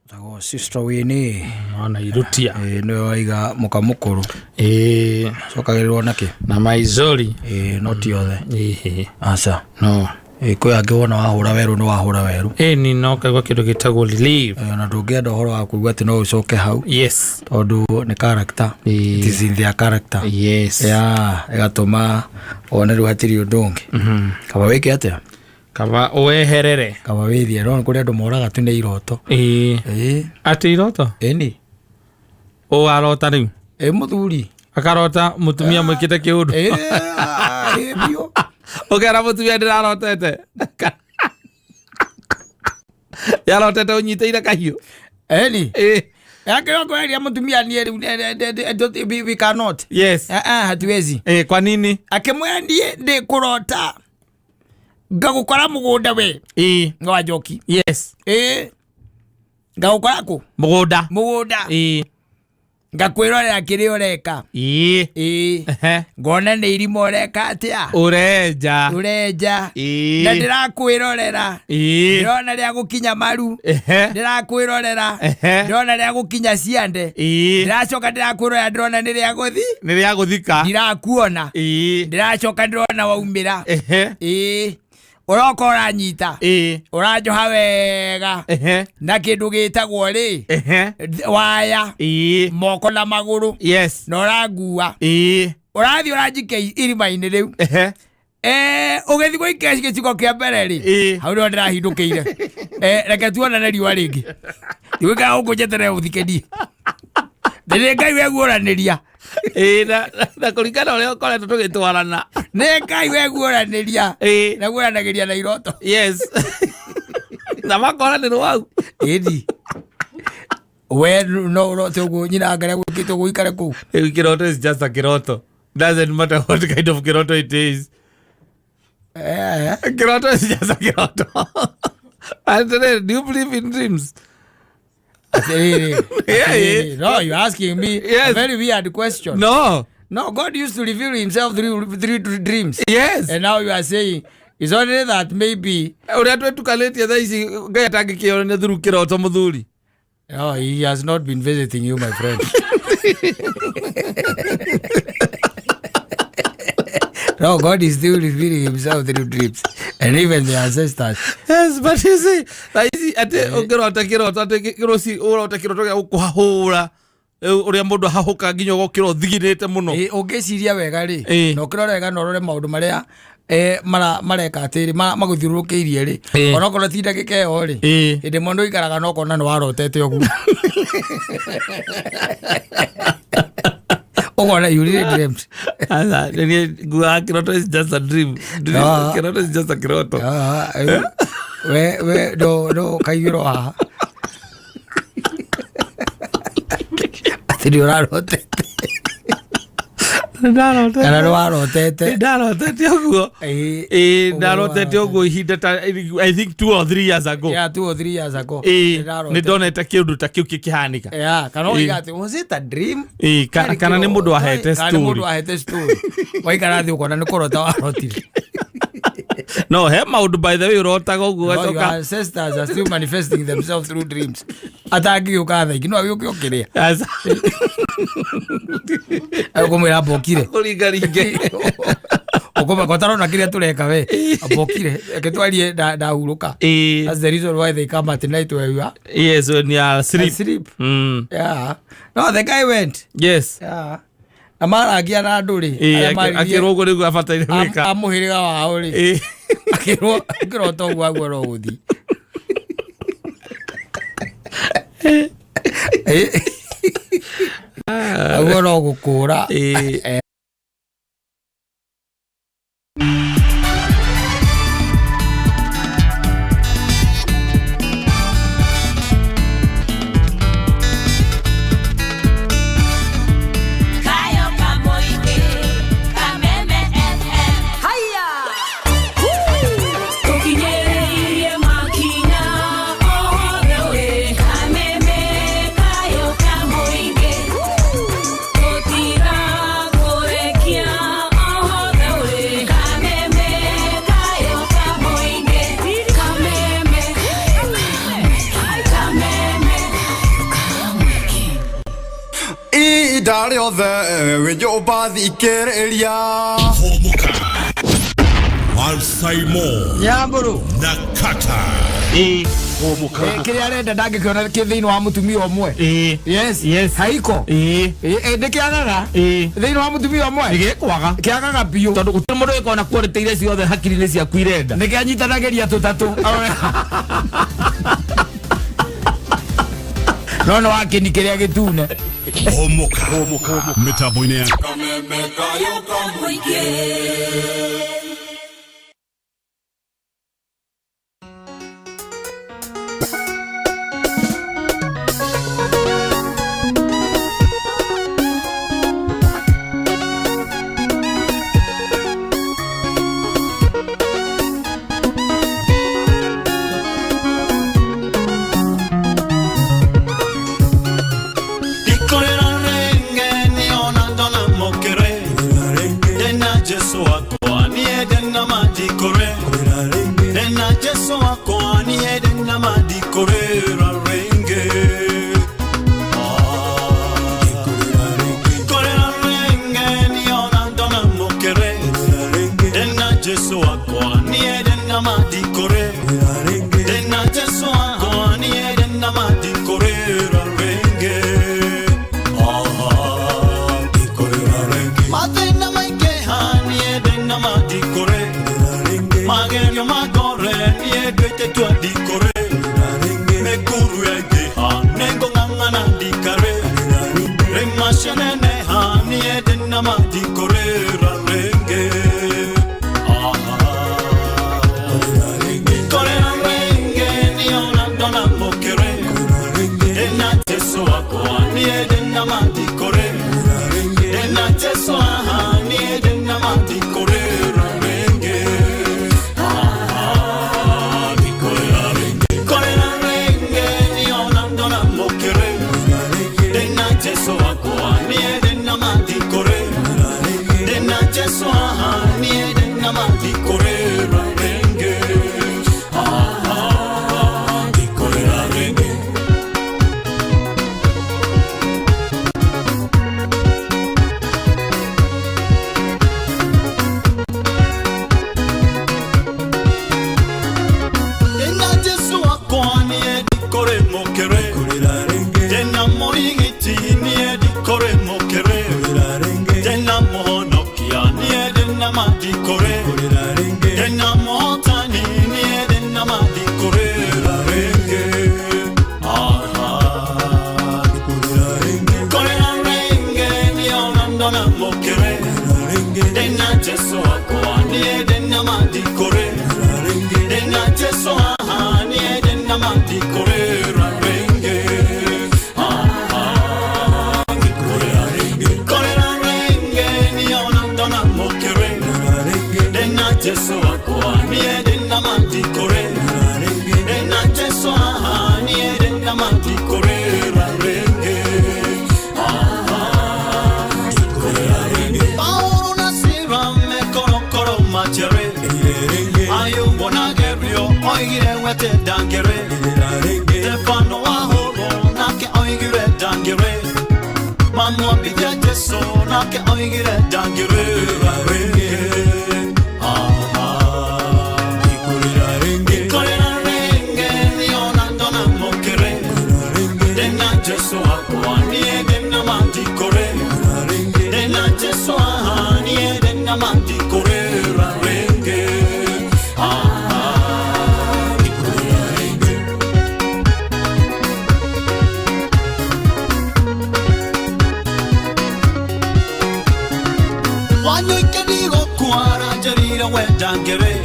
Tagwo sister Winnie ona irutia nĩwe waiga mũkamũkũrũ ĩĩ cokagĩrĩrwo nakĩ na maizori ĩĩ no ti othe ĩĩ aca no ĩĩ kwĩ angĩ wona wahũra werũ nĩ wahũra werũ ĩni no kaigua kĩndũ gĩtagwo relief na ndũngĩenda ũhoro wa kũigua atĩ no ũcoke hau yes tondũ nĩ character it is in their character yes yeah ĩgatũma one rĩu hatirĩ ũndũ ũngĩ kaba wĩke atĩa kaba weherere kaba wĩthiĩ no kũrĩ andũ moraga tu nĩ iroto ĩĩ ĩĩ atĩ iroto ĩni ũ arota rĩu ĩ mũthuri akarota mũtumia mwĩkĩte kĩũndũ ĩ biũ ũkera mũtumia ndĩrarotete yarotete ũnyitĩire kahiũ ĩni ĩĩ Akĩrwo kweria mũtumia niĩ rĩu we cannot yes hatuwezi ĩĩ kwa nini akĩmwĩra niĩ ndĩkũrota ngagũkora mũgũnda we ĩĩ wa njoki yes ĩĩ ngagũkora kũ mũgũnda mũgũnda ĩĩ ngakwĩrorera kĩrĩa ũreka ĩĩ ĩĩ ngona nĩ irima ũreka atĩa ũrenja ũrenja ĩĩ na ndĩrakwĩrorera ĩĩ ndĩrona rĩa gũkinya maru ehe ndĩrakwĩrorera Ehe. ndĩrona rĩa gũkinya ciande ĩĩ ndĩracoka ndĩrakwĩrorera ndĩrona nĩ rĩa gũthi nĩ rĩa gũthika ndirakuona ĩĩ ndĩracoka ndĩrona waumĩra ehe ĩĩ Ũroka ũranyita ũranjoha wega na kĩndũ gĩtagwo rĩ waya moko na magũrũ na ũrangua ũrathiĩ ũranjikia irima-inĩ rĩu ũgĩthiĩ gũikia gĩciko kĩa mbere rĩ hau nĩho ndĩrahindũkĩire. Reke tuonane riũa rĩngĩ ndigũikara gũkũ njeterere ũthikenie nĩ Ngai weguũranĩria. Na kũringana ũrĩa ũkoretwo tũgĩtwarana nĩ Ngai weguũranĩria na guũranagĩria na iroto. Yes. Na makora nĩ rwau. Ĩni we no ũrote ũguo nyina ngarĩa gwĩkĩte ũguo ikare kũu. Rĩu kĩroto is just a kĩroto. Doesn't matter what kind of kĩroto it is. Kĩroto is just a kĩroto. And do you believe in dreams? Atĩrĩrĩ, no, you're asking me a very weird question. No. No, God used to reveal himself through dreams. Yes. And now you are saying it's only that maybe ũrĩa twĩtukanĩtie thaa ici Ngai atangĩkĩonania through kĩroto mũthuri. Oh, he has not been visiting you, my friend. No, God is still revealing himself through dreams. And even the ancestors. Yes, but you see, thaa ici atĩ ũngĩrota kĩroto atĩ kĩroci ũrote kĩroto gĩa gũkũhahũra ũrĩa mũndũ ahahũka nginya ũgokĩra ũthiginĩte mũno. Ũngĩciria wega rĩ, na ũkĩrora wega na ũrore maũndũ marĩa mareka atĩrĩ magũthiũrũrũkĩirie rĩ, onokorwo ti ndagĩka ĩyo rĩ, hĩndĩ ĩmwe ndũikaraga na ũkona nĩ warotete ũguo. Ũkona you really dreamt. Aca, nĩ nguaga kĩroto is just a dream. Kĩroto is just a kĩroto. We no kaigĩrwo haha. Atĩ nĩ ũrarotete. Kana nĩ warotete. Ndarotete ũguo. Ndarotete ũguo ihinda ta I think 2 or 3 years ago. Yeah, 2 or 3 years ago. Nĩ ndonete kĩũndũ ta kĩu kĩkĩhanĩka. Yeah, kana ũiga atĩ was it a dream? Kana nĩ mũndũ wahete story. Kana nĩ mũndũ wahete story. Waikara thĩ ũkona nĩ kũrota warotire. No, he maũndũ by the way ũrotaga ũguo ũgacoka. Your ancestors are still manifesting themselves through dreams. Atangĩgĩũka thaa ingĩ no agĩũke ũkĩrĩa. Ũkũmwĩra mbokire. Kũringaringe. Ũkũmaka ũtarona kĩrĩa tũreka we. Mbokire. Reke twarie ndahurũka. That's the reason why they come at night where you are. Yes, when you are asleep. Asleep. Yeah. No, the guy went. Yes. Yeah. Na marangia na andũ rĩ. Akĩrwo ũguo nĩguo abataire gwĩka. A mũhĩrĩga wao rĩ. Akĩrwo akĩrota ũguo aguo no gũthiĩ. Aguo no gũkũra. Ihinda rĩothe wĩ nyũmba thikĩrĩria. Hũmũka Alsaimo Nyambũrũ na Kata. Kĩrĩa arenda ndangĩkĩona kĩ thĩinĩ wa mũtumia ũmwe. Yes. Haiko. Nĩ kĩagaga thĩinĩ wa mũtumia ũmwe. Nĩgĩkwaga. Kĩagaga biũ. Tondũ gũtirĩ mũndũ wĩkona quality iria ciothe hakiri-inĩ ciaku irenda. Nĩ kĩanyitanagĩria tũtatũ. No no wakĩni kĩrĩa gĩtune. Hũmũka mĩtambo-inĩ ya Jesu wakwa niye ndona mokere Dena Jesu wakwa niye dena mandikore Dena Jesu aha niye dena mandikore Renge ah dikorera renge Korera renge niona ndona mokere Dena Jesu wakwa niye dena mandikore Dena Jesu aha niye dena mandikore Renge ah dikorera renge. Dena Jesu wakwa niye dikore mokere Dena morigiti niye dikore mokere Dena mohonokia niye dena madikore Dena mohotani niye dena madikore Renge ah Korera renge niona ndona mokere Dena Jesu wakwa niye dena madikore Dena Jesu aha niye dena madikore Renge ah dikorera renge Korera renge niona ndona mokere Dena Jesu wakwa niye dena madikore Dena Jesu aha niye dena madikore Renge ah dikorera renge Paolo nasira me korokoro machere Ayubu na gerio oigire wete dangere Stefano ahoro nake oigire dangere Mamwambithia Jesu nake oigire dangere Renge ah dikorera renge niona ndona mokere Dena Jesu wakwa niye dena mandikore Dena Jesu aha niye dena mandikore Renge ah dikorera renge. Wanyuike ndigũkua njerire wendangere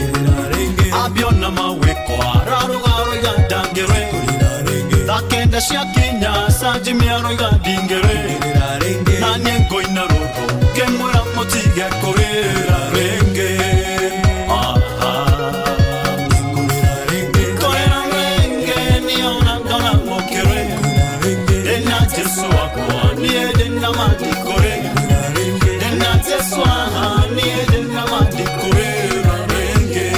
Abiona mawĩkwa rarugaroiga ndangere Thaa kenda ciakinya Sanjimi aroiga ndingere Na niĩ ngũina rũrũ ngĩmwĩra mũtige kũrĩra rĩngĩ Ah, Korera rĩngĩ niona ndona mũkĩre Ndĩna Jesũ wakwa niĩ ndĩna mandikũrĩ Ndĩna Jesũ aha niĩ ndĩna mandikũrĩra rĩngĩ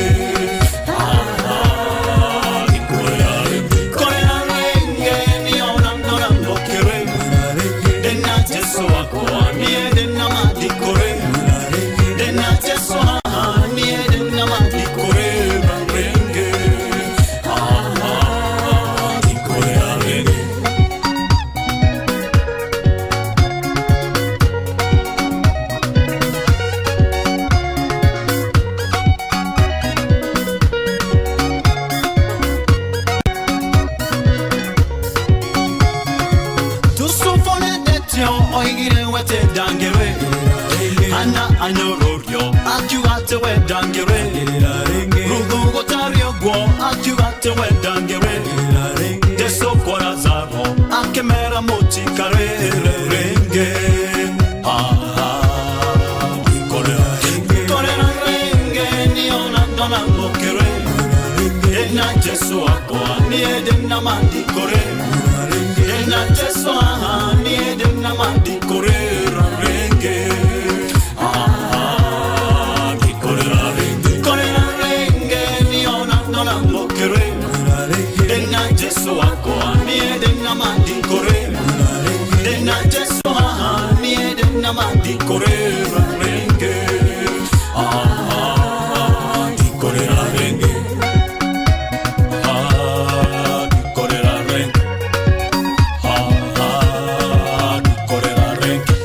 Korera rĩngĩ niona ndona mũkĩre Ndĩna Jesũ wakwa niĩ ndĩna mandikũrĩ Ndĩna Jesũ aha niĩ ndĩna mandikũrĩra rĩngĩ Ndikorera rĩngĩ. Tusufonedetio oigire wete ndangere Hana anyororio akiuga atĩ we ndangere Ruthu gũtarĩ ũguo akiuga atĩ we ndangere Jesũ kwa Lazaro akĩmera mũtikarĩre rĩngĩ Korera rĩngĩ niona ndona mũkĩre Ndĩna Jesũ wakwa niĩ ndĩna mandikũrĩ Ndĩna Jesũ aha niĩ ndĩna mandikũrĩra rĩngĩ Ndikorera rĩngĩ. Korera rĩngĩ niona ndona mũkĩre Ndĩna Jesũ wakwa niĩ ndĩna mandikũrĩ Ndĩna Jesũ aha niĩ ndĩna mandikũrĩra rĩngĩ Ndikorera rĩngĩ. Ndikorera rĩngĩ. Ndikorera rĩngĩ.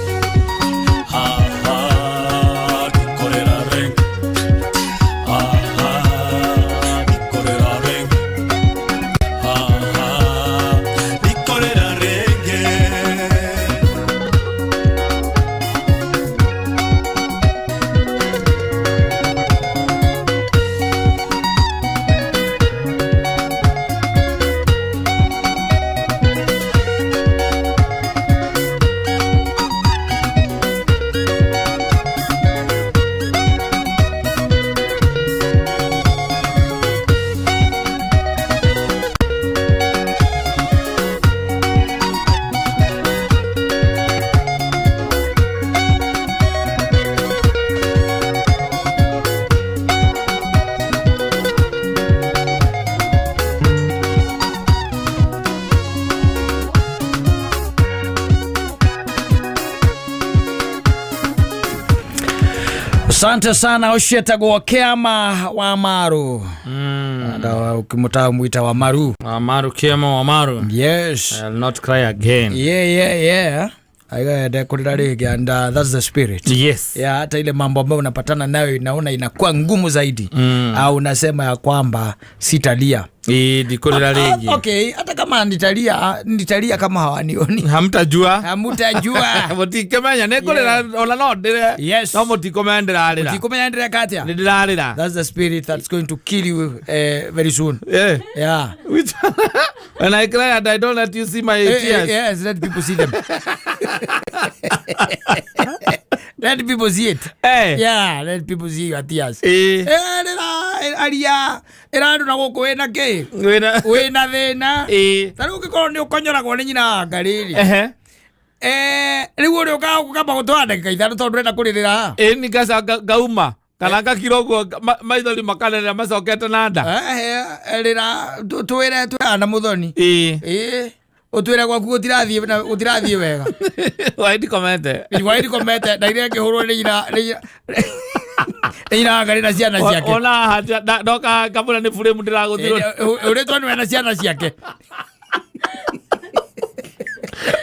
Ndikorera rĩngĩ. Ndikorera rĩngĩ. Ndikorera rĩngĩ. Asante sana ũcio etagwo Kĩama wa Maru. Ukimutaka mwita wa Maru. Wa Maru, Kĩama wa Maru. Yes. I'll not cry again. Yeah. Aigaende kurira rĩngĩ and that's the spirit. Yes. Yeah, hata ile mambo ambayo unapatana nayo inaona inakuwa ngumu zaidi. Au unasema ya kwamba sitalia. Ndikurira rĩngĩ. Okay, hata kama nitalia, nitalia kama hawanioni. Hamtajua. Hamutajua. Mutikĩmenya nĩ ngũrĩra ona no ndĩre. Yes. No mũtikũmenya ndĩrarĩra. Mũtikũmenya ndĩreka atĩa? Nĩ ndĩrarĩra. That's the spirit that's going to kill you very soon. Yeah. Yeah. Which, when I cry and I don't let you see my tears. Yes, let people see them. Let people see it. Eh. Yeah, let people see your tears. Eh. Aria ĩra andũ na gũkũ wĩna kĩ? Wĩna wĩna thĩna. Eh. Ta rĩu ũngĩkorwo nĩ ũkonyoragwo nĩ nyina wa ngarĩ-rĩ. Ehe. Rĩu ũrĩa ũkaga gũkamba gũtwara ndagĩka 5 tondũ ndũrenda kũrĩrĩra haha. Ĩ ngaca ngauma kana ngakira ũguo maithori makanenera macokete na nda. Rĩra twĩre twĩra na mũthoni. Ĩ. Ũtwĩre gwaku gũtirathiĩ wega. Waindi komete. Waindi komete na iria ngĩhũrwo nĩ nyina nĩ nyina wa ngarĩ na ciana ciake. Ona haha ndoka ngabũra nĩ buremu ndĩragũthirwo. Ũrĩtwo nĩwe na ciana ciake.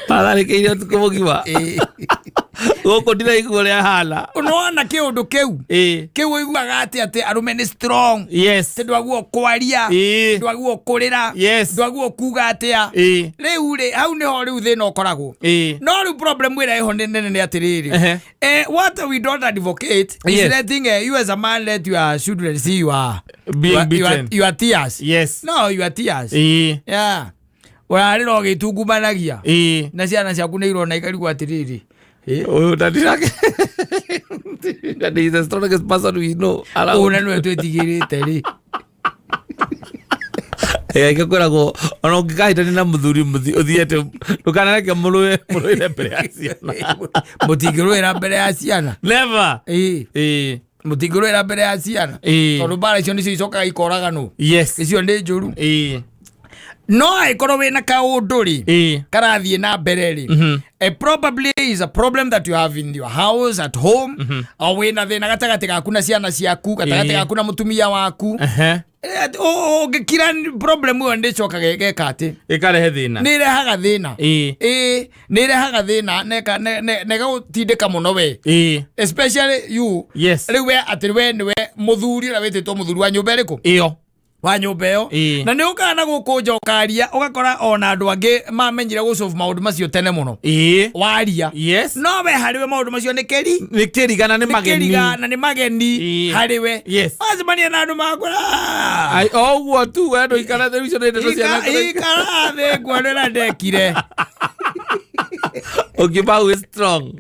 Matharĩkĩire ũtukũ mũgima. Gũkũ ndiraigua ũrĩa hana. Nĩwona kĩũndũ kĩu? Kĩu ũiguaga atĩ arũme nĩ strong. Yes. Atĩ ndwagwo kwaria. Ndwagwo kũrĩra. Yes. Ndwagwo kuga atĩa. Rĩu rĩ, hau nĩho rĩu thĩna ũkoragwo. No rĩu problem ĩrĩa ĩho nĩ nene nĩ atĩrĩrĩ. What we don't advocate is Yes. letting you as a man let your children see your Being your, beaten. your tears. Yes. No, your tears. Yeah. Ũrarĩra ũgĩtungumanagia. Na ciana ciaku nĩ irona ikarigwo atĩrĩrĩ. Ũyũ ndandirake. And he's the strongest person we know around. Ũna nĩwe twĩtigĩrĩte rĩ. Ĩkwĩragwo ona ũngĩkahĩtania na mũthuri ũthiĩte ndũkanareke mũrũe mũrũĩre mbere ya ciana. Mũtingĩrũĩra mbere ya ciana. Never. Ĩĩ. Mũtingĩrũĩra mbere ya ciana. Tondũ mbara icio nĩcio icokaga ikoraganwo. Yes. Icio nĩ njũru. No angĩkorwo wĩna kaũndũ rĩ karathiĩ na mbere rĩ, probably is a problem that you have in your house at home, o wĩna thĩna gatagatĩ gaku na ciana ciaku, gatagatĩ gaku na mũtumia waku. Ũngĩkira problem ĩyo ndĩcokaga ĩgeka atĩ Ĩkarehe thĩna. Nĩ ĩrehaga thĩna. Ĩĩ, nĩ ĩrehaga thĩna na ĩgagũtindĩka mũno we. Especially you. Yes. Rĩu we atĩ we nĩwe mũthuri ũrĩa wĩtĩtwo mũthuri wa nyũmba ĩrĩkũ? Ĩyo. Wa nyũmba ĩyo. Na nĩ ũkaga na gũkũ nja ũkaria ũgakora ona andũ angĩ mamenyire gũsolve maũndũ macio tene mũno. Waria. Yes. No we harĩ we maũndũ macio nĩ kĩri. Nĩ kĩriga na nĩ mageni. Nĩ kĩriga na nĩ mageni harĩ we. Yes. Wacemania na andũ makwĩra. Ai o ũguo tu we ndũikara thĩ icio nĩ ndeto cia Ikara thĩ nguone ũrĩa ndekire. Ũngiuga wĩ strong.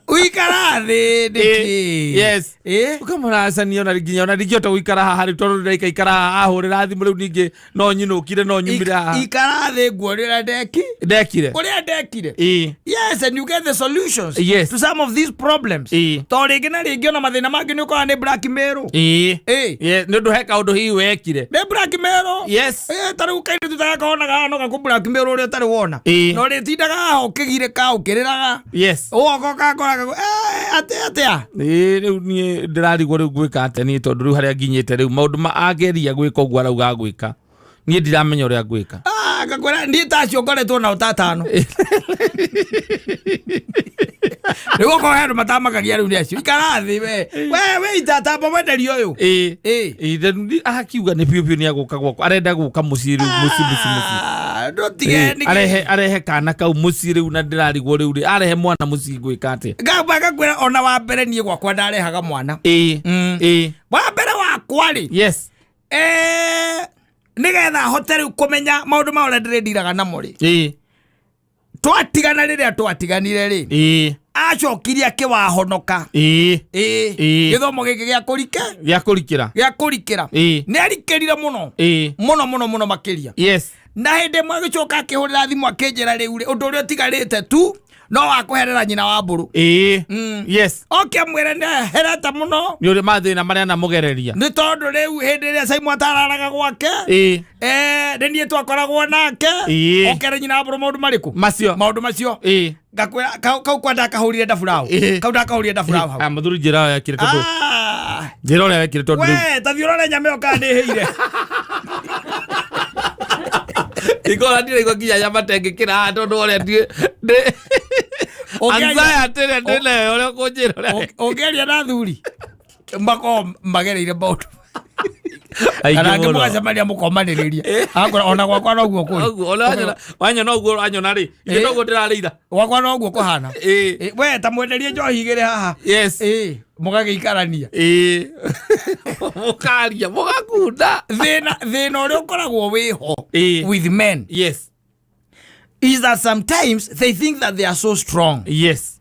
Ũikara thĩ nĩkĩ? Yes. Ũkamũracania ona nginya ona ndingĩhota gũikara haha rĩu tondũ ndĩraikaikara haha ahũrĩra thimũ rĩu ningĩ no nyinũkire no nyumire haha. Ikara thĩ nguone ũrĩa ndeki. Ndekire. Ũrĩa ndekire. Yes, and you get the solutions Yes. to some of these problems. To rĩngĩ na rĩngĩ ona mathĩna mangĩ nĩ ũkoraga nĩ blackmail. Nĩ ũndũ he kaũndũ hihi wekire. Nĩ blackmail. Yes. Ta rĩu kairĩtu ta gaka wonaga haha no gakũ blackmail ũrĩa ũtarĩ wona. Na ũrĩtindaga haha ũkĩgirĩka ũkĩrĩraga. Yes. Ũgoka ũgakora atĩ atĩa. Ĩĩ rĩu niĩ ndĩrarigwo rĩu ngwĩka atĩa niĩ tondũ rĩu harĩa nginyĩte rĩu maũndũ ma ageria gwĩka ũguo arauga gwĩka niĩ ndiramenya ũrĩa ngwĩka. Ngakwĩra niĩ ta acio ngoretwo nao ta atano. Rĩu okorwo he andũ matamakagia rĩu nĩ acio. Ikara thĩ we. We itatamba mwenderio ũyũ. Ĩĩ. Akiuga nĩ biũ biũ nĩ agũka gwakwa arenda gũka mũciĩ rĩu mũciĩ mũciĩ mũciĩ. Ndũtige nĩkĩ? Arehe kana kau mũciĩ rĩu na ndĩrarigwo rĩu rĩ arehe mwana mũciĩ ngwĩka atĩa. Ngamba ngakwĩra ona wa mbere niĩ gwakwa ndarehaga mwana. Wa mbere wakwa rĩ. Yes. Nĩgetha hote rĩu kũmenya maũndũ ma ũrĩa ndĩrĩndiraga namo rĩ. Twatigana rĩrĩa twatiganire rĩ. Acokirie akĩwahonoka. Gĩthomo gĩkĩ gĩa kũrike. Gĩa kũrikĩra. Gĩa kũrikĩra. Nĩ arikĩrire mũno. Mũno mũno mũno makĩria. Yes. Na hĩndĩ ĩmwe agĩcoka akĩhũrĩra thimũ akĩnjĩra rĩu rĩ ũndũ ũrĩa ũtigarĩte tu no wakũherera nyina wa mbũrũ. Yes. Oke amwĩre nĩ aherete mũno. Nĩ ũrĩ mathĩna marĩa anamũgereria. Nĩ tondũ rĩu hĩndĩ ĩrĩa Simon atararaga gwake. Nĩ niĩ twakoragwo nake. Okere nyina wa mbũrũ maũndũ marĩkũ? Macio. Maũndũ macio. Ngakwĩra kau kau kwa ndakahũrire ndaburaũ. Kau ndakahũrire ndaburaũ hau. Ah, mũthuri njĩra ũrĩa wekire tondũ Ah. njĩra ũrĩa wekire tondũ rĩu We, ta thiĩ ũrore nyama ĩyo kana ndĩhĩire. Ikora ndiraigua nginya nyama tengĩkĩra haha tondũ ũrĩa ndiĩ ndĩ anxiety ĩrĩa ndĩnayo ũrĩa ũkũnjĩra ũrĩa Ũngĩaria na athuri makoragwo magereire maũndũ Aingĩ kana angĩ mũno. mũgacemania mũkomanĩrĩria Akora ona gwakwa noguo kũrĩ Ũguo, ona wanyona ũguo wanyona rĩ ithe noguo ndĩrarĩira gwakwa noguo kũhana we ta mwenderie njohi igĩrĩ haha yes mũgagĩikarania mũkaria mũgakunda thĩna thĩna ũrĩa ũkoragwo wĩho with men yes is that sometimes they think that they are so strong yes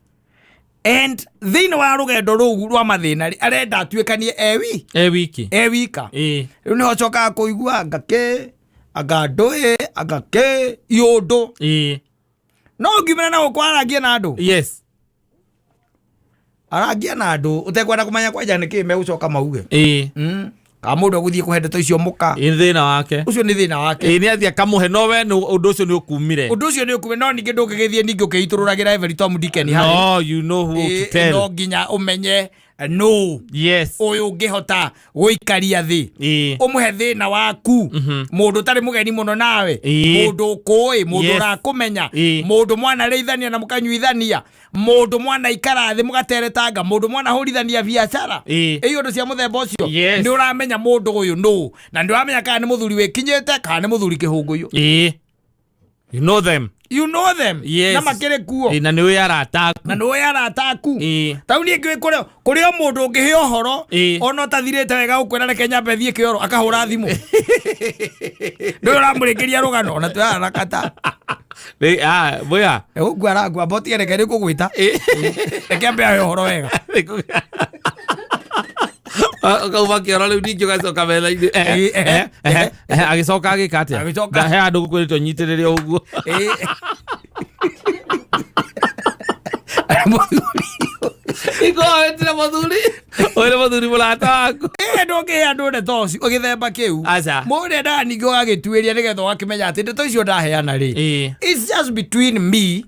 and thĩinĩ wa rũgendo rũu rwa mathĩna rĩ arenda atuĩkanie e wi e wiki e wika rĩu nĩho acokaga kũigua anga kĩ anga ndũĩ anga kĩ iũndũ no ngiumĩra na gũkũ arangie na andũ yes arangia na andũ ũtekwenda kũmenya kwanja nĩ kĩ megũcoka mauge kana mũndũ egũthiĩ kũhe ndeto icio mũka nĩ thĩna wake ũcio nĩ thĩna wake ĩ nĩ athiĩ akamũhe no we ũndũ ũcio nĩ ũkumire ũndũ ũcio nĩ ũkume no ningĩ ndũngĩgĩthiĩ ningĩ ũkĩitũrũragĩra every Tom Dick and Harry. no you know who to tell no nginya ũmenye no yes ũyũ ũngĩhota gũikaria thĩ ũmũhe thĩna waku mũndũ ũtarĩ mũgeni mũno nawe mũndũ ũkũĩ mũndũ Yes. ũrakũmenya mũndũ mwanarĩithania na mũkanyuithania mũndũ mwanaikara thĩ mũgateretanga mũndũ mwanahũrithania biacara ĩ ũndũ cia mũthemba ũcio Yes. nĩ ũramenya mũndũ ũyũ nũ na nĩ ũramenya kana nĩ mũthuri wĩkinyĩte kana nĩ mũthuri kĩhũngũyũ you know them you know them yes na makĩrĩ kuo na nĩ ũĩ arata aku na nĩ ũĩ arata aku tau niĩ ngĩũĩ kũrĩ kũrĩ o mũndũ ũngĩhe ũhoro ona ũtathirĩte wega gũkwĩra reke nyambe thiĩ kĩoro akahũra thimũ ndũĩ ũramũrĩkĩria rũgano ona twĩharakata bũya gũkua arangua mbotige reke nĩngũgwĩta reke ambe ahe ũhoro wega ũkauma kĩoro rĩu ningĩ ũgacoka metha-inĩ agĩcoka agĩka atĩa Agĩcoka- he handũ gũkwĩrĩtwo nyitĩrĩre ũguo Iko wetire mũthuri ũyũ nĩ mũthuri mũrata waku ĩ ndũngĩhe andũ ndeto ũcio gĩthemba kĩu Aca. mũndũ endaga ningĩ ũgagĩtuĩria nĩgetha ũgakĩmenya atĩ ndeto icio ndaheana rĩ it's just between me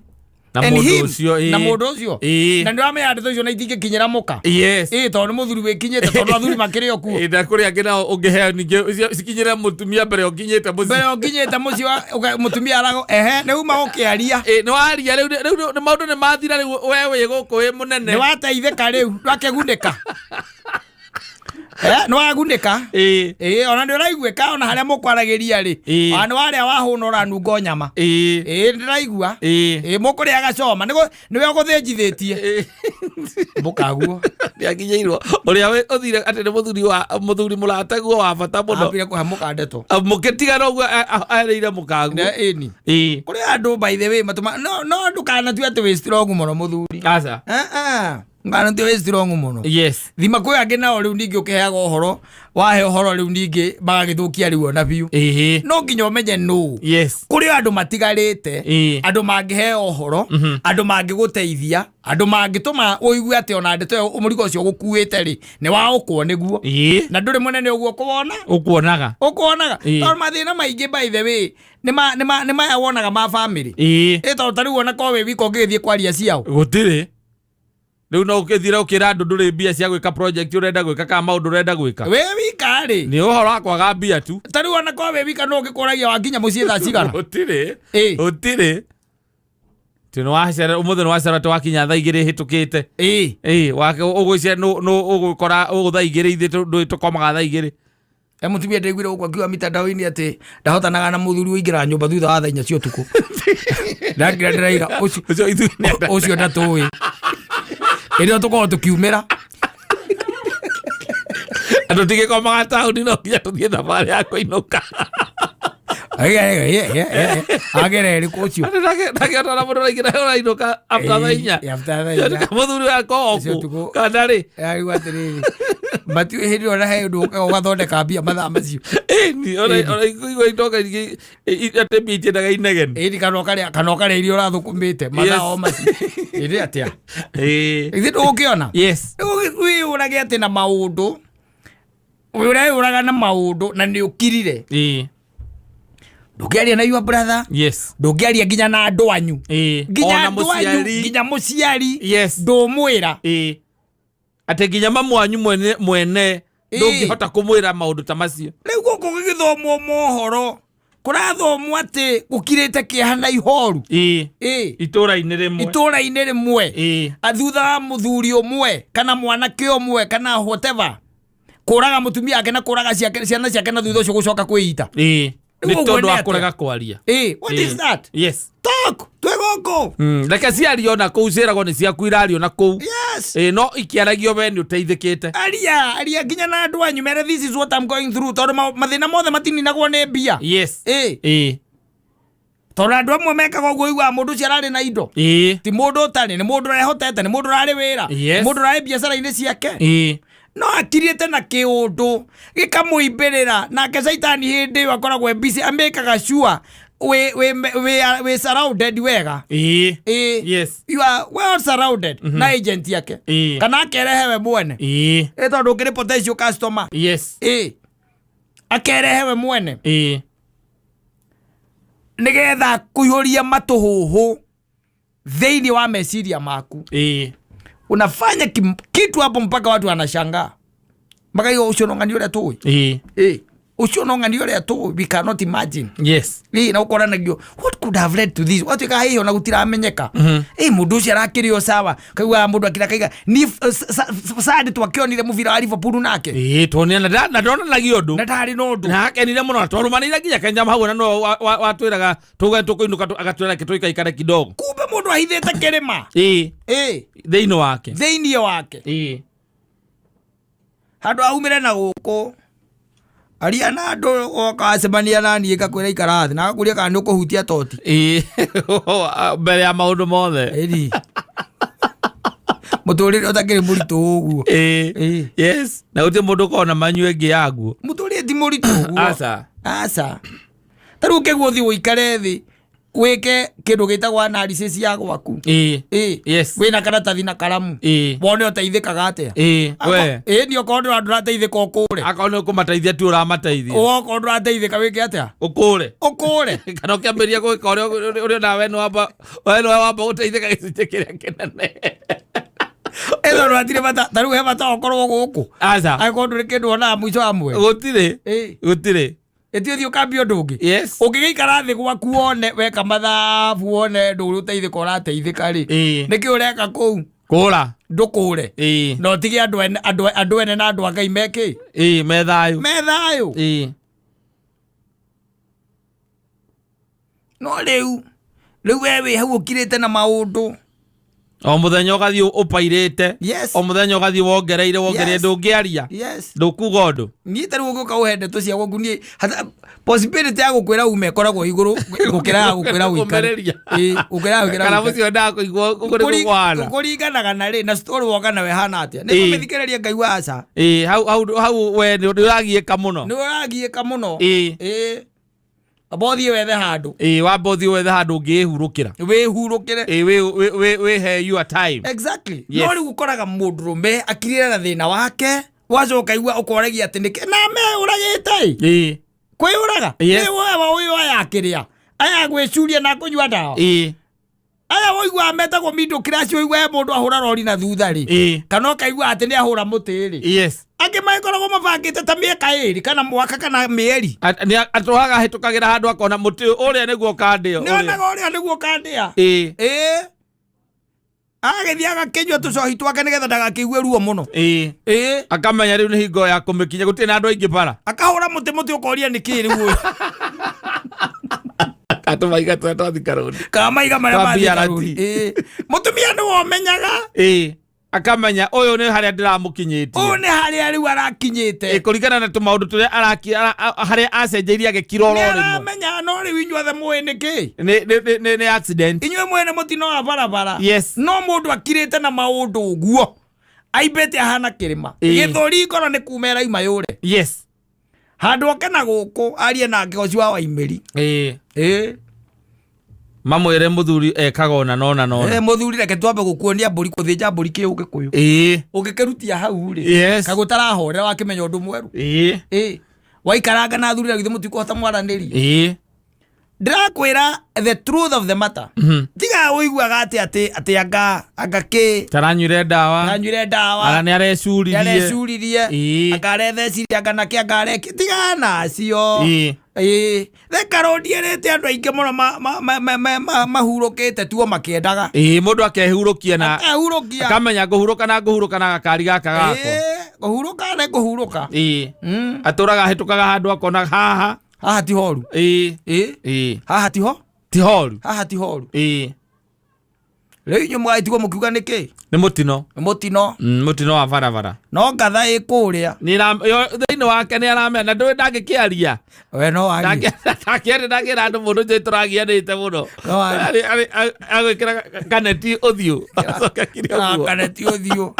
Na and mũndũ him. ũcio, ĩ. na mũndũ ũcio Ĩ. na nĩ ũramenya ndeto icio na itingĩkinyĩra mũka yes ĩ tondũ nĩ mũthuri wĩkinyĩte tondũ athuri makĩrĩ o kuo Ĩ, na kũrĩ angĩ nao ũngĩheo ningĩ cikinyĩre mũtumia mbere ũkinyĩte mũciĩ mbere ũkinyĩte mũciĩ wa mũtumia arago ehe nĩ uma gũkĩaria Ĩ, nĩ waria rĩu rĩu nĩ maũndũ nĩ mathira rĩu we wĩ gũkũ wĩ mũnene nĩ wateithĩka rĩu ndwakĩgunĩka nĩ wagunĩka ĩ ona nĩ ũraiguĩka ona harĩa mũkwaragĩria rĩ ona nĩ warĩa wahũna ũranungo nyama ĩ ndĩraigua ĩ mũkũrĩaga coma nĩwe ũgũthĩnjithĩtie mũkaguo nĩakinyĩirwo ũrĩa ũthire atĩ nĩ mũthuri wa mũthuri mũrataguo wa bata mũno ambire kũhe mũka ndeto mũkĩtigana ũguo erĩire mũkaguo ĩni ĩ kũrĩ andũ by the way matũma no no ndũkanatue atĩ wĩ strong mũno mũthuri aca ndũkanatue wĩ strong mũno yes thima kwĩ angĩ nao rĩu ningĩ ũkĩheaga ũhoro wahe ũhoro rĩu ningĩ magagĩthũkia rĩu ona biũ no nginya ũmenye nũ yes kũrĩ andũ matigarĩte andũ mangĩheo ũhoro andũ mangĩgũteithia andũ mangĩtũma ũigue atĩ ona ndeto ĩyo mũrigo ũcio ũgũkuĩte rĩ nĩ wa ũkwo nĩguo na ndũrĩ mũnene ũguo kũwona ũkuonaga ũkuonaga Ĩ. tondũ mathĩna maingĩ by the way nĩ maya wonaga ma bamĩrĩ ĩ ĩ tondũ ta rĩu ona korwo wĩ wika ũngĩgĩthiĩ kwaria ciao gũtirĩ rĩu no ũkĩthire ũkĩra andũ ndũrĩ mbia cia gwĩka project ũrenda gwĩka kana maũndũ ũrenda gwĩka wĩ wika rĩ nĩ ũhoro wa kwaga mbia tu ta rĩu ona korwo wĩ wika no ũngĩkũragia wakinya mũciĩ thaa cigana gũtirĩ gũtirĩ tĩ nĩwacera ũmũthĩ nĩwacera atĩ wakinya thaa igĩrĩ hĩtũkĩte ĩ ũgwĩcia nũ ũgũkora ũgũ thaa igĩrĩ ithuĩ ndũĩ tũkomaga thaa igĩrĩ e mũtumia ndĩraiguire gũkũ akiuga mitandao-inĩ atĩ ndahotanaga na mũthuri ũingĩraga nyũmba thutha wa thaa inya cia ũtukũ ndakira ndĩraiga ũcio ndatũĩ ĩrĩa tũkorwo tũkiumĩra andũ tigĩkomaga taũni no nginya tũthiĩ thabarĩ ya kũinũka agere ĩrĩkũ ũcio ndakĩona mũndũ ũraingĩra ũrainũka after thaa inya after thaa inya. mũthuri wakwa oku kana rĩ arigwo atĩrĩrĩ matiũĩ hĩndĩ ĩyo na he ũndũ ũkaga ũgathondeka mbia mathaa macio ĩni ona igua itonga ingĩ atĩ mbia itiendaga inegene ĩni kana ũkarĩa iria ũrathũkũmĩte mathaa o macio ĩrĩ atĩa ithe ndũgũkĩona yes wĩyũrage atĩ na maũndũ ũreyũraga na maũndũ na nĩ ũkirire Ndũngĩaria na your brother. Ndũngĩaria nginya na andũ anyu. Nginya Ona andũ anyu, mũciari. nginya mũciari. Yes. Ndũmwĩra. Atĩ nginya mamu wanyu mwene mwene ndũngĩhota kũmwĩra maũndũ ta macio. Rĩu gũkũ gũgĩthomwo mohoro kũrathomwo atĩ gũkirĩte kĩeha na ihoru. Itũra-inĩ rĩmwe. Itũra-inĩ rĩmwe. Thutha wa mũthuri ũmwe kana mwanake ũmwe kana whatever kũraga mũtumia wake na kũraga ciana ciake na thutha ũcio gũcoka kwĩita. Nĩ Rĩu tondũ ũguo wa nĩ atĩa? kũrega kwaria. What is that? Yes. Talk, twĩ gũkũ. Reke ciario na kũu ciĩragwo nĩ ciaku irario na kũu. Yes. No ikĩaragio we nĩ ũteithĩkĩte. Aria, aria nginya na andũ anyu mere this is what I'm going through tondũ mathĩna mothe matininagwo nĩ mbia. Tondũ andũ amwe mekaga ũguo ũiguaga mũndũ ũcio ararĩ na indo. Ti mũndũ ũtarĩ, nĩ mũndũ ũrehotete, nĩ mũndũ ũrarĩ wĩra, nĩ mũndũ ũrarĩ biacara-inĩ ciake. No akirĩte na kĩũndũ gĩkamũimbĩrĩra nake caitani hĩndĩ ĩyo akoragwo e busy amĩkaga sure wĩ surrounded wega. Yes. You are well surrounded na agent yake. Kana akerehe we mwene. Tondũ ũkĩrĩ potential customer. Akerehe we mwene. Nĩgetha kũihũria matũhũhũ thĩinĩ wa meciria maku. Unafanya kitu hapo mpaka watu wanashangaa. Makaiga ũcio no ng'ani ũrĩa tũĩ. Ũcio no ng'ani ũrĩa tũĩ, we cannot imagine. Na ũkoranagio what could have led to this? Watuĩka hihi ona gũtiramenyeka. Mũndũ ũcio arakĩrĩ o sawa. Kaiguaga mũndũ akira kaiga ni Sunday twakĩonire mũbira wa Liverpool nake. Tuonire na ndonanagia ũndũ. Na ndarĩ na ũndũ. Na akenire mũno na twarũmanĩire nginya Kenya hau na no watwĩraga tuge tũkũinũka agatwĩra reke tũikaikare kidogo. Kumbe mũndũ ahithĩte kĩrĩma. Thĩinĩ wake. Thĩinĩ wake. Handũ aumĩre na gũkũ. Aria na andũ ũkacemania na niĩ ngakwĩra ikara thĩ na ngakũria kana nĩ ũkũhutia toti. Mbere ya maũndũ mothe. Ĩni. Mũtũrĩre ũtakĩrĩ mũritũ ũguo. Yes. Na gũtirĩ mũndũ ũkoragwo na manyu ĩngĩ yaguo. Mũtũrĩre ti mũritũ ũguo. Aca. Aca. Ta rĩu ũkĩguo ũthiĩ ũikare thĩ wĩke kĩndũ gĩtagwo analysis ya gwaku. Yes. Wĩna karatathi na karamu. Wone ũteithĩkaga atĩa. We. Nĩ okorwo ndũrateithĩka ũkũre. Akorwo nĩ ũkũmateithia ti ũramateithia. Okorwo ndũrateithĩka wĩke atĩa? Ũkũre. Ũkũre. Kana ũkĩambĩrĩria gwĩka ũrĩa ũrĩa we nĩwe wamba gũteithĩka gĩcunjĩ kĩrĩa kĩnene. Ĩno ndũratirĩ bata, ta rĩu he bata ũkorwo gũkũ. Aca. Angĩkorwo ndũrĩ kĩndũ wonaga mũico wa mweri. Gũtirĩ. Gũtirĩ. Ĩti ũthiĩ ũkambie ũndũ ũngĩ. Yes. Ũngĩgĩikara thĩ gwaku wone weka mathabu wone ndũrĩ ũteithĩka ũrateithĩka rĩ. Nĩkĩ ũreka kũu? Kũra. Ndũkũre. Na ũtige andũ ene na andũ a Ngai mekĩ? Me thayũ. Me thayũ. No rĩu we wĩ hau ũkirĩte na maũndũ. O mũthenya ũgathiĩ ũpairĩte. Yes. O mũthenya ũgathiĩ wongereire, wongereire, Yes. ndũngĩaria. Yes. Ndũkuga ũndũ. Niĩ ta rĩu ũngĩũka ũhe ndeto cia gwaku niĩ possibility ya gũkwĩra ume ĩkoragwo igũrũ gũkĩra ya gũkwĩra ũikare. Kũmĩrĩria. Gũkĩra ya gũkwĩra Kana ũikare. mũciĩ wendaga kũigua ũguo nĩguo kũhana. Kũringanaga na rĩ, na story woka nawe ĩhana atĩa. Nĩ kũmĩthikĩrĩria ngaigua aca. Hau we nĩ ũragiĩka mũno. Nĩ ũragiĩka mũno. Amba ũthiĩ wethe handũ. Wamba ũthiĩ wethe handũ ũngĩĩhurũkĩra. Wĩhurũkĩre. Wĩhe your time. Exactly. Yes. No rĩu ũkoraga mũndũrũme akirĩre na thĩna wake, wacoka igua ũkoragia atĩ nĩkĩ na meũragĩte. Kwĩyũraga? Yes. Nĩ wewe ũyũ aya akĩrĩa. Aya gwĩcuria na kũnyua ndawa. Aya ũiguaga metagwo middle class, ũigua he mũndũ ahũra rori na thutha rĩ. Kana ũkaigua atĩ nĩ ahũra mũtĩ rĩ. Yes. Angĩ magĩkoragwo mabangĩte ta mĩaka ĩrĩ kana mwaka kana mĩeri. Nĩ atũhaga ahĩtũkagĩra handũ akona mũtĩ ũrĩa nĩguo ũkandĩa, Nĩ ũrĩa. onaga ũrĩa nĩguo ũkandĩa. Agĩthiĩ agakĩnyua tũcohi twake nĩgetha ndagakĩigue ruo mũno. Akamenya rĩu nĩ hingo ya kũmĩkinya, gũtirĩ na andũ aingĩ bara. Akahũra mũtĩ, mũtĩ ũkoria nĩ kĩĩ rĩu ũyũ. Atũmaiga tũrĩa twathika rũni. Kamaiga marĩa Twa mathika BRT. rũni. Mũtumia nĩwe ũmenyaga. Akamenya ũyũ nĩ harĩa ndĩramũkinyĩtie. Ũyũ nĩ harĩa rĩu arakinyĩte. Kũringana na tũmaũndũ tũrĩa harĩa acenjeirie agĩkira oro Nĩ rĩmwe. aramenya, no rĩu inyuothe mũĩ nĩ kĩ? Nĩ accident. Inyuĩ mwene mũtino wa barabara. Yes. No mũndũ akirĩte na maũndũ ũguo. Aimbĩte ahana kĩrĩma. Gĩthũri ngoro nĩ kuma ĩraima yũre. Yes. Handũ oke na gũkũ arie na Kĩgoci wa Waimĩri. Mamwĩre mũthuri ekaga ona nona nona. Mũthuri reke twambe gũkuonia mbũri kũthĩnja mbũri kĩũgĩkũyũ. Ũngĩkĩrutia hau rĩ. Yes. Kagũtarahorera wakĩmenya ũndũ mwerũ. Waikaranga na athuri na githĩ mũtikũhota mwaranĩrie. Ndĩrakwĩra the truth of the matter. Tiga ũiguaga atĩ atĩ atĩ anga anga kĩ Taranyuire ndawa. Taranyuire ndawa. Ara nĩ arecuririe. Arecuririe. Ĩĩ. Anga arethecire anga nakĩ anga areki tiga nacio. Ĩĩ. Ĩĩ. Thika Road ĩrĩte andũ aingĩ mũno mahurũkĩte tuo makĩendaga. Ĩĩ, mũndũ akehurũkia na Akehurũkia. Akamenya ngũhurũka na ngũhurũka na gakari gaka gakwa. Ĩĩ, kũhurũka nĩ kũhurũka. Ĩĩ. Atũraga ahĩtũkaga handũ akona haha. Haha ti horu. Ĩĩ. Ĩĩ. Ĩĩ. Haha ti ho? Ti horu. Haha ti horu. Ĩĩ. Rĩu inyuĩ mũgagĩtigwo mũkiuga nĩkĩ? Nĩ mũtino. Nĩ mũtino. Mũtino wa barabara. No ngatha ĩ kũrĩa. Thĩinĩ wake nĩ aramenya na ndũĩ ndangĩkĩaria. We no arie. Ndangĩaria ndangĩra andũ mũndũ ũcio tũragianĩte mũno. No arie. Agwĩkĩra kaneti ũthiũ. Acoke akire ũguo. Kaneti ũthiũ.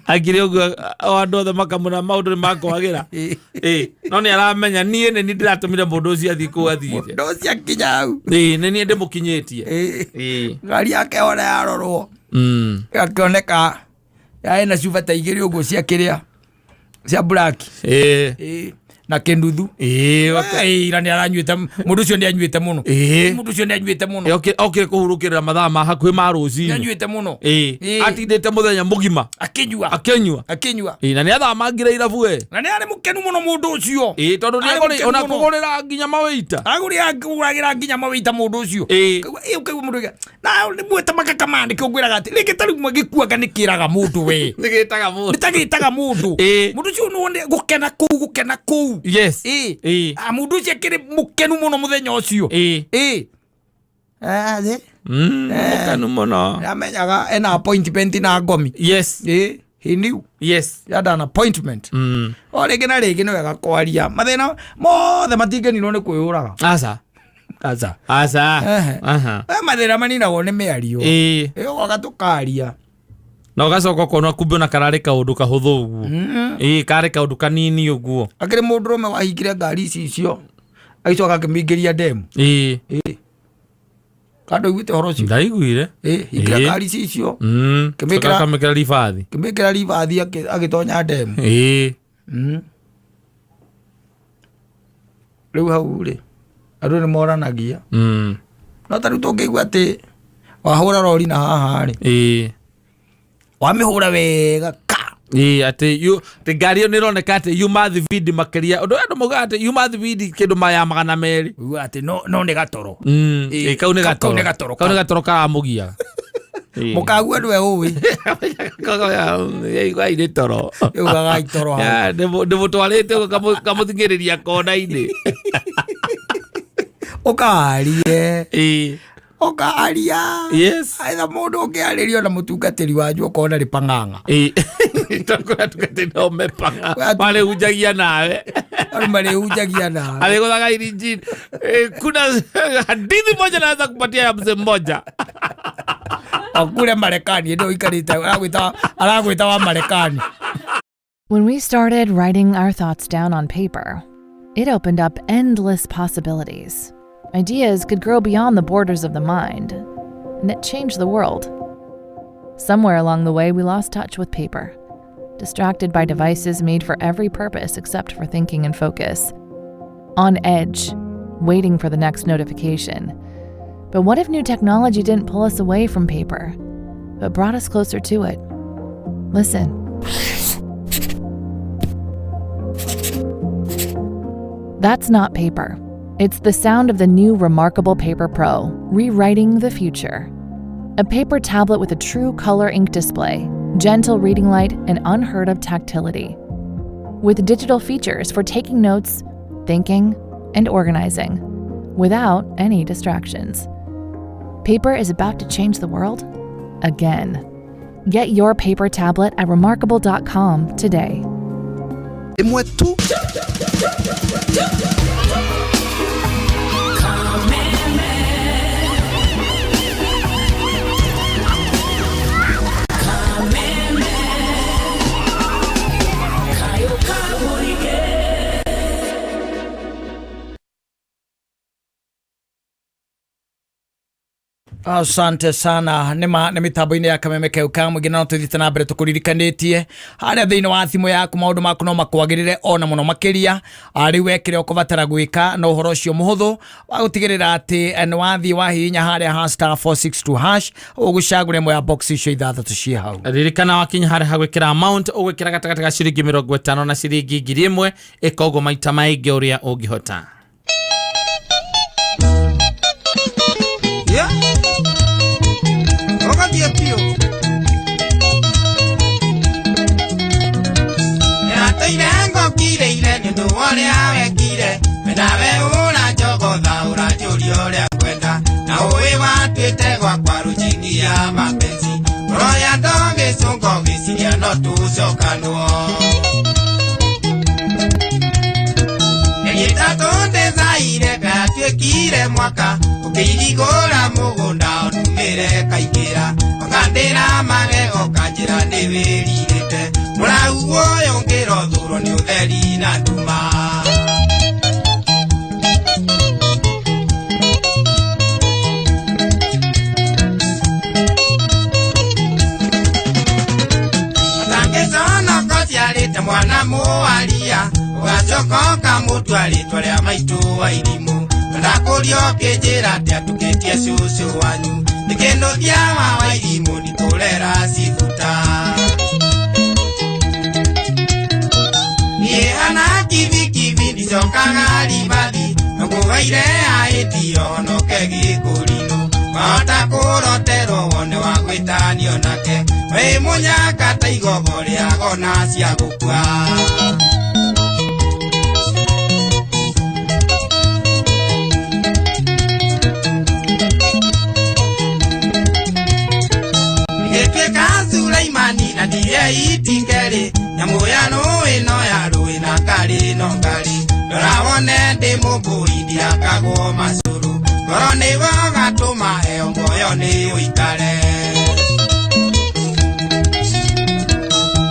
Akire ũguo o andũ othe makamũra maũndũ nĩ makwagĩra. Ĩĩ. No nĩ aramenya niĩ nĩ niĩ ndĩratũmire mũndũ ũcio athiĩ kũu athiĩte. Mũndũ ũcio akinya hau. Ĩĩ, nĩ niĩ ndĩmũkinyĩtie. Ĩĩ. Ngari yake ona yarorwo. Gakĩoneka yarĩ na cuba ta igĩrĩ ũguo cia kĩrĩa cia black. Ĩĩ. Na kĩnuthu. Ĩĩ. Ira nĩ aranyuĩte mũndũ ũcio nĩ anyuĩte mũno. Ĩĩ. Mũndũ ũcio nĩ anyuĩte mũno. Okire kũhurũkĩrĩra mathaa ma hakuhĩ ma rũcinĩ. Nĩ anyuĩte mũno. Ĩĩ. Atindĩte mũthenya mũgima. Akĩnyua. Akĩnyua. Akĩnyua. Ĩĩ, na nĩ athamangire irabu we. Na nĩ arĩ mũkenu mũno mũndũ ũcio. Ĩĩ, tondũ nĩ Arĩ agũrĩ mũkenu ona mũno. kũgũrĩra nginya mawĩita. Agũrĩra nginya mawĩita mũndũ ũcio. Ĩĩ. Ĩĩ, ũkaigua mũndũ oiga, na nĩ muĩte makaka nĩkĩo ngwĩraga atĩ rĩngĩ ta rĩu gĩkuanga nĩ kĩraga mũndũ we. Nĩ gĩtaga mũndũ. Nĩ ta gĩtaga mũndũ. Ĩĩ. Mũndũ ũcio nĩ gũkena kũu gũkena kũu. Yes. Ĩĩ. Ĩĩ. Ah, mũndũ ũcio akĩrĩ mũkenu mũno mũthenya ũcio. Ĩĩ. Ĩĩ. Mũkenu mũno. Amenyaga ena appointment na ngomi. Yes. Ĩĩ. He knew. Yes. He had an appointment. O rĩngĩ na rĩngĩ nĩ wega kwaria. Mathĩna mothe matingĩninwo nĩ kwĩyũraga. Aca. Aca. Aca. Ehe. Aha. We mathĩna maninagwo nĩ mĩario. Ĩĩ. Ĩĩ, ũgoka tũkaria. Na ũgacoka ũkona kumbe ona kararĩ kaũndũ kahũthũ ũguo. Ĩĩ, karĩ kaũndũ kanini ũguo. Akĩrĩ mũndũrũme wahingire ngari ici icio agĩcoka akĩmĩingĩria ndemu. Ĩĩ. Ĩĩ. Kando iguĩte ũhoro ũcio? Ndaiguire. Ĩĩ, hingĩra Ĩĩ. ngari ici icio. Kĩmĩkĩra- Kamĩkĩra ribathi. Kĩmĩkĩra ribathi agĩtonya ndemu. Ĩĩ. Rĩu hau rĩ, andũ nĩ moranagia. No ta rĩu tũngĩigua atĩ wahũra rori na haha rĩ. Ĩĩ. Wamĩhũra wega ka. Ĩĩ, atĩ atĩ ngari ĩyo nĩ ĩroneka atĩ yuma thibindi makĩria. Ũndũ ũrĩa andũ maugaga atĩ yuma thibindi kĩndũ maya 200. Uga atĩ no nĩ gatoro. Ĩĩ, kau nĩ Kau nĩ gatoro. gatoro Kau nĩ gatoro karamũgia. Ĩĩ. Mũkaguo nĩwe ũĩ. Ĩĩ, toro. Yugaga itoro hau. Ya, ndĩmũtwarĩte ũguo kamũthing'ĩrĩria kona-inĩ. Ũkarie. Ĩĩ. Ũkaria. Yes. Aitha mũndũ ũngĩarĩrio na mũtungatĩri wanyu ũkona nĩ pang'ang'a. Ĩĩ. Tondũ atungatĩri no mepang'a. Marĩhunjagia nawe. Andũ marĩhunjagia nawe. Arĩgũthaga irinjini. Kuna hadithi moja naweza kupatia ya mzee mmoja. Akure Marekani ndio ikarĩte aragwĩta wa Marekani. When we started writing our thoughts down on paper, it opened up endless possibilities. Ideas could grow beyond the borders of the mind, and it changed the world. Somewhere along the way, we lost touch with paper, distracted by devices made for every purpose except for thinking and focus. On edge, waiting for the next notification. But what if new technology didn't pull us away from paper, but brought us closer to it? Listen. That's not paper. It's the sound of the new Remarkable Paper Pro, rewriting the future. A paper tablet with a true color ink display, gentle reading light, and unheard of tactility. With digital features for taking notes, thinking, and organizing, without any distractions. Paper is about to change the world again. Get your paper tablet at remarkable.com today. Ĩmwe tu. Asante sana. Nĩma nĩ mĩtambo-inĩ ya kameme keu ka mũingĩ, na no tũthiĩte na mbere tũkũririkanĩtie harĩa thĩinĩ wa thimũ yaku maũndũ maku no makwagĩrĩre ona mũno makĩria. Rĩu we kĩrĩa ũkũbatara gwĩka no ũhoro ũcio mũhũthũ wa gũtigĩrĩra atĩ nĩ wathiĩ wahihinya harĩa ha star 462 hash, ũgũcagũra ĩmwe ya box icio ithathatũ ciĩ hau. Ririkana wakinya harĩa hagwĩkĩra amount, ũgwĩkĩra gatagatĩ ga ciringi 50 na ciringi 1000. Ĩka ũguo maita maingĩ ũrĩa ũngĩhota. Yeah. Ũgathiĩ biũ. Ndĩratũire ngũkirĩire nĩ ũndũ wa ũrĩa wekire. We nawe ũranjogotha, ũranjũria ũrĩa ngwenda. Na ũĩ watuĩte gwakwa rũjingi ya mapenzi. Ũroya ndogĩcũnga ũgĩciria no tũcokanwo. Mĩeri 3 ndĩthaire ngatuĩkire mwaka. Ũkĩirigũra mũgũnda ũndumĩre kaingĩra. Ũkandĩra magego kanjĩra nĩ wĩrirĩte. Mũrau ũyũ ngĩrothũrwo nĩ ũtheri na nduma. Atangĩconoka ũciarĩte mwana mũwaria, ũgacoka ũkamũtua rĩtwa rĩa maitũ wa irimũ. Ndakũria ũkĩnjĩra atĩ atukĩtie cũcũ wanyu. Nĩkĩnũthia wa wairimũ ndikũrera cibuta. Niĩ hana kibikibi ndicokaga ribathi, nĩngũgaire ahĩti honoke gĩkũrinũ. Wahota kũroterwo wone wa gwĩtanio nake, wĩ mũnyaka ta igogo rĩa gona cia gũkua. Ngĩtuĩka Sulaimani na ndirĩ itingerĩ, nyamũ ya rũĩ no ya rũĩ na ngarĩ no ngarĩ. Rora wone ndĩ mũmbũi ndiakagwo macũrũ, ngoro nĩwe ũgatũma heo muoyo nĩ ũikare.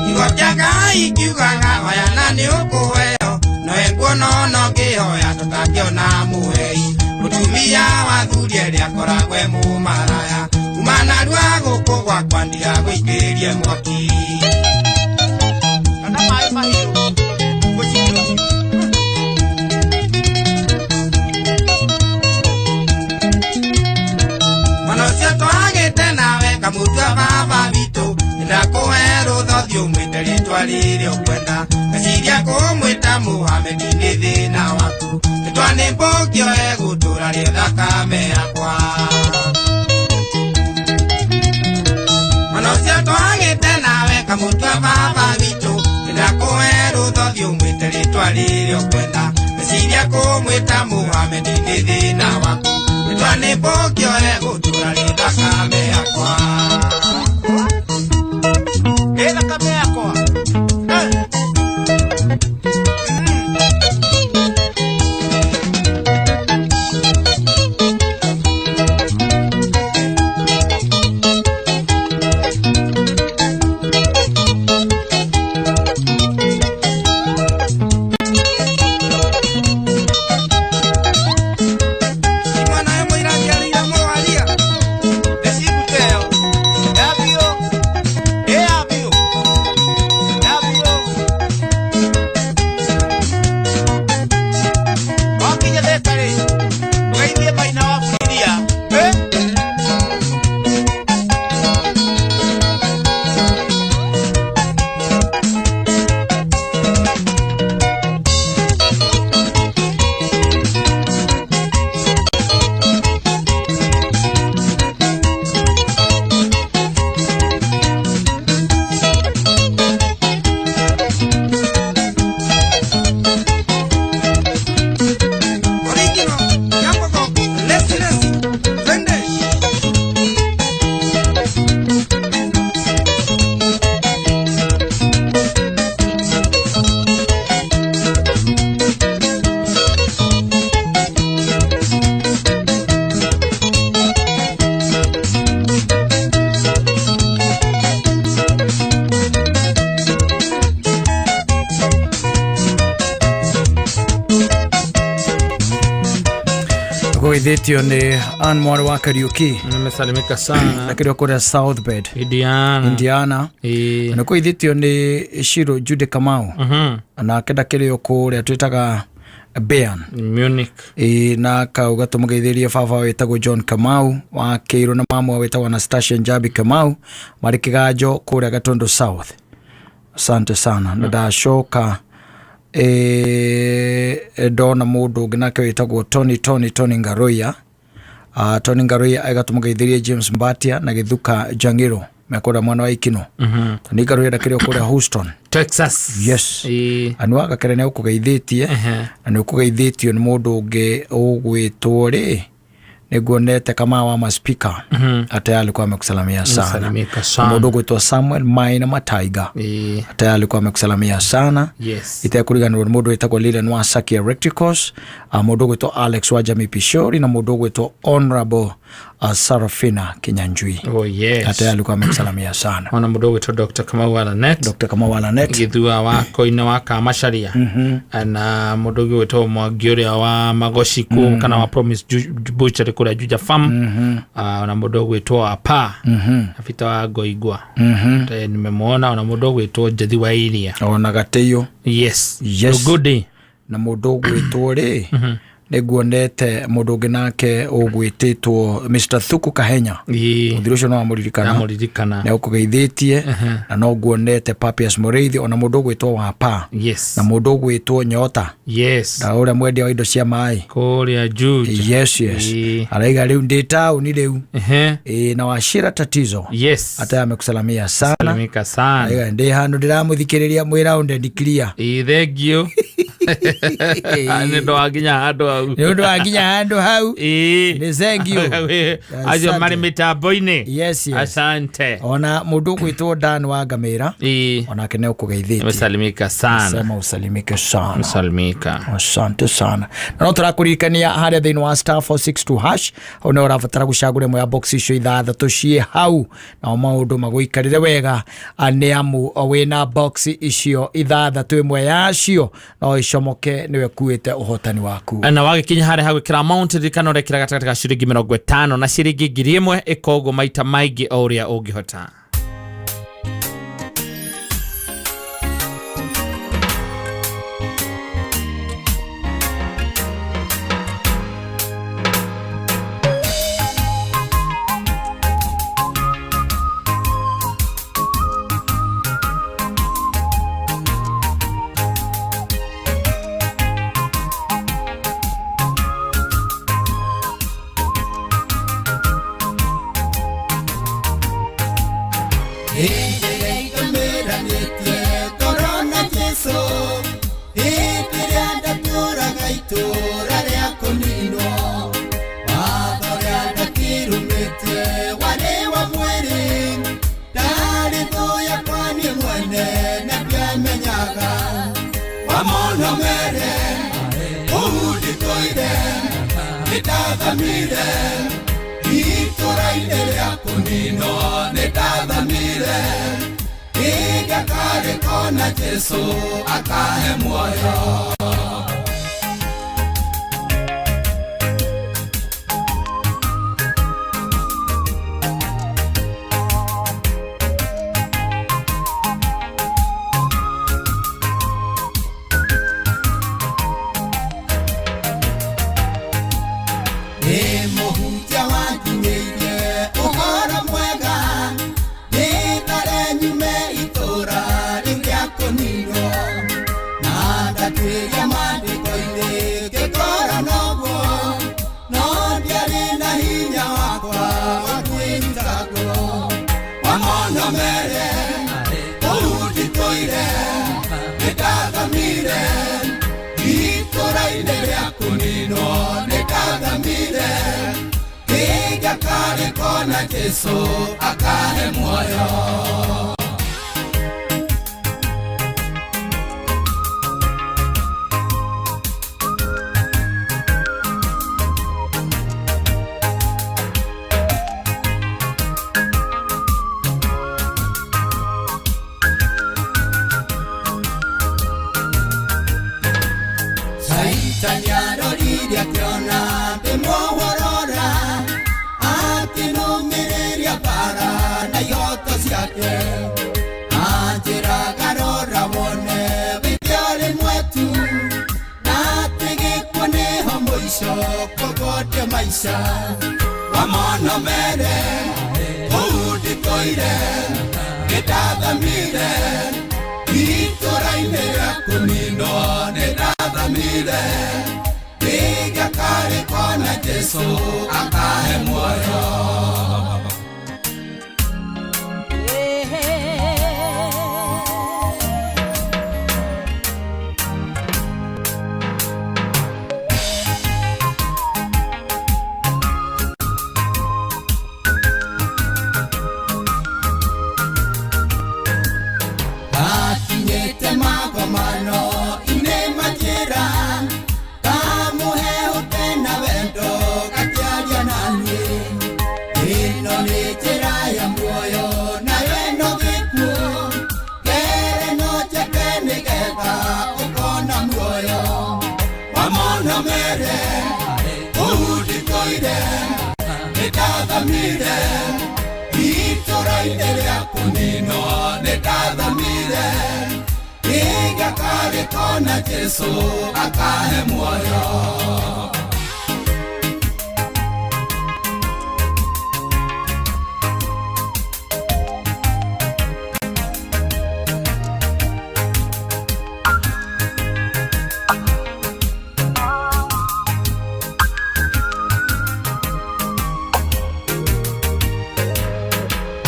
Kiugo kĩa Ngai kiugaga hoya na nĩ ũkũheo, nowe nguona ona ũngĩhoya tũtangĩona mũhei. Mũtumia wa thuri ĩrĩa akoragwo e mũmaraya, kuma narua gũkũ gwakwa ndigagũikĩrie mwaki. Kana maĩ mahiũ, gũcinio. Mwana ũcio twagĩte nawe kamũtua baba witũ, nĩndakũhe rũtha ũthiĩ ũmwĩte rĩtwa rĩrĩa ũkwenda. Ngeciria kũmwĩta Mũhamedi nĩ thĩna waku, rĩtwa nĩ mbũkio egũtũra rĩ thakame yakwa. Mwana ũcio twagĩte nawe kamũtua baba witũ, nĩndakũhe rũtha ũthiĩ ũmwĩte rĩtwa rĩrĩa ũkwenda. Ngeciria kũmwĩta Mũhamedi nĩ thĩna waku, rĩtwa nĩ mbũkio egũtũra rĩ thakame yakwa. Ĩ thakame yakwa. Mwana ũyũ mũira njiarĩire mũwaria, ndĩcirute yo. Geithĩtio nĩ Ann mwarĩ wa Kariuki. Nimesalimika sana. Akĩrĩ kũrĩa South Bend. Indiana. Indiana. Ĩĩ. Na kũgeithĩtio nĩ Shiro Jude Kamau. Nake ndakĩrĩ o kũrĩa twĩtaga Bayern. Munich. Ĩĩ na kauga tũmũgeithĩrie baba wĩtagwo John Kamau wa Kĩirũ na mama wĩtagwo Anastasia Njabi Kamau marĩ kĩganjo kũrĩa Gatundu South. Asante sana. Na ndacoka ndona mũndũ ũngĩ nake wĩtagwo Tony Tony Tony Ngaroia. Tony Ngaroia aiga tũmũgeithĩrie James Mbatia na Gĩthuka Jangiro mekũrĩa mwena wa Ikino. Tony Ngaroia ndakĩrĩ o kũrĩa Houston. Texas. Yes. Ĩĩ. Anu agakere nĩ ũkũgeithĩtie na nĩ ũkũgeithĩtio nĩ mũndũ ũngĩ ũgwĩtwo rĩ nĩguonete kama wa maspika hata alikuwa amekusalamia sana. Nimesalimika sana. Mũndũ ũgwĩtwo Samuel Maina Mataiga hata alikuwa amekusalamia sana. Yes. Itekũriganĩrwo nĩ mũndũ wĩtagwo Lilian wa Saki Electricals, mũndũ ũgwĩtwo Alex wa Jamii Pishori na mũndũ ũgwĩtwo Honorable Sarafina Kinyanjui. Oh yes. Hata alikuwa amekusalamia sana. Ona mũndũ ũgwĩtwo Dr. Kamau Alanet. Dr. Kamau Alanet. Gĩthua wa Koine wa Kamacharia. Na mũndũ ũngĩ ũgwĩtwo Mwangi ũrĩa wa Magociku kana wa Promise Butchery kũrĩa Juja Farm. Ona mũndũ ũgwĩtwo Apa. Abita wa Ngoigwa. Nimemuona ona mũndũ ũgwĩtwo Njethi wa Iria. Ona Gatĩyo. Yes. Yes. Good day. Na mũndũ ũgwĩtwo rĩ nĩguonete mũndũ ũngĩ nake ũgwĩtĩtwo Mr. Thuku Kahenya. Mũthiri ũcio no wamũririkana. Namũririkana. Nĩ ũkũgeithĩtie na no nguonete Papias Mũrĩithi ona mũndũ ũgwĩtwo Wapa. Yes. Na mũndũ ũgwĩtwo Nyota. Yes. Na ũrĩa mwendia wa indo cia maĩ. Kũrĩa Juja. Yes, yes. Araiga rĩu ndĩ taũni rĩu. Ĩĩ na Wachira tatizo. Yes. Hata amekusalamia sana. Salimika sana. Araiga ndĩ handũ ndĩramũthikĩrĩria mwĩ round and clear. Ĩĩ thank you. Nĩ ũndũ wa nginya handũ hau. Nĩ ũndũ wa nginya handũ hau. Ĩĩ. Nĩ thank you. Acio marĩ mĩtambo-inĩ. Yes, yes. Asante. Ona mũndũ ũgwĩtwo Dan wa Ngamĩra. Ĩĩ. Onake nĩ ũkũgeithĩtie. Nimesalimika sana. Sema usalimike sana. Msalimika. Asante sana. Na no tũrakũririkania harĩa thĩinĩ wa star 462 hash hau nĩ ũrabatara gũcagũra ĩmwe ya box icio ithathatũ ciĩ hau nao maũndũ magũikarĩre wega nĩ amu wĩna box icio ithathatũ ĩmwe yacio no ĩcomoke nĩwe kuĩte ũhotani waku. Na wagĩkinya harĩa hagwĩkĩra amount ririkana ũrekĩra gatagatĩ ka ciringi 50 na ciringi 1000 ĩka ũguo maita maingĩ o ũrĩa ũngĩhota. Saitani arorire akiona ndĩ mũhoro. yake anjĩraga rora wone wĩke ũrĩmwe tu na atĩ gĩkuũ nĩho mũico kũgwatia maica wamono mere kũu nditũire nĩndathamire itũra-inĩ rĩa kũninwo nĩndathamire nĩngakarĩ kona Jesũ akahe muoyo. Akinyĩte magomano inĩ manjĩra kamũhe ũte na wendo gakĩaria na niĩ ĩno nĩ njĩra ya muoyo nayo ĩno gĩkuũ kere no njeke nĩgetha ũkona muoyo wamono mere kũu nditũire nĩndathamire itũra-inĩ rĩa kũninwo nĩndathamire nĩngakarĩ kona Jesũ akahe muoyo.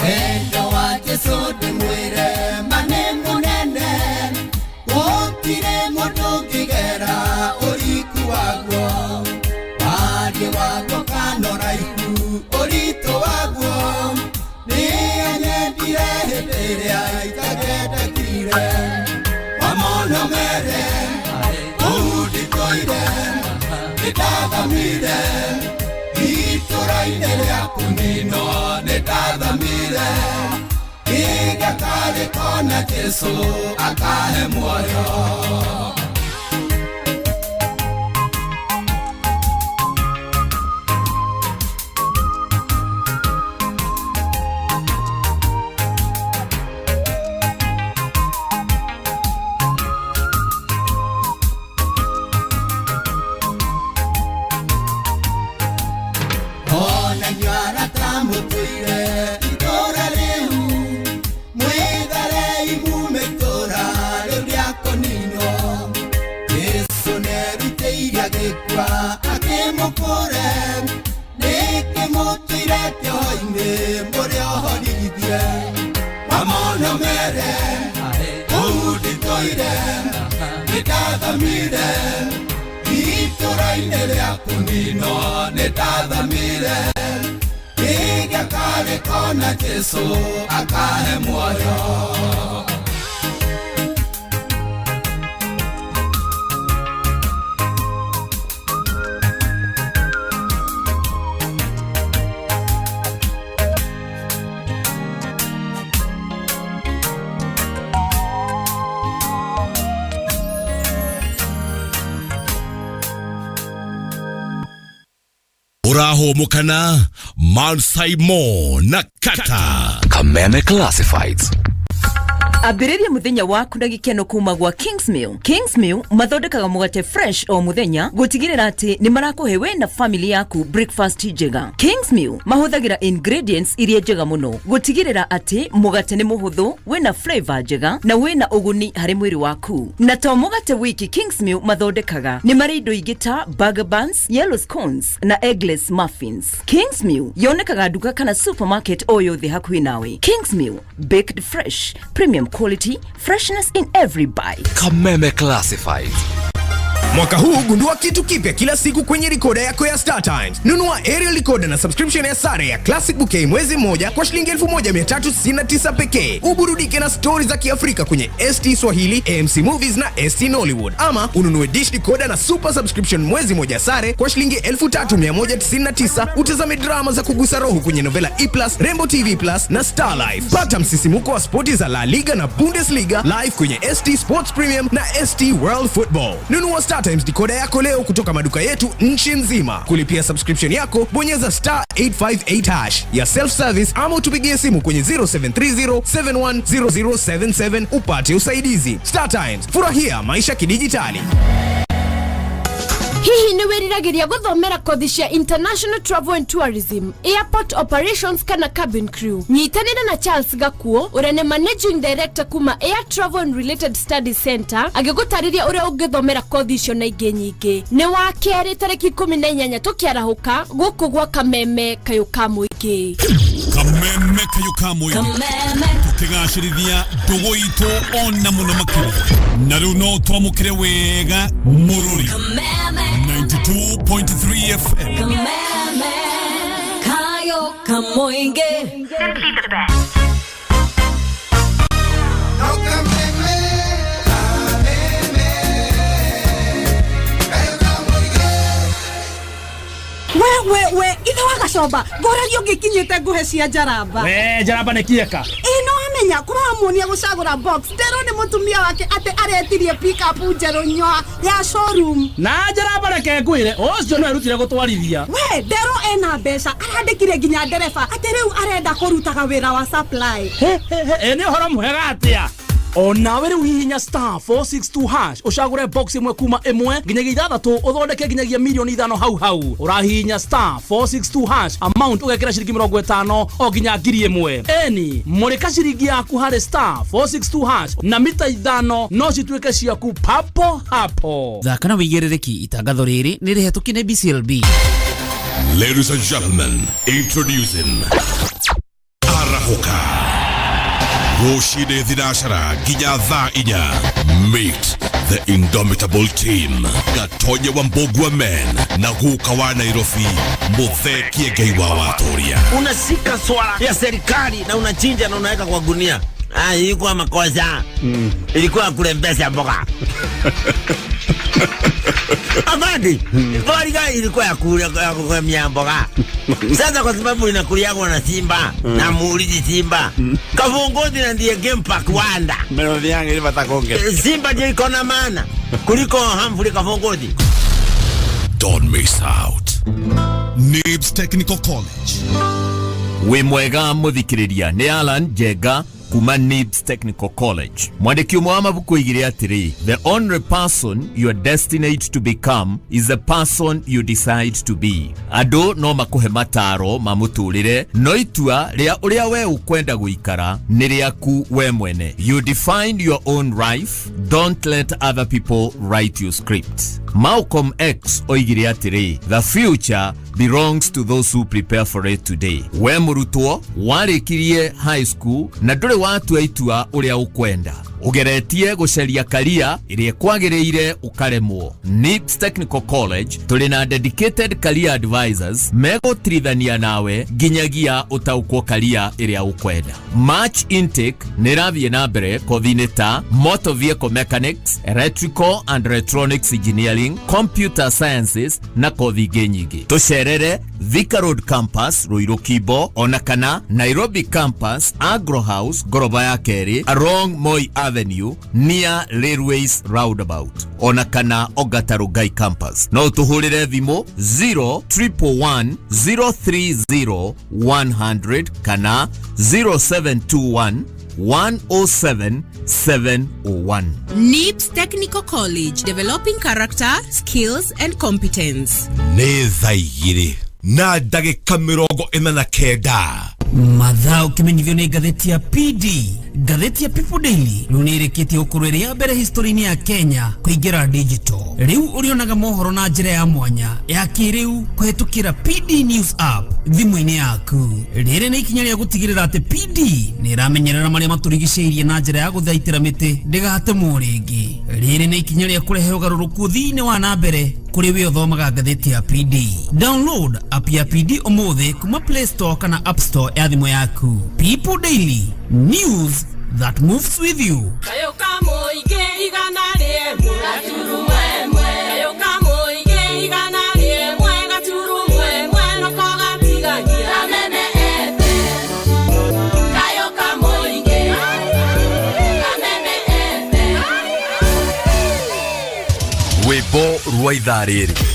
Wendo wa Jesũ ndĩmwĩre ma nĩ mũnene gũtirĩ mũndũ ũngĩgera ũriku waguo wariĩ waguo kana ũraihu ũritũ waguo nĩ anyendire hĩndĩ ĩrĩa itangĩendekire wamono mere kũu nditũire nĩndathamire itũra-inĩ rĩa kũninwo nĩndathamire nĩngakarĩ kona Jesũ akahe muoyo. Ona inyuĩ mũtũire itũũra rĩu mwĩtharei mume itũũra rĩu rĩa kũninwo Jesũ nĩerutĩire agĩkua akĩmũkũre nĩkĩ mũtũire kĩoho-inĩ mũrĩ ohorithie wamono mere kũu nditũire nĩndathamire itũra-inĩ rĩa kũninwo nĩndathamire nĩngakarĩ kona Jesũ akahe muoyo. Urahomokana Mansaimo na Kata Kameme Classifieds. Ambĩrĩria mũthenya waku na gĩkeno kuma gwa Kingsmill. Kingsmill mathondekaga mũgate fresh o mũthenya gũtigĩrĩra atĩ nĩ marakũhe we na family yaku breakfast njega. Kingsmill mahũthagĩra ingredients iria njega mũno gũtigĩrĩra atĩ mũgate nĩ mũhũthũ, wĩna flavor njega na wĩna ũguni harĩ mwĩrĩ waku. Na to mũgate wiki Kingsmill mathondekaga, nĩ marĩ indo ingĩ ta burger buns, yellow scones na eggless muffins. Kingsmill yonekaga nduka kana supermarket o yothe hakuhĩ nawe. Kingsmill, baked fresh, premium quality, freshness in every bite. Kameme Classifieds. Mwaka huu gundua kitu kipya kila siku kwenye rikoda yako ya Star Times. Nunua aerial recorder na subscription ya sare ya Classic Bouquet mwezi mmoja kwa shilingi 1369 pekee. Uburudike na stori za Kiafrika kwenye ST Swahili, AMC Movies na ST Nollywood. Ama ununue dish decoder na super subscription mwezi mmoja sare kwa shilingi 3199, utazame drama za kugusa roho kwenye Novela E+, Rainbow TV Plus na Star Life. Pata msisimuko wa spoti za La Liga na Bundesliga live kwenye ST Sports Premium na ST World Football. Nunua Star StarTimes decoder yako leo kutoka maduka yetu nchi nzima. Kulipia subscription yako, bonyeza star 858 hash ya self service ama utupigie simu kwenye 0730 710077 upate usaidizi. StarTimes, furahia maisha kidijitali. Hihi nĩ wĩriragĩria gũthomera kothi cia international travel and tourism, airport operations kana cabin crew? Nyitanĩra na Charles Gakuo ũrĩa nĩ managing director kuma Air Travel and Related Studies Center agĩgũtarĩria ũrĩa ũngĩthomera kothi icio na ingĩ nyingĩ. Nĩ wa kerĩ tarĩki 18 tũkĩarahũka gũkũ gwa Kameme kayũ ka mũingĩ. Kameme kayũ ka mũingĩ tũkĩgacĩrithia ndũgũ itũ ona mũno makĩria. Na rĩu no twamũkĩre wega mũrũri 92.3 FM. Kameme kayo kamoinge. Simply the best. We we ithe wa gacomba ngũragia ũngĩkinyĩte ngũhe cia njaramba. We njaramba nĩ kieka. Ĩ no amenya kũramuonia gũcagũra box nderwo nĩ mũtumia wake atĩ aretirie pickup njerũ nyoa ya showroom. Na njaramba reke ngwĩre ũcio no erutire gũtwarithia. We nderwo ena mbeca arandĩkire nginya ndereba atĩ rĩu arenda kũrutaga wĩra wa supply. Ĩ nĩ ũhoro mwega atĩa? Onawe rĩu hihinya star 462 hash ũcagũre box ĩmwe kuma ĩmwe nginyagia ithathatũ ũthondeke nginyagia milioni 5 hau hau. Ũrahihinya star 462 hash amount ũgekĩra ciringi 50 o nginya 1000. Eni mũrĩka ciringi yaku harĩ star 462 hash na mita 5 no cituĩke ciaku papo hapo. Thaka na wĩigĩrĩrĩki itangatho rĩrĩ nĩ rĩhetũkie nĩ BCLB. Ladies and gentlemen, introducing Arahoka. Rũcinĩ thinacara nginya thaa 4. Meet the indomitable team. Gatonye wa Mbogua men na guka wa Nairobi Muthee Kiengei wa Watoria. Unashika swala ya serikali na unachinja na unaweka kwa gunia. Ah, ilikuwa makosa. Ilikuwa kulembesha mboga. Amadi, mboga ilikuwa ya kulemia mboga. Sasa kwa sababu inakuliagwa na simba na muulizi simba. Kavungozi na ndiye game park wanda. Melodi yangu ile batakonge. Simba ndiye iko na maana kuliko Humphrey Kavungozi. Don't miss out. Nibs Technical College. Wĩ mwega mũthikĩrĩria nĩ Alan Njenga kuma Nibs Technical College. Mwandĩki ũmwe wa mabuku oigire atĩrĩ, the only person you are destined to become is the person you decide to be. Andũ no makũhe mataro ma mũtũrĩre, no itua rĩa ũrĩa we ũkwenda gũikara nĩ rĩaku we mwene. You define your own life, don't let other people write your script. Malcolm X oigire atĩrĩ, the future belongs to those who prepare for it today. We mũrutwo warĩkirie high school na ndũrĩ watua itua ũrĩa ũkwenda, ũgeretie gũcaria karia ĩrĩa ĩkwagĩrĩire ũkaremwo. Nibs Technical College tũrĩ na dedicated career advisors megũtirithania nawe nginyagia ũtaũkwo karia ĩrĩa ũkwenda. March intake nĩ ĩrathiĩ na mbere kothi-inĩ ta motor vehicle mechanics, electrical and electronics engineering, computer sciences na kothi ingĩ nyingĩ. Tũcerere Thika Road Campus Ruiru Kimbo ona kana Nairobi Campus Agro House ngoroba ya kerĩ along Moi Avenue near Railways Roundabout ona kana Ongata Rongai Campus. No ũtũhũrĩre thimũ 0111 030 100 kana 0721 107 701. NIBS Technical College, developing character, skills and competence. Nĩ thaa 2 na ndagĩka 49. Mathaa ũkĩmenyithio nĩ ngathĩti ya PD. Ngathĩti ya People Daily rĩu nĩ ĩrĩkĩtie gũkorwo ĩrĩ ya mbere history-inĩ ya Kenya kũingĩra digital. Rĩu ũrĩonaga mohoro na njĩra ya mwanya ya kĩrĩu kũhetũkĩra PD News app thimũ-inĩ yaku. Rĩrĩ nĩ ikinya rĩa gũtigĩrĩra atĩ PD nĩ ĩramenyerera marĩa matũrigicĩirie na njĩra ya gũthaitĩra mĩtĩ ndĩgatemwo rĩngĩ. Rĩrĩ nĩ ikinya rĩa kũrehe ũgarũrũku ũthii-inĩ wa na mbere kũrĩ we ũthomaga ngathĩti ya PD. Download app ya PD ũmũthĩ kuma Play Store kana App Store ya thimũ yaku. People Daily, news that moves with you. Kayo kamoige igana rĩmwe gaturumwemwe. Kayo kamoige igana rĩmwe gaturumwemwe nako gatigagia Kameme FM. Kayo kamoige Kameme FM. Wĩmbo wa ithaa rĩrĩ.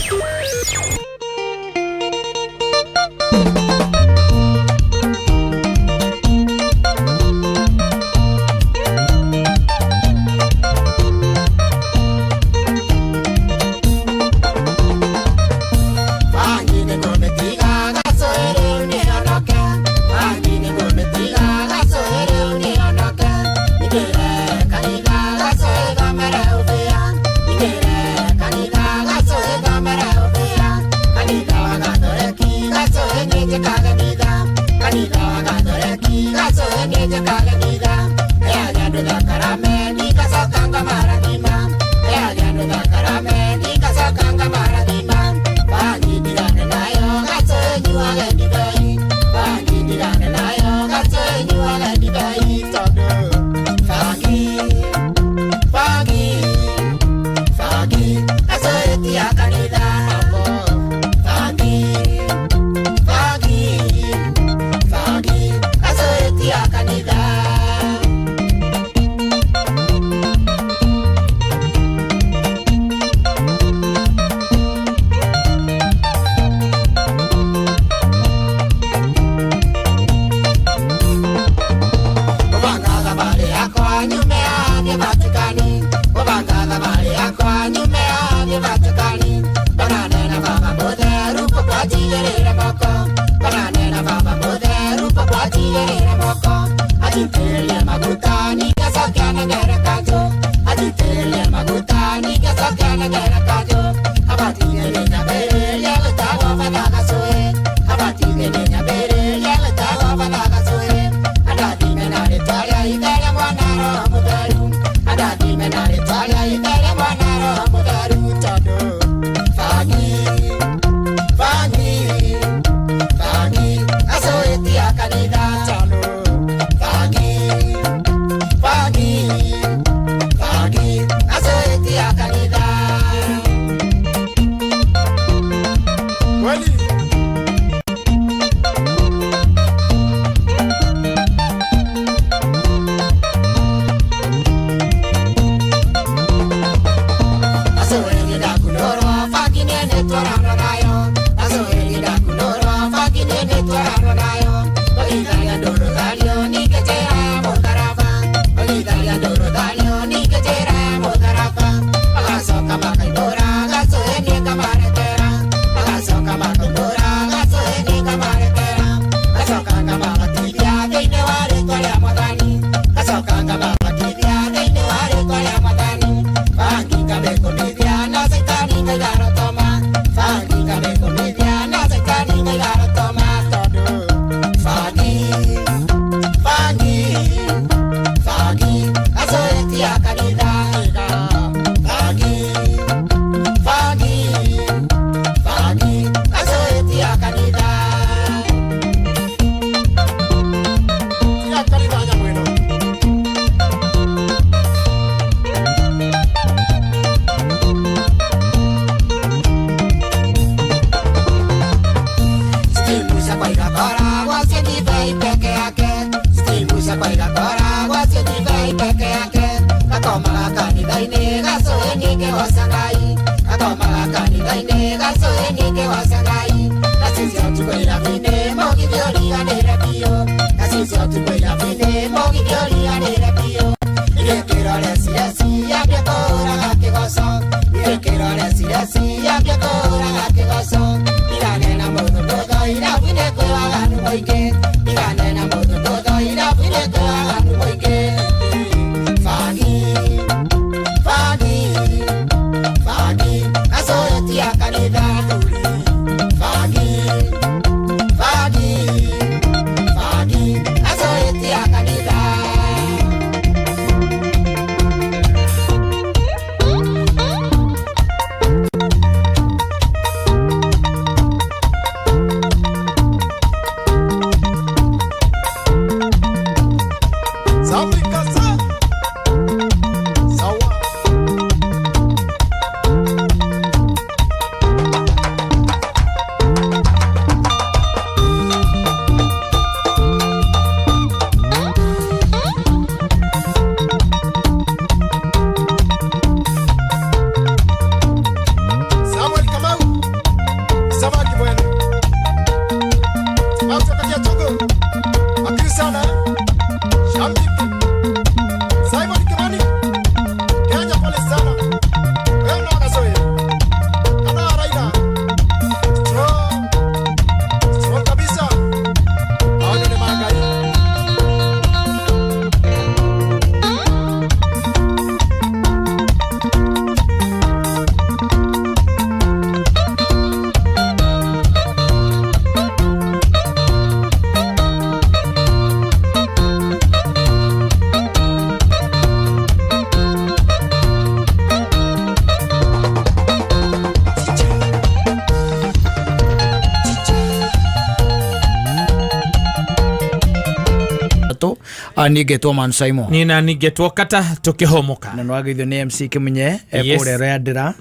ithatũ. Niĩ ngetwo Man Simon. Niĩ na ningetwo kata tũkĩhũmũka. Na nĩwageithio nĩ MC Kĩmunye. Yes. Ekũrĩa Rĩandĩra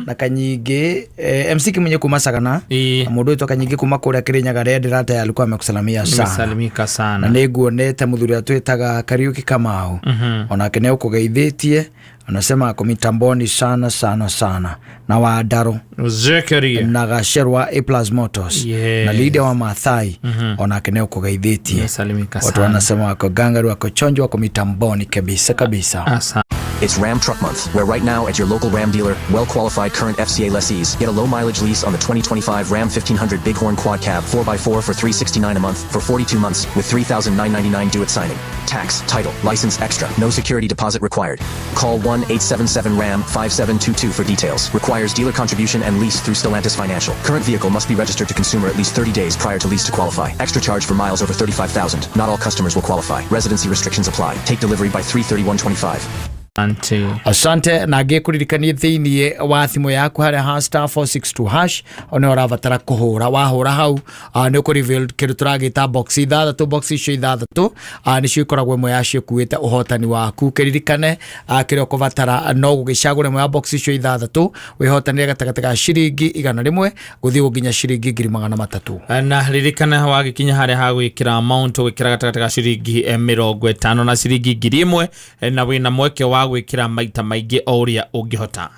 na Kanyingĩ, MC Kĩmunye kuma Sagana na mũndũ wĩtwo Kanyingĩ kuma kũrĩa Kĩrĩnyaga Rĩandĩra, tayari alikuwa amekusalamia sana. Nimesalimika sana. Na nĩ nguonete mũthuri ũrĩa twĩtaga Kariuki Kamau, onake nĩ ũkũgeithĩtie, anasema ako mitamboni sana sana sana, na Wandaro Zakaria na Gacerwa A Plus Motors na leader wa Maathai, onake nĩ ũkũgeithĩtie. Nimesalimika Watu sana. wanasema wako gangari, wako chonjo, wako mitamboni kabisa kabisa. Asa. It's Ram Truck Month, where right now at your local Ram dealer, well qualified current FCA lessees get a low mileage lease on the 2025 Ram 1500 Bighorn Quad Cab 4x4 for $369 a month for 42 months with $3,999 due at signing. Tax, title, license extra, no security deposit required. Call 1 877 RAM 5722 for details. Requires dealer contribution and lease through Stellantis Financial. Current vehicle must be registered to consumer at least 30 days prior to lease to qualify. Extra charge for miles over 35,000. Not all customers will qualify. Residency restrictions apply. Take delivery by 3/31/25. Asante. Asante. Na ngĩkũririkanie thĩinĩ wa thimũ yaku harĩa ha star 462 hash nĩ ũrabatara kũhũra. Wahũra hau, nĩ ũkũ reveal kĩndũ tũragĩta box ithathatũ. Box icio ithathatũ, nĩcio ikoragwo ĩmwe yacio ĩkuĩte ũhotani waku. Kĩririkane, kĩrĩa ũkũbatara no gũgĩcagũra ĩmwe ya box icio ithathatũ, wĩhotanĩre gatagatĩ ga ciringi 100 gũthiĩ nginya ciringi 300,000. Na ririkana wagĩkinya harĩa ha gwĩkĩra amount, ũgĩkĩra gatagatĩ ga ciringi 50 na ciringi 1,000, na wĩna mweke wa gwĩkĩra maita maingĩ o ũrĩa ũngĩhota.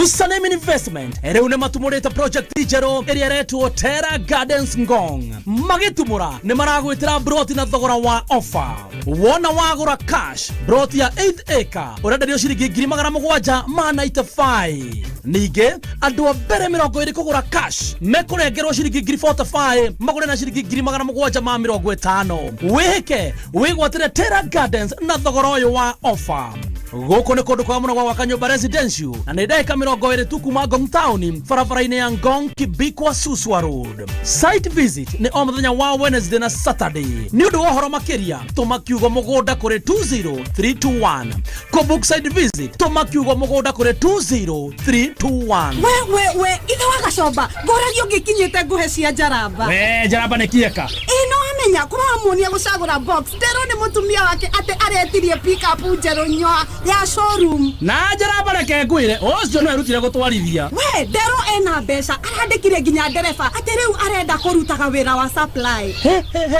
Username Investment rĩu nĩ matumũrĩte project njerũ ĩrĩa ĩretwo Terra Gardens Ngong. Magĩtumũra nĩ maragwĩtĩra broti na thogora wa offer. Wona wagũra cash broti ya 8 acre ũrenderio ciringi 795,000. Ningĩ andũ a mbere 20 kũgũra cash mekũrengerwo ciringi 45,000 magũre na ciringi 750,000. Wĩhĩke wĩgwatĩre Terra Gardens na thogora ũyũ wa offer. Gũkũ nĩ kũndũ kwega mũno gwa gwaka nyũmba residential na nĩ ndagĩka 20 tu kuma Ngong Town, barabara-inĩ ya Ngong Kibikwa Suswa Road. Site visit nĩ o mũthenya wa Wednesday na Saturday. Nĩ ũndũ wa ũhoro makĩria tũma kiugo mũgũnda kũrĩ 20321. Kũbook site visit tũma kiugo mũgũnda kũrĩ 20321. We we we, ithe wa gacomba, ngũragia ũngĩkinyĩte ngũhe cia njaramba. We njaramba nĩ kieka. Ĩ no amenya kũramuonia gũcagũra box, nderwo nĩ mũtumia wake atĩ aretirie pickup njerũ nyoa ya showroom. Na njaramba reke ngwĩre ũcio no erutire gũtwarithia. We nderwo ena mbeca, arandĩkire nginya ndereba atĩ rĩu arenda kũrutaga wĩra wa supply.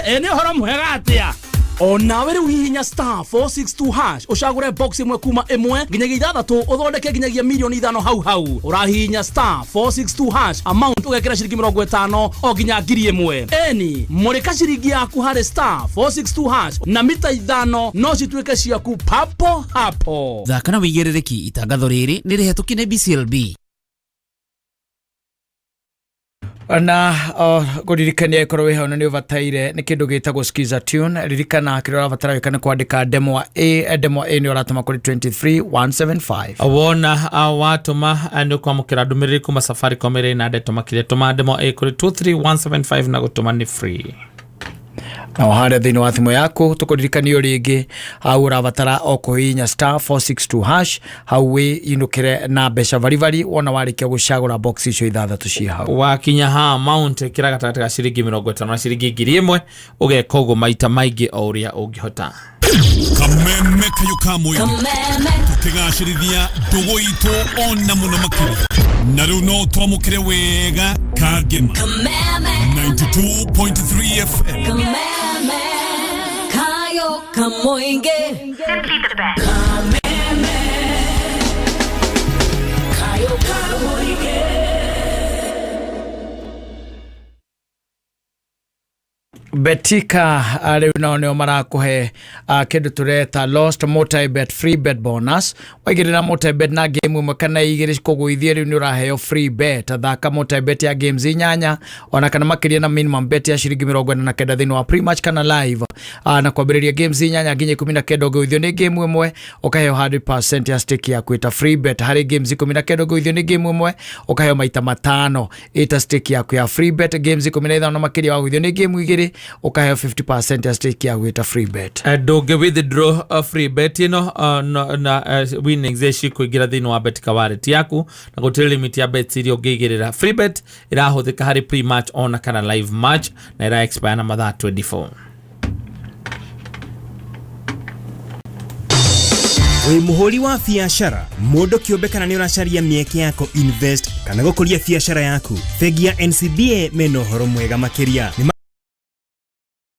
Ĩ nĩ ũhoro mwega atĩa. Onawe rĩu hihinya star 462 hash ũcagũre box ĩmwe kuma ĩmwe nginyagia ithathatũ, ũthondeke nginyagia mirioni 5 hau hau. Ũrahihinya star 462 hash, amount ũgekĩra ciringi 50 o nginya 1,000. Eni mũrĩka ciringi yaku harĩ star 462 hash na mita 5 no cituĩke ciaku papo hapo. Thaka na wĩigĩrĩrĩki. Itangatho rĩrĩ nĩ rĩhetũkie nĩ BCLB. Na kũririkania ĩkorwo wĩ hau na nĩ ũbataire nĩ kĩndũ gĩtagwo Skiza Tune. Ririkana kĩrĩa ũrabatara gwĩka nĩ kwandĩka ndemwa A. Ndemwa A nĩ ũratũma kũrĩ 23175. Wona watũma, nĩ ũkwamũkĩra ndũmĩrĩri kuma Safaricom ĩrĩ na ndeto makĩria. Tũma ndemwa A kũrĩ 23175 na gũtũma nĩ free. Na harĩa thĩinĩ wa thimũ yaku tũkũririkanio rĩngĩ, hau ũrabatara o kũhihinya star 462 hash, hau wĩinũkĩre na mbeca baribari wona warĩkia gũcagũra box icio ithathatũ ciĩ hau. Wakinya ha amount, ĩkĩra gatagatĩ ga ciringi 50 na ciringi 1,000, ũgeka ũguo maita maingĩ o ũrĩa ũngĩhota. Kameme kayo ka mũingĩ tũkĩgacĩrithia ndũgũ itũ ona mũno makĩria, na rĩu no twamũkĩre wega kangema 92.3 FM. Kameme kayo kamoinge. Simply the best. Kameme kayo kamoinge. Betika rĩu nao nĩo marakũhe kĩndũ tũreta lost multi bet free bet bonus. Waigĩrĩra multi bet na game ĩmwe kana igĩrĩ kũgũithie, rĩu nĩ ũraheo free bet. Thaka multi bet ya games inyanya ona kana makĩria na minimum bet ya ciringi 49 thĩinĩ wa pre-match kana live, na kwambĩrĩria games inyanya nginya 19 ũngĩgũithio nĩ game ĩmwe ũkaheo 100% ya stake yaku ĩta free bet. Harĩ games 19 ũngĩgũithio nĩ game ĩmwe ũkaheo maita matano ĩta stake yaku ya free bet. Games 15 na makĩria wagũithio nĩ game igĩrĩ ũkaheo 50% ya stake yaku ĩta free bet. Ndũngĩ withdraw free bet ĩno, no, na winnings cikũingĩra thĩinĩ wa Betika wallet yaku, na gũtirĩ limit ya bets iria ũngĩigĩrĩra. Free bet ĩrahũthĩka harĩ pre match ona kana live match na ĩra expire na mathaa 24. Wĩ mũhũri wa biacara, mũndũ kĩũmbe, kana nĩ ũracaria mĩeke ya kũ invest kana gũkũria biacara yaku, bengi ya NCBA mena ũhoro mwega makĩria. Nĩ